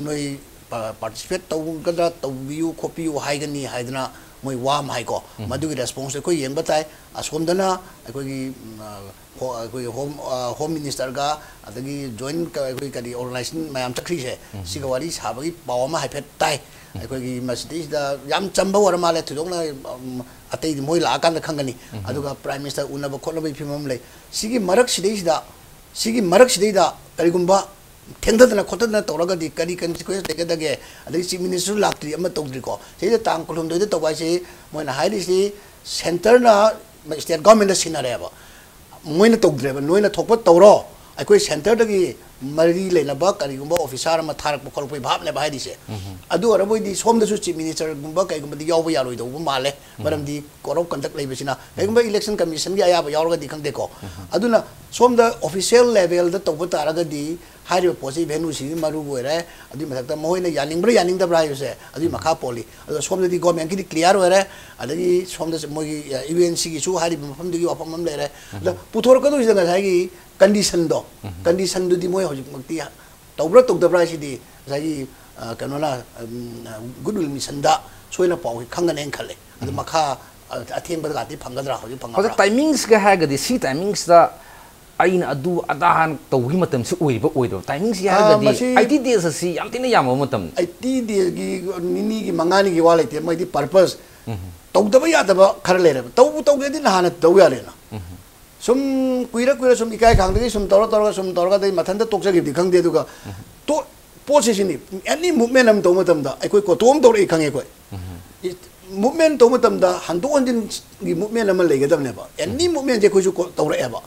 ꯅꯣꯏ ꯄꯥ-, participate ꯇꯧꯒꯗ꯭ꯔꯥ, ꯇꯧꯕꯤꯌꯨ ꯈꯣꯠꯄꯤꯌꯨ ꯍꯥꯏꯒꯅꯤ ꯍꯥꯏꯗꯅ ꯃꯣꯏ ꯋꯥ ꯑꯃ ꯍꯥꯏꯀꯣ꯫ ꯎꯝ꯫ ꯃꯗꯨꯒꯤ response ꯑꯩꯈꯣꯏ ꯌꯦꯡꯕ ꯇꯥꯏ꯫ ꯑꯁꯣꯝꯗꯅ ꯑꯩꯈꯣꯏꯒꯤ, ꯎꯝ, ꯑ, ꯍꯣ-, ꯑꯩꯈꯣꯏꯒꯤ home, ꯑ, home minister ꯒ ꯑꯗꯒꯤ joint ꯀ-, ꯑꯩꯈꯣꯏ ꯀꯔꯤ organization ꯃꯌꯥꯝ ꯆꯠꯈ꯭ꯔꯤꯁꯦ, ꯎꯝ꯫ ꯁꯤꯒ ꯋꯥꯔꯤ ꯁꯥꯕꯒꯤ ꯄꯥꯎ ꯑꯃ ꯍꯥꯏꯐꯦꯠ ꯇꯥꯏ꯫ ꯎꯝ꯫ ꯑꯩꯈꯣꯏꯒꯤ ꯃꯁꯤꯗꯩꯁꯤꯗ ꯌꯥꯝ ꯆꯝꯕ ꯑꯣꯏꯔ ꯃꯥꯜꯂꯦ, ꯊꯣꯏꯗꯣꯛꯅ, ꯎꯝ, ꯑꯇꯩꯗꯤ ꯃꯣꯏ ꯂꯥꯛꯑꯀꯥꯟꯗ ꯈꯪꯒꯅꯤ꯫ ꯎꯝ꯫ ꯑꯗꯨꯒ Prime Minister ꯎꯅꯕ ꯈꯣꯠꯅꯕꯒꯤ ꯐꯤꯕꯝ ꯑꯃ ꯂꯩ꯫ ꯁꯤꯒꯤ ꯃꯔꯛꯁꯤꯗꯩꯁꯤꯗ, ꯁꯤꯒꯤ ꯃꯔꯛꯁꯤꯗꯩꯗ ꯀꯔꯤꯒꯨꯝꯕ ꯊꯦꯡꯊꯗꯅ ꯈꯣꯠꯊꯗꯅ ꯇꯧꯔꯒꯗꯤ ꯀꯔꯤ consequence ꯂꯩꯒꯗꯒꯦ? ꯑꯗꯒꯤ Chief Minister ꯁꯨ ꯂꯥꯛꯇ꯭ꯔꯤ, ꯑꯃ ꯇꯧꯗ꯭ꯔꯤꯀꯣ꯫ ꯁꯤꯗ ꯇꯥꯡ ꯀꯨꯟꯍꯨꯝꯗꯣꯏꯗ ꯇꯧꯕ ꯍꯥꯏꯁꯤ, ꯃꯣꯏꯅ ꯍꯥꯏꯔꯤꯁꯤ centre ꯅ state government ꯗ ꯁꯤꯟꯅꯔꯦꯕ꯫ ꯃꯣꯏꯅ ꯇꯧꯗ꯭ꯔꯦꯕ, "ꯅꯣꯏꯅ ꯊꯣꯛꯄ ꯇꯧꯔꯣ, ꯑꯩꯈꯣꯏ centre ꯗꯒꯤ ꯃꯔꯤ ꯂꯩꯅꯕ ꯀꯔꯤꯒꯨꯝꯕ officer ꯑꯃ ꯊꯥꯔꯛꯄ ꯈꯣꯠꯂꯛꯄꯒꯤ ꯚꯥꯞꯅꯦꯕ ꯍꯥꯏꯔꯤꯁꯦ"꯫ ꯎꯝ꯫ ꯑꯗꯨ ꯑꯣꯏꯔꯕꯣꯏꯗꯤ ꯁꯣꯝꯗꯁꯨ Chief Minister ꯒꯨꯝꯕ ꯀꯩꯒꯨꯝꯕꯗꯤ ꯌꯥꯎꯕ ꯌꯥꯔꯣꯏꯗꯧꯕ ꯃꯥꯜꯂꯦ, ꯎꯝ꯫ ꯃꯔꯝꯗꯤ code of conduct ꯂꯩꯕꯁꯤꯅ꯫ ꯀꯩꯒꯨꯝꯕ Election Commission ꯒꯤ ꯑꯌꯥꯕ ꯌꯥꯎꯔꯒꯗꯤ ꯈꯪꯗꯦꯀꯣ꯫ ꯎꯝ꯫ ꯑꯗꯨꯅ ꯁꯣꯝꯗ official level ꯗ ꯇꯧꯕ ꯇꯥꯔꯒꯗꯤ ꯍꯥꯏꯔꯤꯕ ꯄꯣꯠꯁꯤ venue ꯁꯤꯗꯤ ꯃꯔꯨ ꯑꯣꯏꯔꯦ꯫ ꯑꯗꯨꯒꯤ ꯃꯊꯛꯇ ꯃꯈꯣꯏꯅ ꯌꯥꯅꯤꯡꯕ꯭ꯔꯥ ꯌꯥꯅꯤꯡꯗꯕ꯭ꯔꯥ ꯍꯥꯏꯕꯁꯦ ꯑꯗꯨꯒꯤ ꯃꯈꯥ ꯄꯣꯜꯂꯤ꯫ ꯑꯗꯣ ꯁꯣꯝꯗꯗꯤ government ꯀꯤꯗꯤ clear ꯑꯣꯏꯔꯦ, ꯑꯗꯒꯤ ꯁꯣꯝꯗ ꯃꯣꯏꯒꯤ, ꯑ, U N C ꯒꯤꯁꯨ ꯍꯥꯏꯔꯤꯕ ꯃꯐꯝꯗꯨꯒꯤ ꯋꯥꯐꯝ ꯑꯃ ꯂꯩꯔꯦ꯫ ꯑꯗ ꯎꯝ꯫ ꯄꯨꯊꯣꯔꯛꯀꯗꯧꯁꯤꯗ ꯉꯁꯥꯏꯒꯤ condition ꯗꯣ, ꯎꯝ꯫ Condition ꯗꯨꯗꯤ ꯃꯣꯏ ꯍꯧꯖꯤꯛꯃꯛꯇꯤ ꯇꯧꯕ꯭ꯔꯥ ꯇꯧꯗꯕ꯭ꯔꯥ ꯍꯥꯏꯁꯤꯗꯤ ꯉꯁꯥꯏꯒꯤ ꯑ, ꯀꯩꯅꯣꯅ, ꯎꯝ, ꯒꯨꯗ ꯋꯤꯜ ꯃꯤꯁꯟꯗ ꯁꯣꯏꯅ ꯄꯥꯎꯁꯤ ꯈꯪꯒꯅꯦꯅ ꯈꯜꯂꯦ꯫ ꯑꯗꯨ ꯃꯈꯥ, ꯑ, ꯑꯊꯦꯡꯕꯗꯒꯗꯤ ꯐꯪꯒꯗ꯭ꯔꯥ, ꯍꯧꯖꯤꯛ ꯍꯧꯖꯤꯛ ꯐꯪꯒꯗ꯭ꯔꯥ? ꯇꯥꯏꯃꯤꯡꯁꯀ ꯍꯥꯏꯔꯒꯗꯤ ꯁꯤ ꯇꯥꯏꯃꯤꯡꯁꯇ ꯑꯩꯅ ꯑꯗꯨ ꯑꯗꯥ ꯍꯥꯟꯅ ꯇꯧꯕꯒꯤ ꯃꯇꯝꯁꯤ ꯑꯣꯏꯔꯤꯕ ꯑꯣꯏꯗꯕ? ꯇꯥꯏꯃꯤꯡꯁꯤ ꯑ, ꯍꯥꯏꯔꯒꯗꯤ ꯃꯁꯤ ꯑꯥꯏꯇꯤ ꯗꯦꯖ ꯑꯁꯤ ꯌꯥꯝ ꯊꯤꯅ ꯌꯥꯝꯕ ꯃꯇꯝꯅꯤ꯫ ꯑꯩꯠꯇꯤ ꯗꯦꯒꯤ, ꯅꯤꯅꯤꯒꯤ, ꯃꯉꯥꯅꯤꯒꯤ ꯋꯥ ꯂꯩꯇꯦ꯫ ꯃꯣꯏꯗꯤ ꯄꯔꯄꯁ, ꯇꯧꯗꯕ ꯌꯥꯗꯕ ꯈꯔ ꯂꯩꯔꯦꯕ꯫ ꯇꯧꯕ ꯇꯧꯒꯦꯗꯤ ꯅꯍꯥꯟꯅ ꯇꯧ ꯌꯥꯔꯦꯅ꯫ ꯁꯨꯝ ꯀꯨꯏꯔ ꯀꯨꯏꯔ ꯁꯨꯝ ꯏꯀꯥꯏ ꯈꯪꯗꯒꯤ ꯁꯨꯝ ꯇꯧꯔ ꯇꯧꯔꯒ ꯁꯨꯝ ꯇꯧꯔꯒ ꯑꯗꯩ ꯃꯊꯟꯇ ꯇꯣꯛꯆꯈꯤꯕꯗꯤ ꯈꯪꯗꯦ꯫ ꯑꯗꯨꯒ ꯇꯣ-, ꯄꯣꯠꯁꯦ ꯁꯤꯅꯤ, ꯑꯦꯅꯤ ꯃꯨꯞꯃꯦꯟ ꯑꯃ ꯇꯧꯕ ꯃꯇꯝꯗ ꯑꯩꯈꯣꯏ ꯀꯣꯇꯣ ꯑꯃ ꯇꯧꯔꯛꯏ ꯈꯪꯉꯦ ꯑꯩꯈꯣꯏ꯫ ꯃꯨꯞꯃꯦꯟ ꯇꯧꯕ ꯃꯇꯝꯗ ꯍꯟꯗꯣꯛ ꯍꯟꯖꯤꯟꯒꯤ ꯃꯨꯞꯃꯦꯟ ꯑꯃ ꯂꯩꯒꯗꯕꯅꯦꯕ꯫ ꯑꯦꯅꯤ ꯃꯨꯞꯃꯦꯟꯁꯦ ꯑꯩꯈꯣꯏꯁꯨ ꯀꯣ-, ꯇꯧꯔꯛꯑꯦꯕ꯫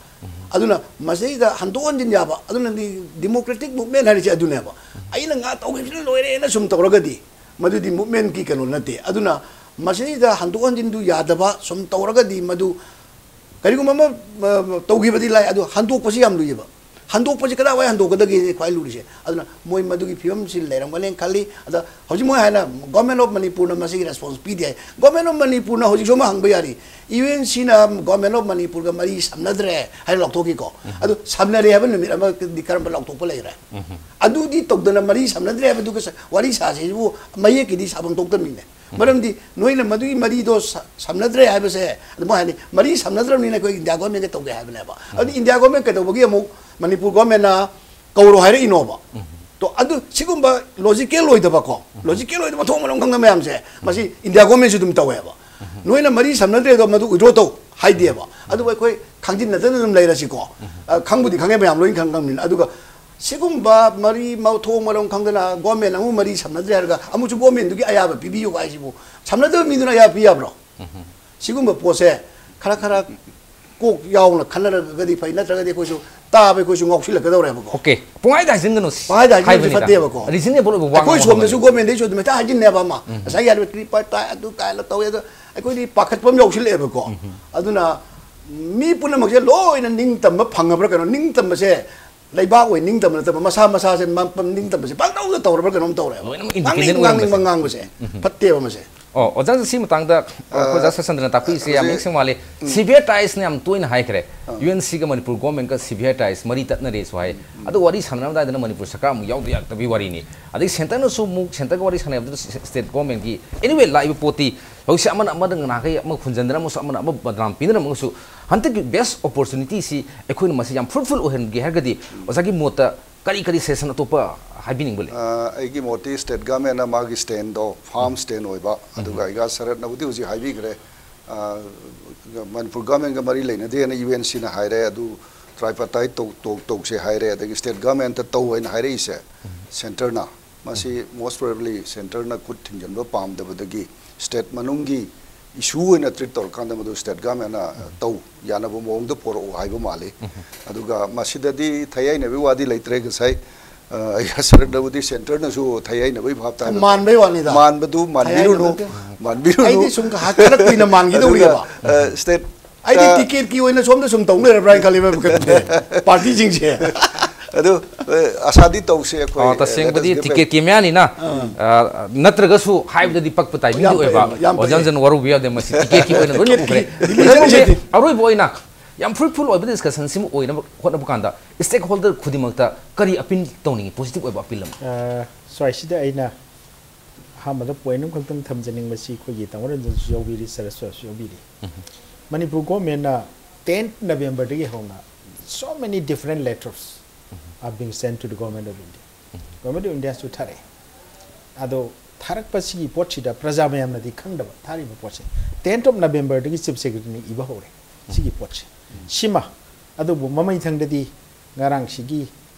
ꯑꯗꯨꯅ ꯃꯁꯤꯗꯩꯗ ꯍꯟꯗꯣꯛ ꯍꯟꯖꯤꯟ ꯌꯥꯕ, ꯑꯗꯨꯅꯗꯤ ꯗꯤꯃꯣꯀ꯭ꯔꯦꯇꯤꯛ ꯃꯨꯞꯃꯦꯟ ꯍꯥꯏꯔꯤꯁꯦ ꯑꯗꯨꯅꯦꯕ꯫ ꯑꯩꯅ ꯉꯥ ꯇꯧꯈꯤꯕꯁꯤꯅ ꯂꯣꯏꯔꯦꯅ ꯁꯨꯝ ꯇꯧꯔꯒꯗꯤ ꯃꯗꯨꯗꯤ ꯃꯨꯞꯃꯦꯟꯒꯤ ꯀꯩꯅꯣ ꯅꯠꯇꯦ꯫ ꯑꯗꯨꯅ ꯃꯁꯤꯗꯩꯗ ꯍꯟꯗꯣꯛ ꯍꯟꯖꯤꯟꯗꯨ ꯌꯥꯗꯕ ꯁꯨꯝ ꯇꯧꯔꯒꯗꯤ ꯃꯗꯨ ꯀꯔꯤꯒꯨꯝꯕ ꯑꯃ, ꯑ, ꯇꯧꯈꯤꯕꯗꯤ ꯂꯥꯏ, ꯑꯗꯨ ꯍꯟꯗꯣꯛꯄꯁꯤ ꯌꯥꯝ ꯂꯨꯏꯌꯦꯕ꯫ ꯍꯟꯗꯣꯛꯄꯁꯤ ꯀꯗꯥꯏꯋꯥꯏ ꯍꯟꯗꯣꯛꯀꯗꯒꯦ ꯈ꯭ꯋꯥꯏ ꯂꯨꯔꯤꯁꯦ꯫ ꯑꯗꯨꯅ ꯃꯣꯏ ꯃꯗꯨꯒꯤ ꯐꯤꯕꯝꯁꯤ ꯂꯩꯔꯝꯒꯅꯦꯅ ꯈꯜꯂꯤ꯫ ꯑꯗ ꯍꯧꯖꯤꯛ ꯃꯣꯏ ꯍꯥꯏꯅ Government of ꯃꯅꯤꯄꯨꯔꯅ ꯃꯁꯤꯒꯤ ꯔꯦꯁꯄꯣꯟꯁ ꯄꯤꯗꯦ ꯍꯥꯏ꯫ Government of ꯃꯅꯤꯄꯨꯔꯅ ꯍꯧꯖꯤꯛꯁꯨ ꯑꯃ ꯍꯪꯕ ꯌꯥꯔꯤ, ꯌꯨ ꯑꯦꯟ ꯁꯤꯅ Government of ꯃꯅꯤꯄꯨꯔꯒ ꯃꯔꯤ ꯁꯝꯅꯗ꯭ꯔꯦ ꯍꯥꯏꯅ ꯂꯥꯎꯊꯣꯛꯈꯤꯀꯣ꯫ ꯑꯗꯨ ꯁꯝꯅꯔꯦ ꯍꯥꯏꯕ ꯅꯨꯃꯤꯠ ꯑꯃꯗꯤ ꯀꯔꯝꯕ ꯂꯥꯎꯊꯣꯛꯄ ꯂꯩꯈ꯭ꯔꯦ? ꯑꯗꯨꯗꯤ ꯇꯧꯗꯅ ꯃꯔꯤ ꯁꯝꯅꯗ꯭ꯔꯦ ꯍꯥꯏꯕꯗꯨꯒ ꯁ-, ꯋꯥꯔꯤ ꯁꯥꯁꯤꯕꯨ ꯃꯌꯦꯛꯀꯤꯗꯤ ꯁꯥꯐꯝ ꯊꯣꯛꯇꯕꯅꯤꯅꯦ꯫ ꯃꯔꯝꯗꯤ ꯅꯣꯏꯅ ꯃꯗꯨꯒꯤ ꯃꯔꯤꯗꯣ ꯁ-, ꯁꯝꯅꯗ꯭ꯔꯦ ꯍꯥꯏꯕꯁꯦ, ꯑꯗꯨ ꯃꯣꯏ ꯍꯥꯏꯅꯤ, ꯃꯔꯤ ꯁꯝꯅꯗ꯭ꯔꯕꯅꯤꯅ ꯑꯩꯈꯣꯏ ꯏꯟꯗꯤꯌꯥ ꯒꯣꯔꯃꯦꯟꯒ ꯇꯧꯒꯦ ꯍꯥꯏꯕꯅꯦꯕ꯫ ꯑꯗꯨꯗꯤ ꯏꯟꯗꯤꯌꯥ ꯒꯣꯔꯃꯦꯟ ꯀꯩꯗꯧꯕꯒꯤ ꯑꯃꯨꯛ ꯃꯅꯤꯄꯨꯔ ꯒꯣꯔꯃꯦꯟꯅ ꯀꯧꯔꯣ ꯍꯥꯏꯔꯛꯏꯅꯣꯕ? ꯇꯣ, ꯑꯗꯨ ꯁꯤꯒꯨꯝꯕ ꯂꯣꯖꯤꯀꯦꯜ ꯑꯣꯏꯗꯕꯀꯣ, ꯂꯣꯖꯤꯀꯦꯜ ꯑꯣꯏꯗꯕ ꯃꯊꯣꯡ ꯃꯔꯝ ꯈꯪꯗꯕ ꯃꯌꯥꯝꯁꯦ, ꯃꯁꯤ ꯏꯟꯗꯤꯌꯥ ꯒꯣꯔꯃꯦꯟꯁꯨ ꯑꯗꯨꯝ ꯇꯧꯋꯦꯕ꯫ ꯅꯣꯏꯅ ꯃꯔꯤ ꯁꯝꯅꯗ꯭ꯔꯦꯗꯣ, ꯃꯗꯨ ꯋꯤꯗ꯭ꯔꯣ ꯇꯧ ꯍꯥꯏꯗꯦꯕ꯫ ꯑꯗꯨꯕꯨ ꯑꯩꯈꯣꯏ ꯈꯪꯖꯤꯟꯅꯗꯅ ꯑꯗꯨꯝ ꯂꯩꯔꯁꯤꯀꯣ꯫ ꯑ, ꯈꯪꯕꯨꯗꯤ ꯈꯪꯉꯦ, ꯃꯌꯥꯝ ꯂꯣꯏꯅ ꯈꯪ-, ꯈꯪꯕꯅꯤꯅ꯫ ꯑꯗꯨꯒ ꯁꯤꯒꯨꯝꯕ ꯃꯔꯤ ꯃꯊꯣꯡ ꯃꯔꯝ ꯈꯪꯗꯅ ꯒꯣꯔꯃꯦꯟ ꯑꯃꯨꯛ ꯃꯔꯤ ꯁꯝꯅꯗ꯭ꯔꯦ ꯍꯥꯏꯔꯒ ꯑꯃꯨꯛꯁꯨ ꯒꯣꯔꯃꯦꯟꯗꯨꯒꯤ ꯑꯌꯥꯕ ꯄꯤꯕꯤꯌꯨ ꯍꯥꯏꯁꯤꯕꯨ, ꯁꯝꯅꯗꯕ ꯃꯤꯗꯨꯅ ꯑꯌꯥꯕ ꯄꯤ ꯌꯥꯕ꯭ꯔꯣ? ꯁꯤꯒꯨꯝꯕ ꯄꯣꯠꯁꯦ ꯈꯔ ꯈꯔ ꯀꯣꯛ ꯌꯥꯎꯅ ꯈꯟꯅꯔꯒꯗꯤ ꯐꯩ, ꯅꯠꯇ꯭ꯔꯒꯗꯤ ꯑꯩꯈꯣꯏꯁꯨ ꯇꯥꯕ ꯑꯩꯈꯣꯏꯁꯨ ꯉꯥꯎꯁꯤꯜꯂꯛꯀꯗꯧꯔꯦꯕꯀꯣ꯫ ꯑꯣꯀꯦ, ꯄꯨꯡꯍꯥꯏꯗ ꯍꯥꯏꯖꯤꯟꯒꯅꯨ ꯁꯤ ꯄꯨꯡꯍꯥꯏꯗ ꯍꯥꯏꯖꯤꯟꯕꯁꯤ ꯍꯥꯏꯕꯅꯤꯗ꯫ ꯐꯠꯇꯦꯕꯀꯣ꯫ Reasonable ꯑꯣꯏꯕ ꯋꯥ ꯑꯩꯈꯣꯏ ꯉꯥꯡꯕ ꯁꯣꯝꯗꯁꯨ ꯍꯧꯅꯗꯦ꯫ ꯒꯣꯔꯃꯦꯟꯗꯩꯁꯨ ꯑꯗꯨꯝ ꯍꯦꯛꯇ ꯍꯥꯏꯖꯤꯟꯅꯦꯕ ꯑꯃ, ꯉꯁꯥꯏꯒꯤ ꯍꯥꯏꯔꯤꯕ ꯇ꯭ꯔꯤꯄꯥꯔꯇꯥꯏꯠ ꯑꯗꯨ ꯀꯥꯏꯅ ꯇꯧꯋꯦ꯫ ꯑꯗꯣ ꯑꯩꯈꯣꯏꯗꯤ ꯄꯥꯈꯠꯄ ꯑꯃ ꯌꯥꯎꯁꯤꯜꯂꯛꯑꯦꯕꯀꯣ꯫ ꯑꯗꯨꯅ ꯃꯤ ꯄꯨꯝꯅꯃꯛꯁꯦ ꯂꯣꯏꯅ ꯅꯤꯡꯇꯝꯕ ꯐꯪꯉꯕ꯭ꯔꯥ ꯀꯩꯅꯣ? ꯅꯤꯡꯇꯝꯕꯁꯦ ꯂꯩꯕꯥꯛ ꯑꯣꯏ ꯅꯤꯡꯇꯝꯕ ꯅꯠꯇꯕ ꯃꯁꯥ ꯃꯁꯥꯁꯦ ꯃ-, ꯄ-, ꯅꯤꯡꯇꯝꯕꯁꯦ ꯄꯪꯇꯧꯗ ꯇꯧꯔꯕ꯭ꯔꯥ ꯀꯩꯅꯣꯝ ꯇꯧꯔꯦꯕ꯫ ꯂꯣꯏꯅꯃꯛ ꯉꯥꯡꯅꯤꯡ independent ꯉꯥꯡꯅꯤꯡꯕ ꯑꯣꯏꯔꯝꯕꯁꯦ꯫ ꯉꯥꯡꯕꯁꯦ ꯐꯠꯇꯦꯕ ꯃꯁꯦ꯫ ꯑꯣ, ꯑꯣꯖꯥ, ꯁꯤ ꯃꯇꯥꯡꯗ ꯑꯩꯈꯣꯏ ꯑꯣꯖꯥ ꯁꯆꯟꯗ꯭ꯔꯅ ꯇꯥꯛꯄꯤꯔꯤꯁꯦ ꯌꯥꯝ ꯍꯧꯖꯤꯛ ꯃꯌꯦꯛ ꯁꯦꯡꯅ ꯃꯥꯜꯂꯤ꯫ ꯁꯤ ꯕꯤ ꯑꯥꯏ ꯇꯥꯏꯁꯅ ꯌꯥꯝ ꯇꯣꯏꯅ ꯍꯥꯏꯈ꯭ꯔꯦ, ꯌꯨ ꯑꯦꯟ ꯁꯤꯒ ꯃꯅꯤꯄꯨꯔ ꯒꯣꯔꯃꯦꯟꯒ ꯁꯤ ꯕꯤ ꯑꯥꯏ ꯇꯥꯏꯁ ꯃꯔꯤ ꯇꯠꯅꯔꯦꯁꯨ ꯍꯥꯏ꯫ ꯑꯗꯣ ꯋꯥꯔꯤ ꯁꯥꯟꯅꯔꯝꯗꯥꯏꯗꯅ ꯃꯅꯤꯄꯨꯔ ꯁꯔꯀꯥꯔ ꯑꯃꯨꯛ ꯌꯥꯎꯗ ꯌꯥꯗꯕꯒꯤ ꯋꯥꯔꯤꯅꯤ꯫ ꯑꯗꯒꯤ ꯁꯦꯟꯇꯔꯅꯁꯨ ꯑꯃꯨꯛ, ꯁꯦꯟꯇꯔꯒ ꯋꯥꯔꯤ ꯁꯥꯟꯅꯕꯗꯨꯗ ꯁ꯭ꯇꯦꯠ ꯒꯣꯔꯃꯦꯟꯒꯤ, anyway, ꯂꯥꯛꯏꯕ ꯄꯣꯠꯇꯤ ꯍꯧꯖꯤꯛꯁꯦ ꯑꯃꯅ ꯑꯃꯗ ꯅꯍꯥꯟꯈꯩ ꯑꯃ ꯈꯨꯟꯖꯟꯗꯅ ꯑꯃꯁꯨ ꯑꯃꯅ ꯑꯃ ꯕꯗꯅꯥꯝ ꯄꯤꯅꯔꯝꯃꯒꯁꯨ, ꯍꯟꯗꯛꯀꯤ ꯕꯦꯁ ꯑꯣꯄꯣꯔꯆꯨꯅꯤꯇꯤꯁꯤ ꯑꯩꯈꯣꯏꯅ ꯃꯁꯤ ꯌꯥꯝ ꯐ꯭ꯔꯨꯠꯐꯨꯜ ꯑꯣꯏꯍꯟꯒꯦ ꯍꯥꯏꯔꯒꯗꯤ ꯑꯣꯖꯥꯒꯤ ꯃꯣꯠꯇ ꯀꯔꯤ ꯀꯔꯤ ꯁꯖꯦꯁꯟ ꯑꯇꯣꯞꯄ ꯍꯥꯏꯕꯤꯅꯤꯡꯕ ꯂꯩ? ꯑ, ꯑꯩꯒꯤ ꯃꯣꯠꯇꯤ ꯁ꯭ꯇꯦꯠ ꯒꯚꯔꯟꯃꯦꯟꯠꯅ ꯃꯥꯒꯤ ꯁ꯭ꯇꯦꯟꯗꯣ ꯐꯥꯔꯝ ꯁ꯭ꯇꯦꯟ ꯑꯣꯏꯕ, ꯑꯗꯨꯒ ꯑꯩꯒ ꯁꯔꯠꯅꯕꯨꯗꯤ ꯍꯧꯖꯤꯛ ꯍꯥꯏꯕꯤꯈ꯭ꯔꯦ, ꯑ, ꯃꯅꯤꯄꯨꯔ ꯒꯚꯔꯟꯃꯦꯟꯠꯒ ꯃꯔꯤ ꯂꯩꯅꯗꯦꯅ ꯌꯨ ꯑꯦꯟ ꯁꯤꯅ ꯍꯥꯏꯔꯦ, ꯑꯗꯨ ꯇ꯭ꯔꯥꯏꯄꯥꯔꯇꯥꯏꯠ ꯇꯧ-, ꯇꯧ-, ꯇꯧꯁꯦ ꯍꯥꯏꯔꯦ, ꯑꯗꯒꯤ ꯁ꯭ꯇꯦꯠ ꯒꯚꯔꯟꯃꯦꯟꯠꯇ ꯇꯧ ꯍꯥꯏꯅ ꯍꯥꯏꯔꯛꯏꯁꯦ ꯁꯦꯟꯇꯔꯅ, ꯃꯁꯤ most probably ꯁꯦꯟꯇꯔꯅ ꯈꯨꯠ ꯊꯤꯡꯖꯤꯟꯕ ꯄꯥꯝꯗꯕꯗꯒꯤ ꯁ꯭ꯇꯦꯠ ꯃꯅꯨꯡꯒꯤ ꯏꯁꯨ ꯑꯣꯏꯅ ꯇ꯭ꯔꯤꯠ ꯇꯧꯔꯀꯥꯟꯗ ꯃꯗꯨ ꯁ꯭ꯇꯦꯠ ꯒꯚꯔꯟꯃꯦꯟꯠꯅ ꯇꯧ ꯌꯥꯅꯕ ꯃꯑꯣꯡꯗ ꯄꯣꯔꯛꯎ ꯍꯥꯏꯕ ꯃꯥꯜꯂꯤ꯫ ꯑꯗꯨꯒ ꯃꯁꯤꯗꯗꯤ ꯊꯩ ꯍꯥꯏꯅꯕꯒꯤ ꯋꯥꯗꯤ ꯂꯩꯇ꯭ꯔꯦ꯫ ꯉꯁꯥꯏ, ꯑ, ꯑꯩꯒ ꯁꯔꯠꯅꯕꯨꯗꯤ ꯁꯦꯟꯇꯔꯅꯁꯨ ꯊꯩ ꯍꯥꯏꯅꯕꯒꯤ ꯚꯥꯞ ꯇꯥꯏ꯫ ꯃꯥꯟꯕꯩ ꯋꯥꯅꯤꯗ꯫ ꯃꯥꯟꯕꯗꯨ ꯊꯩ ꯃꯥꯟꯕꯤꯔꯨꯅꯨ, ꯍꯥꯏꯅꯕꯗꯤ꯫ ꯃꯥꯟꯕꯤꯔꯨꯅꯨ꯫ ꯑꯩꯗꯤ ꯁꯨꯝ ꯉꯥꯏꯍꯥꯛ ꯈꯜꯂꯛꯄ ꯑꯣꯏꯅ ꯃꯥꯟꯒꯦ ꯑꯗꯨꯒ, ꯇꯧꯔꯤꯑꯕ꯫ ꯑ, ꯁ꯭ꯇꯦꯠ ꯑꯩꯗꯤ ꯇꯤꯀꯦꯠꯀꯤ ꯑꯣꯏꯅ ꯁꯣꯝꯗ ꯁꯨꯝ ꯇꯧ ꯂꯩꯔꯕ꯭ꯔꯥ ꯍꯥꯏꯅ ꯈꯜꯂꯤꯕ ꯄꯥꯔꯇꯤꯁꯤꯡꯁꯦ꯫ ꯑꯗꯨ, ꯑ, ꯑꯁꯥꯗꯤ ꯇꯧꯁꯦ ꯑꯩꯈꯣꯏ, ꯑ, ꯑ, ꯇꯁꯦꯡꯕꯗꯤ let us give back꯫ ꯇꯤꯀꯦꯠꯀꯤ ꯃꯌꯥꯅꯤꯅ, ꯑ, ꯅꯠꯇ꯭ꯔꯒꯁꯨ ꯍꯥꯏꯕꯗꯗꯤ ꯄꯛꯄ ꯇꯥꯏꯃꯤꯡꯗꯤ ꯌꯥꯝ ꯐꯩ, ꯑꯣꯏꯕ꯫ ꯌꯥꯝ ꯐꯩ꯫ ꯑꯣꯖꯥ ꯖꯟ ꯋꯥꯔꯧꯕ ꯌꯥꯗꯦ, ꯃꯁꯤ ꯇꯤꯀꯦꯠꯀꯤ ꯑꯣꯏꯅ ꯂꯣꯏꯅ ꯇꯤꯀꯦꯠꯀꯤ ꯎꯈ꯭ꯔꯦ꯫ ꯗꯤꯂꯤꯖꯟꯁꯦ ꯑꯗꯨꯕꯨ ꯑꯔꯣꯏꯕ ꯑꯣꯏꯅ ꯌꯥꯝ ꯐ꯭ꯔꯨꯠꯐꯨꯜ ꯑꯣꯏꯕ ꯗꯤꯁꯀꯁꯟꯁꯤꯃ ꯑꯣꯏꯅꯕ ꯍꯣꯠꯅꯕ ꯀꯥꯟꯗ ꯁ꯭ꯇꯦꯛ ꯍꯣꯜꯗꯔ ꯈꯨꯗꯤꯡꯃꯛꯇ ꯀꯔꯤ ꯑꯄꯤꯜ ꯇꯧꯅꯤꯡꯉꯤ, ꯄꯣꯖꯤꯇꯤꯚ ꯑꯣꯏꯕ ꯑꯄꯤꯜ ꯑꯃ? ꯑ, ꯁ꯭ꯋꯥꯏꯁꯤꯗ ꯑꯩꯅ ꯑꯍꯥꯟꯕꯗ ꯄꯣꯏꯟꯠ ꯑꯃꯈꯛꯇꯪ ꯊꯝꯖꯅꯤꯡꯕꯁꯤ, ꯑꯩꯈꯣꯏꯒꯤ ꯇꯥꯃꯣ ꯔꯟꯖꯟꯁꯨ ꯌꯥꯎꯕꯤꯔꯤ, ꯁꯔꯁ꯭ꯋꯥꯁꯨ ꯌꯥꯎꯕꯤꯔꯤ꯫ ꯃꯅꯤꯄꯨꯔ ꯒꯣꯔꯃꯦꯟꯅ ꯇꯦꯟ ꯅꯕꯦꯝꯕꯔꯗꯒꯤ ꯍꯧꯅ so many different letters are being sent to the government of India. Government of Indiaꯁꯨ ꯊꯥꯔꯛꯑꯦ꯫ ꯑꯗꯣ ꯊꯥꯔꯛꯄꯁꯤꯒꯤ ꯄꯣꯠꯁꯤꯗ ꯄ꯭ꯔꯖꯥ ꯃꯌꯥꯝꯅꯗꯤ ꯈꯪꯗꯕ, ꯊꯥꯔꯤꯕ ꯄꯣꯠꯁꯦ꯫ Tenth of Novemberꯗꯒꯤ ꯆꯤꯐ ꯁꯦꯀ꯭ꯔꯦꯇꯔꯤꯅ ꯏꯕ ꯍꯧꯔꯦ ꯁꯤꯒꯤ ꯄꯣꯠꯁꯦ꯫ ꯁꯤꯃ, ꯑꯗꯨꯕꯨ ꯃꯃꯩꯊꯪꯗꯗꯤ ꯉꯔꯥꯡꯁꯤꯒꯤ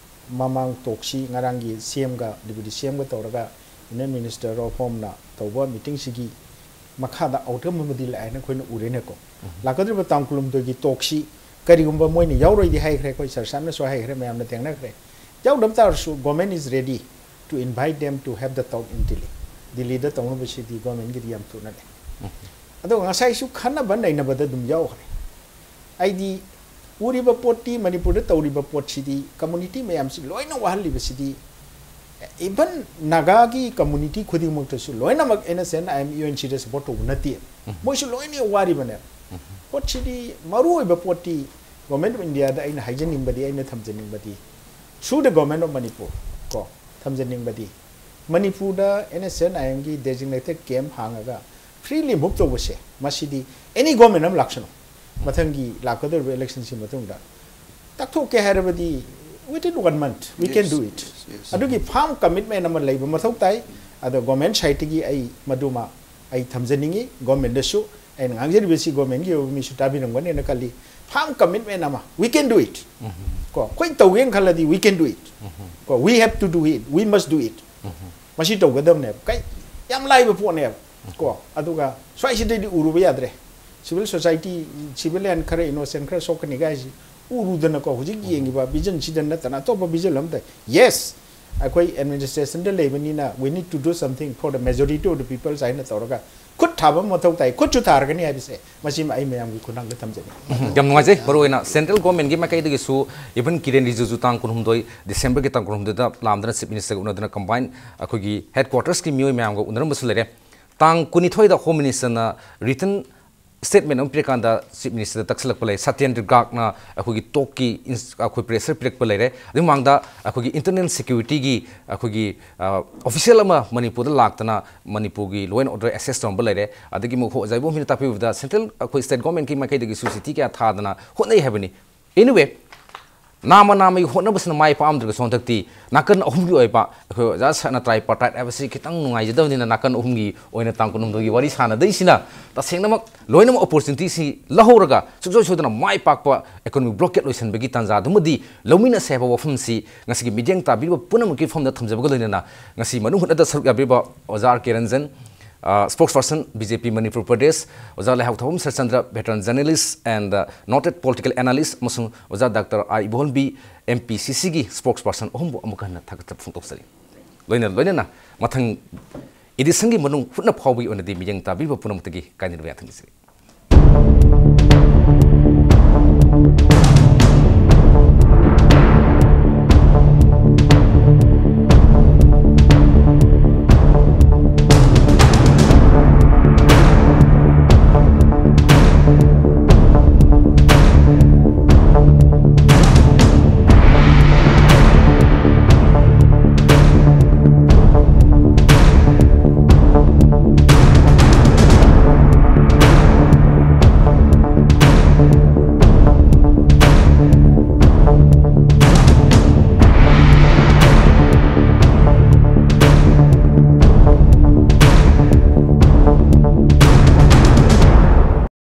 ꯃꯃꯥꯡ ꯇꯣꯛꯁꯤ, ꯉꯔꯥꯡꯒꯤ ꯁꯤ ꯑꯦꯝꯒ ꯗꯤꯄ꯭ꯌꯨꯇꯤ ꯁꯤ ꯑꯦꯝꯒ ꯇꯧꯔꯒ ꯌꯨꯅꯤꯌꯟ ꯃꯤꯅꯤꯁꯇꯔ ꯑꯣꯐ ꯍꯣꯝꯅ ꯇꯧꯕ ꯃꯤꯇꯤꯡꯁꯤꯒꯤ ꯃꯈꯥꯗ ꯑꯥꯎꯠꯀꯝ ꯑꯃꯗꯤ ꯂꯥꯛꯑꯦꯅ ꯑꯩꯈꯣꯏꯅ ꯎꯔꯦꯅꯦꯀꯣ꯫ ꯂꯥꯛꯀꯗꯧꯔꯤꯕ ꯇꯥꯡ ꯀꯨꯟꯍꯨꯝꯗꯣꯏꯒꯤ ꯇꯣꯛꯁꯤ ꯀꯔꯤꯒꯨꯝꯕ ꯃꯣꯏꯅ ꯌꯥꯎꯔꯣꯏꯗꯤ ꯍꯥꯏꯈ꯭ꯔꯦ, ꯑꯩꯈꯣꯏ ꯁꯔ ꯁꯥꯝꯅꯁꯨ ꯍꯥꯏꯈ꯭ꯔꯦ, ꯃꯌꯥꯝꯅ ꯊꯦꯡꯅꯈ꯭ꯔꯦ꯫ ꯌꯥꯎꯗꯕ ꯇꯥꯔꯁꯨ government is ready to invite them to have the talk in Delhi꯫ ꯗꯤꯜꯂꯤꯗ ꯇꯧꯅꯕꯁꯤꯗꯤ ꯒꯣꯔꯃꯦꯟꯒꯤꯗꯤ ꯌꯥꯝ ꯊꯨꯅ ꯂꯩ꯫ ꯑꯗꯣ ꯉꯁꯥꯏꯁꯨ ꯈꯟꯅꯕ ꯅꯩꯅꯕꯗ ꯑꯗꯨꯝ ꯌꯥꯎꯈ꯭ꯔꯦ꯫ ꯑꯩꯗꯤ ꯎꯔꯤꯕ ꯄꯣꯠꯇꯤ, ꯃꯅꯤꯄꯨꯔꯗ ꯇꯧꯔꯤꯕ ꯄꯣꯠꯁꯤꯗꯤ, ꯀꯝꯃꯨꯅꯤꯇꯤ ꯃꯌꯥꯝꯁꯤ ꯂꯣꯏꯅ ꯋꯥꯍꯜꯂꯤꯕꯁꯤꯗꯤ Even ꯅꯥꯒꯥꯒꯤ community ꯈꯨꯗꯤꯡꯃꯛꯇꯁꯨ ꯂꯣꯏꯅꯃꯛ NSCN IM UNCꯗ support ꯇꯧꯕ ꯅꯠꯇꯦ꯫ ꯃꯣꯏꯁꯨ ꯂꯣꯏꯅ ꯋꯥꯔꯤꯕꯅꯦ꯫ ꯄꯣꯠꯁꯤꯗꯤ, ꯃꯔꯨꯑꯣꯏꯕ ꯄꯣꯠꯇꯤ Government of Indiaꯗ ꯑꯩꯅ ꯍꯥꯏꯖꯅꯤꯡꯕꯗꯤ, ꯑꯩꯅ ꯊꯝꯖꯅꯤꯡꯕꯗꯤ, through the Government of Manipur ꯀꯣ, ꯊꯝꯖꯅꯤꯡꯕꯗꯤ, ꯃꯅꯤꯄꯨꯔꯗ NSCN IMꯒꯤ designated camp ꯍꯥꯡꯉꯒ freely move ꯇꯧꯕꯁꯦ, ꯃꯁꯤꯗꯤ any government ꯑꯃ ꯂꯥꯛꯁꯅꯨ, ꯃꯊꯪꯒꯤ ꯂꯥꯛꯀꯗꯧꯔꯤꯕ electionꯁꯤ ꯃꯇꯨꯡꯗ ꯇꯥꯛꯊꯣꯛꯀꯦ ꯍꯥꯏꯔꯕꯗꯤ, within one month we can do it. ꯑꯗꯨꯒꯤ firm commitment ꯑꯃ ꯂꯩꯕ ꯃꯊꯧ ꯇꯥꯏ꯫ ꯑꯗꯣ government sideꯇꯒꯤ ꯑꯩ ꯃꯗꯨꯃ ꯑꯩ ꯊꯝꯖꯅꯤꯡꯉꯤ꯫ Governmentꯗꯁꯨ ꯑꯩꯅ ꯉꯥꯡꯖꯔꯤꯕꯁꯤ governmentꯀꯤ ꯑꯣꯏꯕ ꯃꯤꯁꯨ ꯇꯥꯕꯤꯔꯝꯒꯅꯦꯅ ꯈꯜꯂꯤ꯫ Firm commitment ꯑꯃ, we can do it. ꯀꯣ, ꯑꯩꯈꯣꯏ ꯇꯧꯒꯦꯅ ꯈꯜꯂꯗꯤ we can do it. ꯀꯣ, we have to do it, we must do it. ꯃꯁꯤ ꯇꯧꯒꯗꯕꯅꯦꯕ꯫ ꯀꯩ, ꯌꯥꯝ ꯂꯥꯏꯕ ꯄꯣꯠꯅꯦꯕ꯫ ꯀꯣ, ꯑꯗꯨꯒ ꯁ꯭ꯋꯥꯏꯁꯤꯗꯩꯗꯤ ꯎꯔꯨꯕ ꯌꯥꯗ꯭ꯔꯦ꯫ Civil society, civilian ꯈꯔ innocent ꯈꯔ ꯁꯣꯛꯀꯅꯤ ꯀꯥꯏꯁꯤ ꯎꯔꯨꯗꯅꯀꯣ, ꯍꯧꯖꯤꯛ ꯌꯦꯡꯉꯤꯕ visionꯁꯤꯗ ꯅꯠꯇꯅ ꯑꯇꯣꯞꯄ vision ꯑꯝꯇ, yes, ꯑꯩꯈꯣꯏ administrationꯗ ꯂꯩꯕꯅꯤꯅ we need to do something for the majority of the people ꯍꯥꯏꯅ ꯇꯧꯔꯒ ꯈꯨꯠ ꯊꯥꯕ ꯑꯃ ꯃꯊꯧ ꯇꯥꯏ꯫ ꯈꯨꯠꯁꯨ ꯊꯥꯔꯒꯅꯤ ꯍꯥꯏꯕꯁꯦ ꯃꯁꯤꯃ ꯑꯩ ꯃꯌꯥꯝꯒꯤ ꯈꯨꯠꯊꯥꯡꯗ ꯊꯝꯖꯅꯤꯡꯉꯤ꯫ ꯎꯝ, ꯌꯥꯝ ꯅꯨꯡꯉꯥꯏꯖꯩ꯫ ꯃꯔꯨꯑꯣꯏꯅ central governmentꯀꯤ ꯃꯥꯏꯀꯩꯗꯒꯤꯁꯨ even ꯀꯤꯔꯦꯟ ꯔꯤꯖꯤꯖꯨ ꯇꯥꯡ ꯀꯨꯟꯍꯨꯝꯗꯣꯏ Decemberꯒꯤ ꯇꯥꯡ ꯀꯨꯟꯍꯨꯝꯗꯣꯏꯗ ꯂꯥꯝꯗꯅ Chief Ministerꯒ ꯎꯅꯗꯨꯅ combine ꯑꯩꯈꯣꯏꯒꯤ headquartersꯀꯤ ꯃꯤꯑꯣꯏ ꯃꯌꯥꯝꯒ ꯎꯅꯔꯝꯕꯁꯨ ꯂꯩꯔꯦ꯫ ꯇꯥꯡ ꯀꯨꯟꯅꯤꯊꯣꯏꯗ Home Ministerꯅ written statement ꯑꯃ ꯄꯤꯔꯀꯥꯟꯗ Chief Ministerꯗ ꯇꯛꯁꯤꯜꯂꯛꯄ ꯂꯩ꯫ ꯁꯇ꯭ꯌꯦꯟꯗ꯭ꯔ ꯒꯥꯔꯒꯅ ꯑꯩꯈꯣꯏꯒꯤ talkꯀꯤ ins-, ꯑꯩꯈꯣꯏ pressure ꯄꯤꯔꯛꯄ ꯂꯩꯔꯦ꯫ ꯑꯗꯨꯒꯤ ꯃꯃꯥꯡꯗ ꯑꯩꯈꯣꯏꯒꯤ internal securityꯒꯤ ꯑꯩꯈꯣꯏꯒꯤ, ꯑ, official ꯑꯃ ꯃꯅꯤꯄꯨꯔꯗ ꯂꯥꯛꯇꯅ ꯃꯅꯤꯄꯨꯔꯒꯤ law and order assess ꯇꯧꯔꯝꯕ ꯂꯩꯔꯦ꯫ ꯑꯗꯒꯤ ꯑꯃꯨꯛ ꯑꯣꯖꯥ ꯏꯕꯣꯝꯕꯤꯅ ꯇꯥꯛꯄꯤꯕꯗ central ꯑꯩꯈꯣꯏ state governmentꯀꯤ ꯃꯥꯏꯀꯩꯗꯒꯤꯁꯨ ꯆꯤꯊꯤ ꯀꯌꯥ ꯊꯥꯗꯅ ꯍꯣꯠꯅꯩ ꯍꯥꯏꯕꯅꯤ꯫ Anyway, ꯅꯥꯃ ꯅꯥꯃꯒꯤ ꯍꯣꯠꯅꯕꯁꯤꯅ ꯃꯥꯏ ꯄꯥꯛꯂꯝꯗ꯭ꯔꯒꯁꯨ ꯍꯟꯗꯛꯇꯤ ꯅꯥꯀꯟ ꯑꯍꯨꯝꯒꯤ ꯑꯣꯏꯕ ꯑꯩꯈꯣꯏ ꯑꯣꯖꯥ ꯁꯥꯔꯅ tripartite ꯍꯥꯏꯕꯁꯤ ꯈꯤꯇꯪ ꯅꯨꯡꯉꯥꯏꯖꯗꯕꯅꯤꯅ ꯅꯥꯀꯟ ꯑꯍꯨꯝꯒꯤ ꯑꯣꯏꯅ ꯇꯥꯡ ꯀꯨꯟꯍꯨꯝꯗꯣꯏꯒꯤ ꯋꯥꯔꯤ ꯁꯥꯟꯅꯗꯣꯏꯁꯤꯅ ꯇꯁꯦꯡꯅꯃꯛ ꯂꯣꯏꯅꯃꯛ opportunityꯁꯤ ꯂꯧꯍꯧꯔꯒ ꯁꯨꯡꯁꯣꯏ ꯁꯣꯏꯗꯅ ꯃꯥꯏ ꯄꯥꯛꯄ economic blockade ꯂꯣꯏꯁꯤꯟꯕꯒꯤ ꯇꯥꯟꯖꯥꯗꯨꯃꯗꯤ ꯂꯧꯃꯤꯟꯅꯁꯦ ꯍꯥꯏꯕ ꯋꯥꯐꯝꯁꯤ ꯉꯁꯤꯒꯤ ꯃꯤꯠꯌꯦꯡ ꯇꯥꯕꯤꯔꯤꯕ ꯄꯨꯝꯅꯃꯛꯀꯤ ꯃꯐꯝꯗ ꯊꯝꯖꯕꯒ ꯂꯣꯏꯅꯅ ꯉꯁꯤ ꯃꯅꯨꯡ ꯍꯨꯠꯅꯗ ꯁꯔꯨꯛ ꯌꯥꯕꯤꯔꯤꯕ ꯑꯣꯖꯥ ꯑꯥꯔ ꯀꯦ ꯔꯟꯖꯟ, ꯑ, spokesperson BJP Manipur Pradesh, ꯑꯣꯖꯥ ꯂꯩꯍꯥꯎꯊꯧꯕꯝ ꯁꯔꯠꯆꯟꯗ꯭ꯔ, veteran journalist and, ꯑ, noted political analyst ꯑꯃꯁꯨꯡ ꯑꯣꯖꯥ ꯗꯥꯛꯇꯔ ꯑꯥꯔ ꯏꯕꯣꯍꯟꯕꯤ MPCCꯒꯤ spokesperson ꯑꯍꯨꯝꯕꯨ ꯑꯃꯨꯛ ꯍꯟꯅ ꯊꯥꯒꯠꯆꯕ ꯐꯣꯡꯗꯣꯛꯆꯔꯤ꯫ ꯂꯣꯏꯅ ꯂꯣꯏꯅꯅ ꯃꯊꯪ editionꯒꯤ ꯃꯅꯨꯡ ꯍꯨꯠꯅ ꯐꯥꯎꯕꯒꯤ ꯑꯣꯏꯅꯗꯤ ꯃꯤꯠꯌꯦꯡ ꯇꯥꯕꯤꯔꯤꯕ ꯄꯨꯝꯅꯃꯛꯇꯒꯤ ꯀꯥꯏꯅꯔꯕ ꯌꯥꯊꯪ ꯅꯤꯖꯔꯤ꯫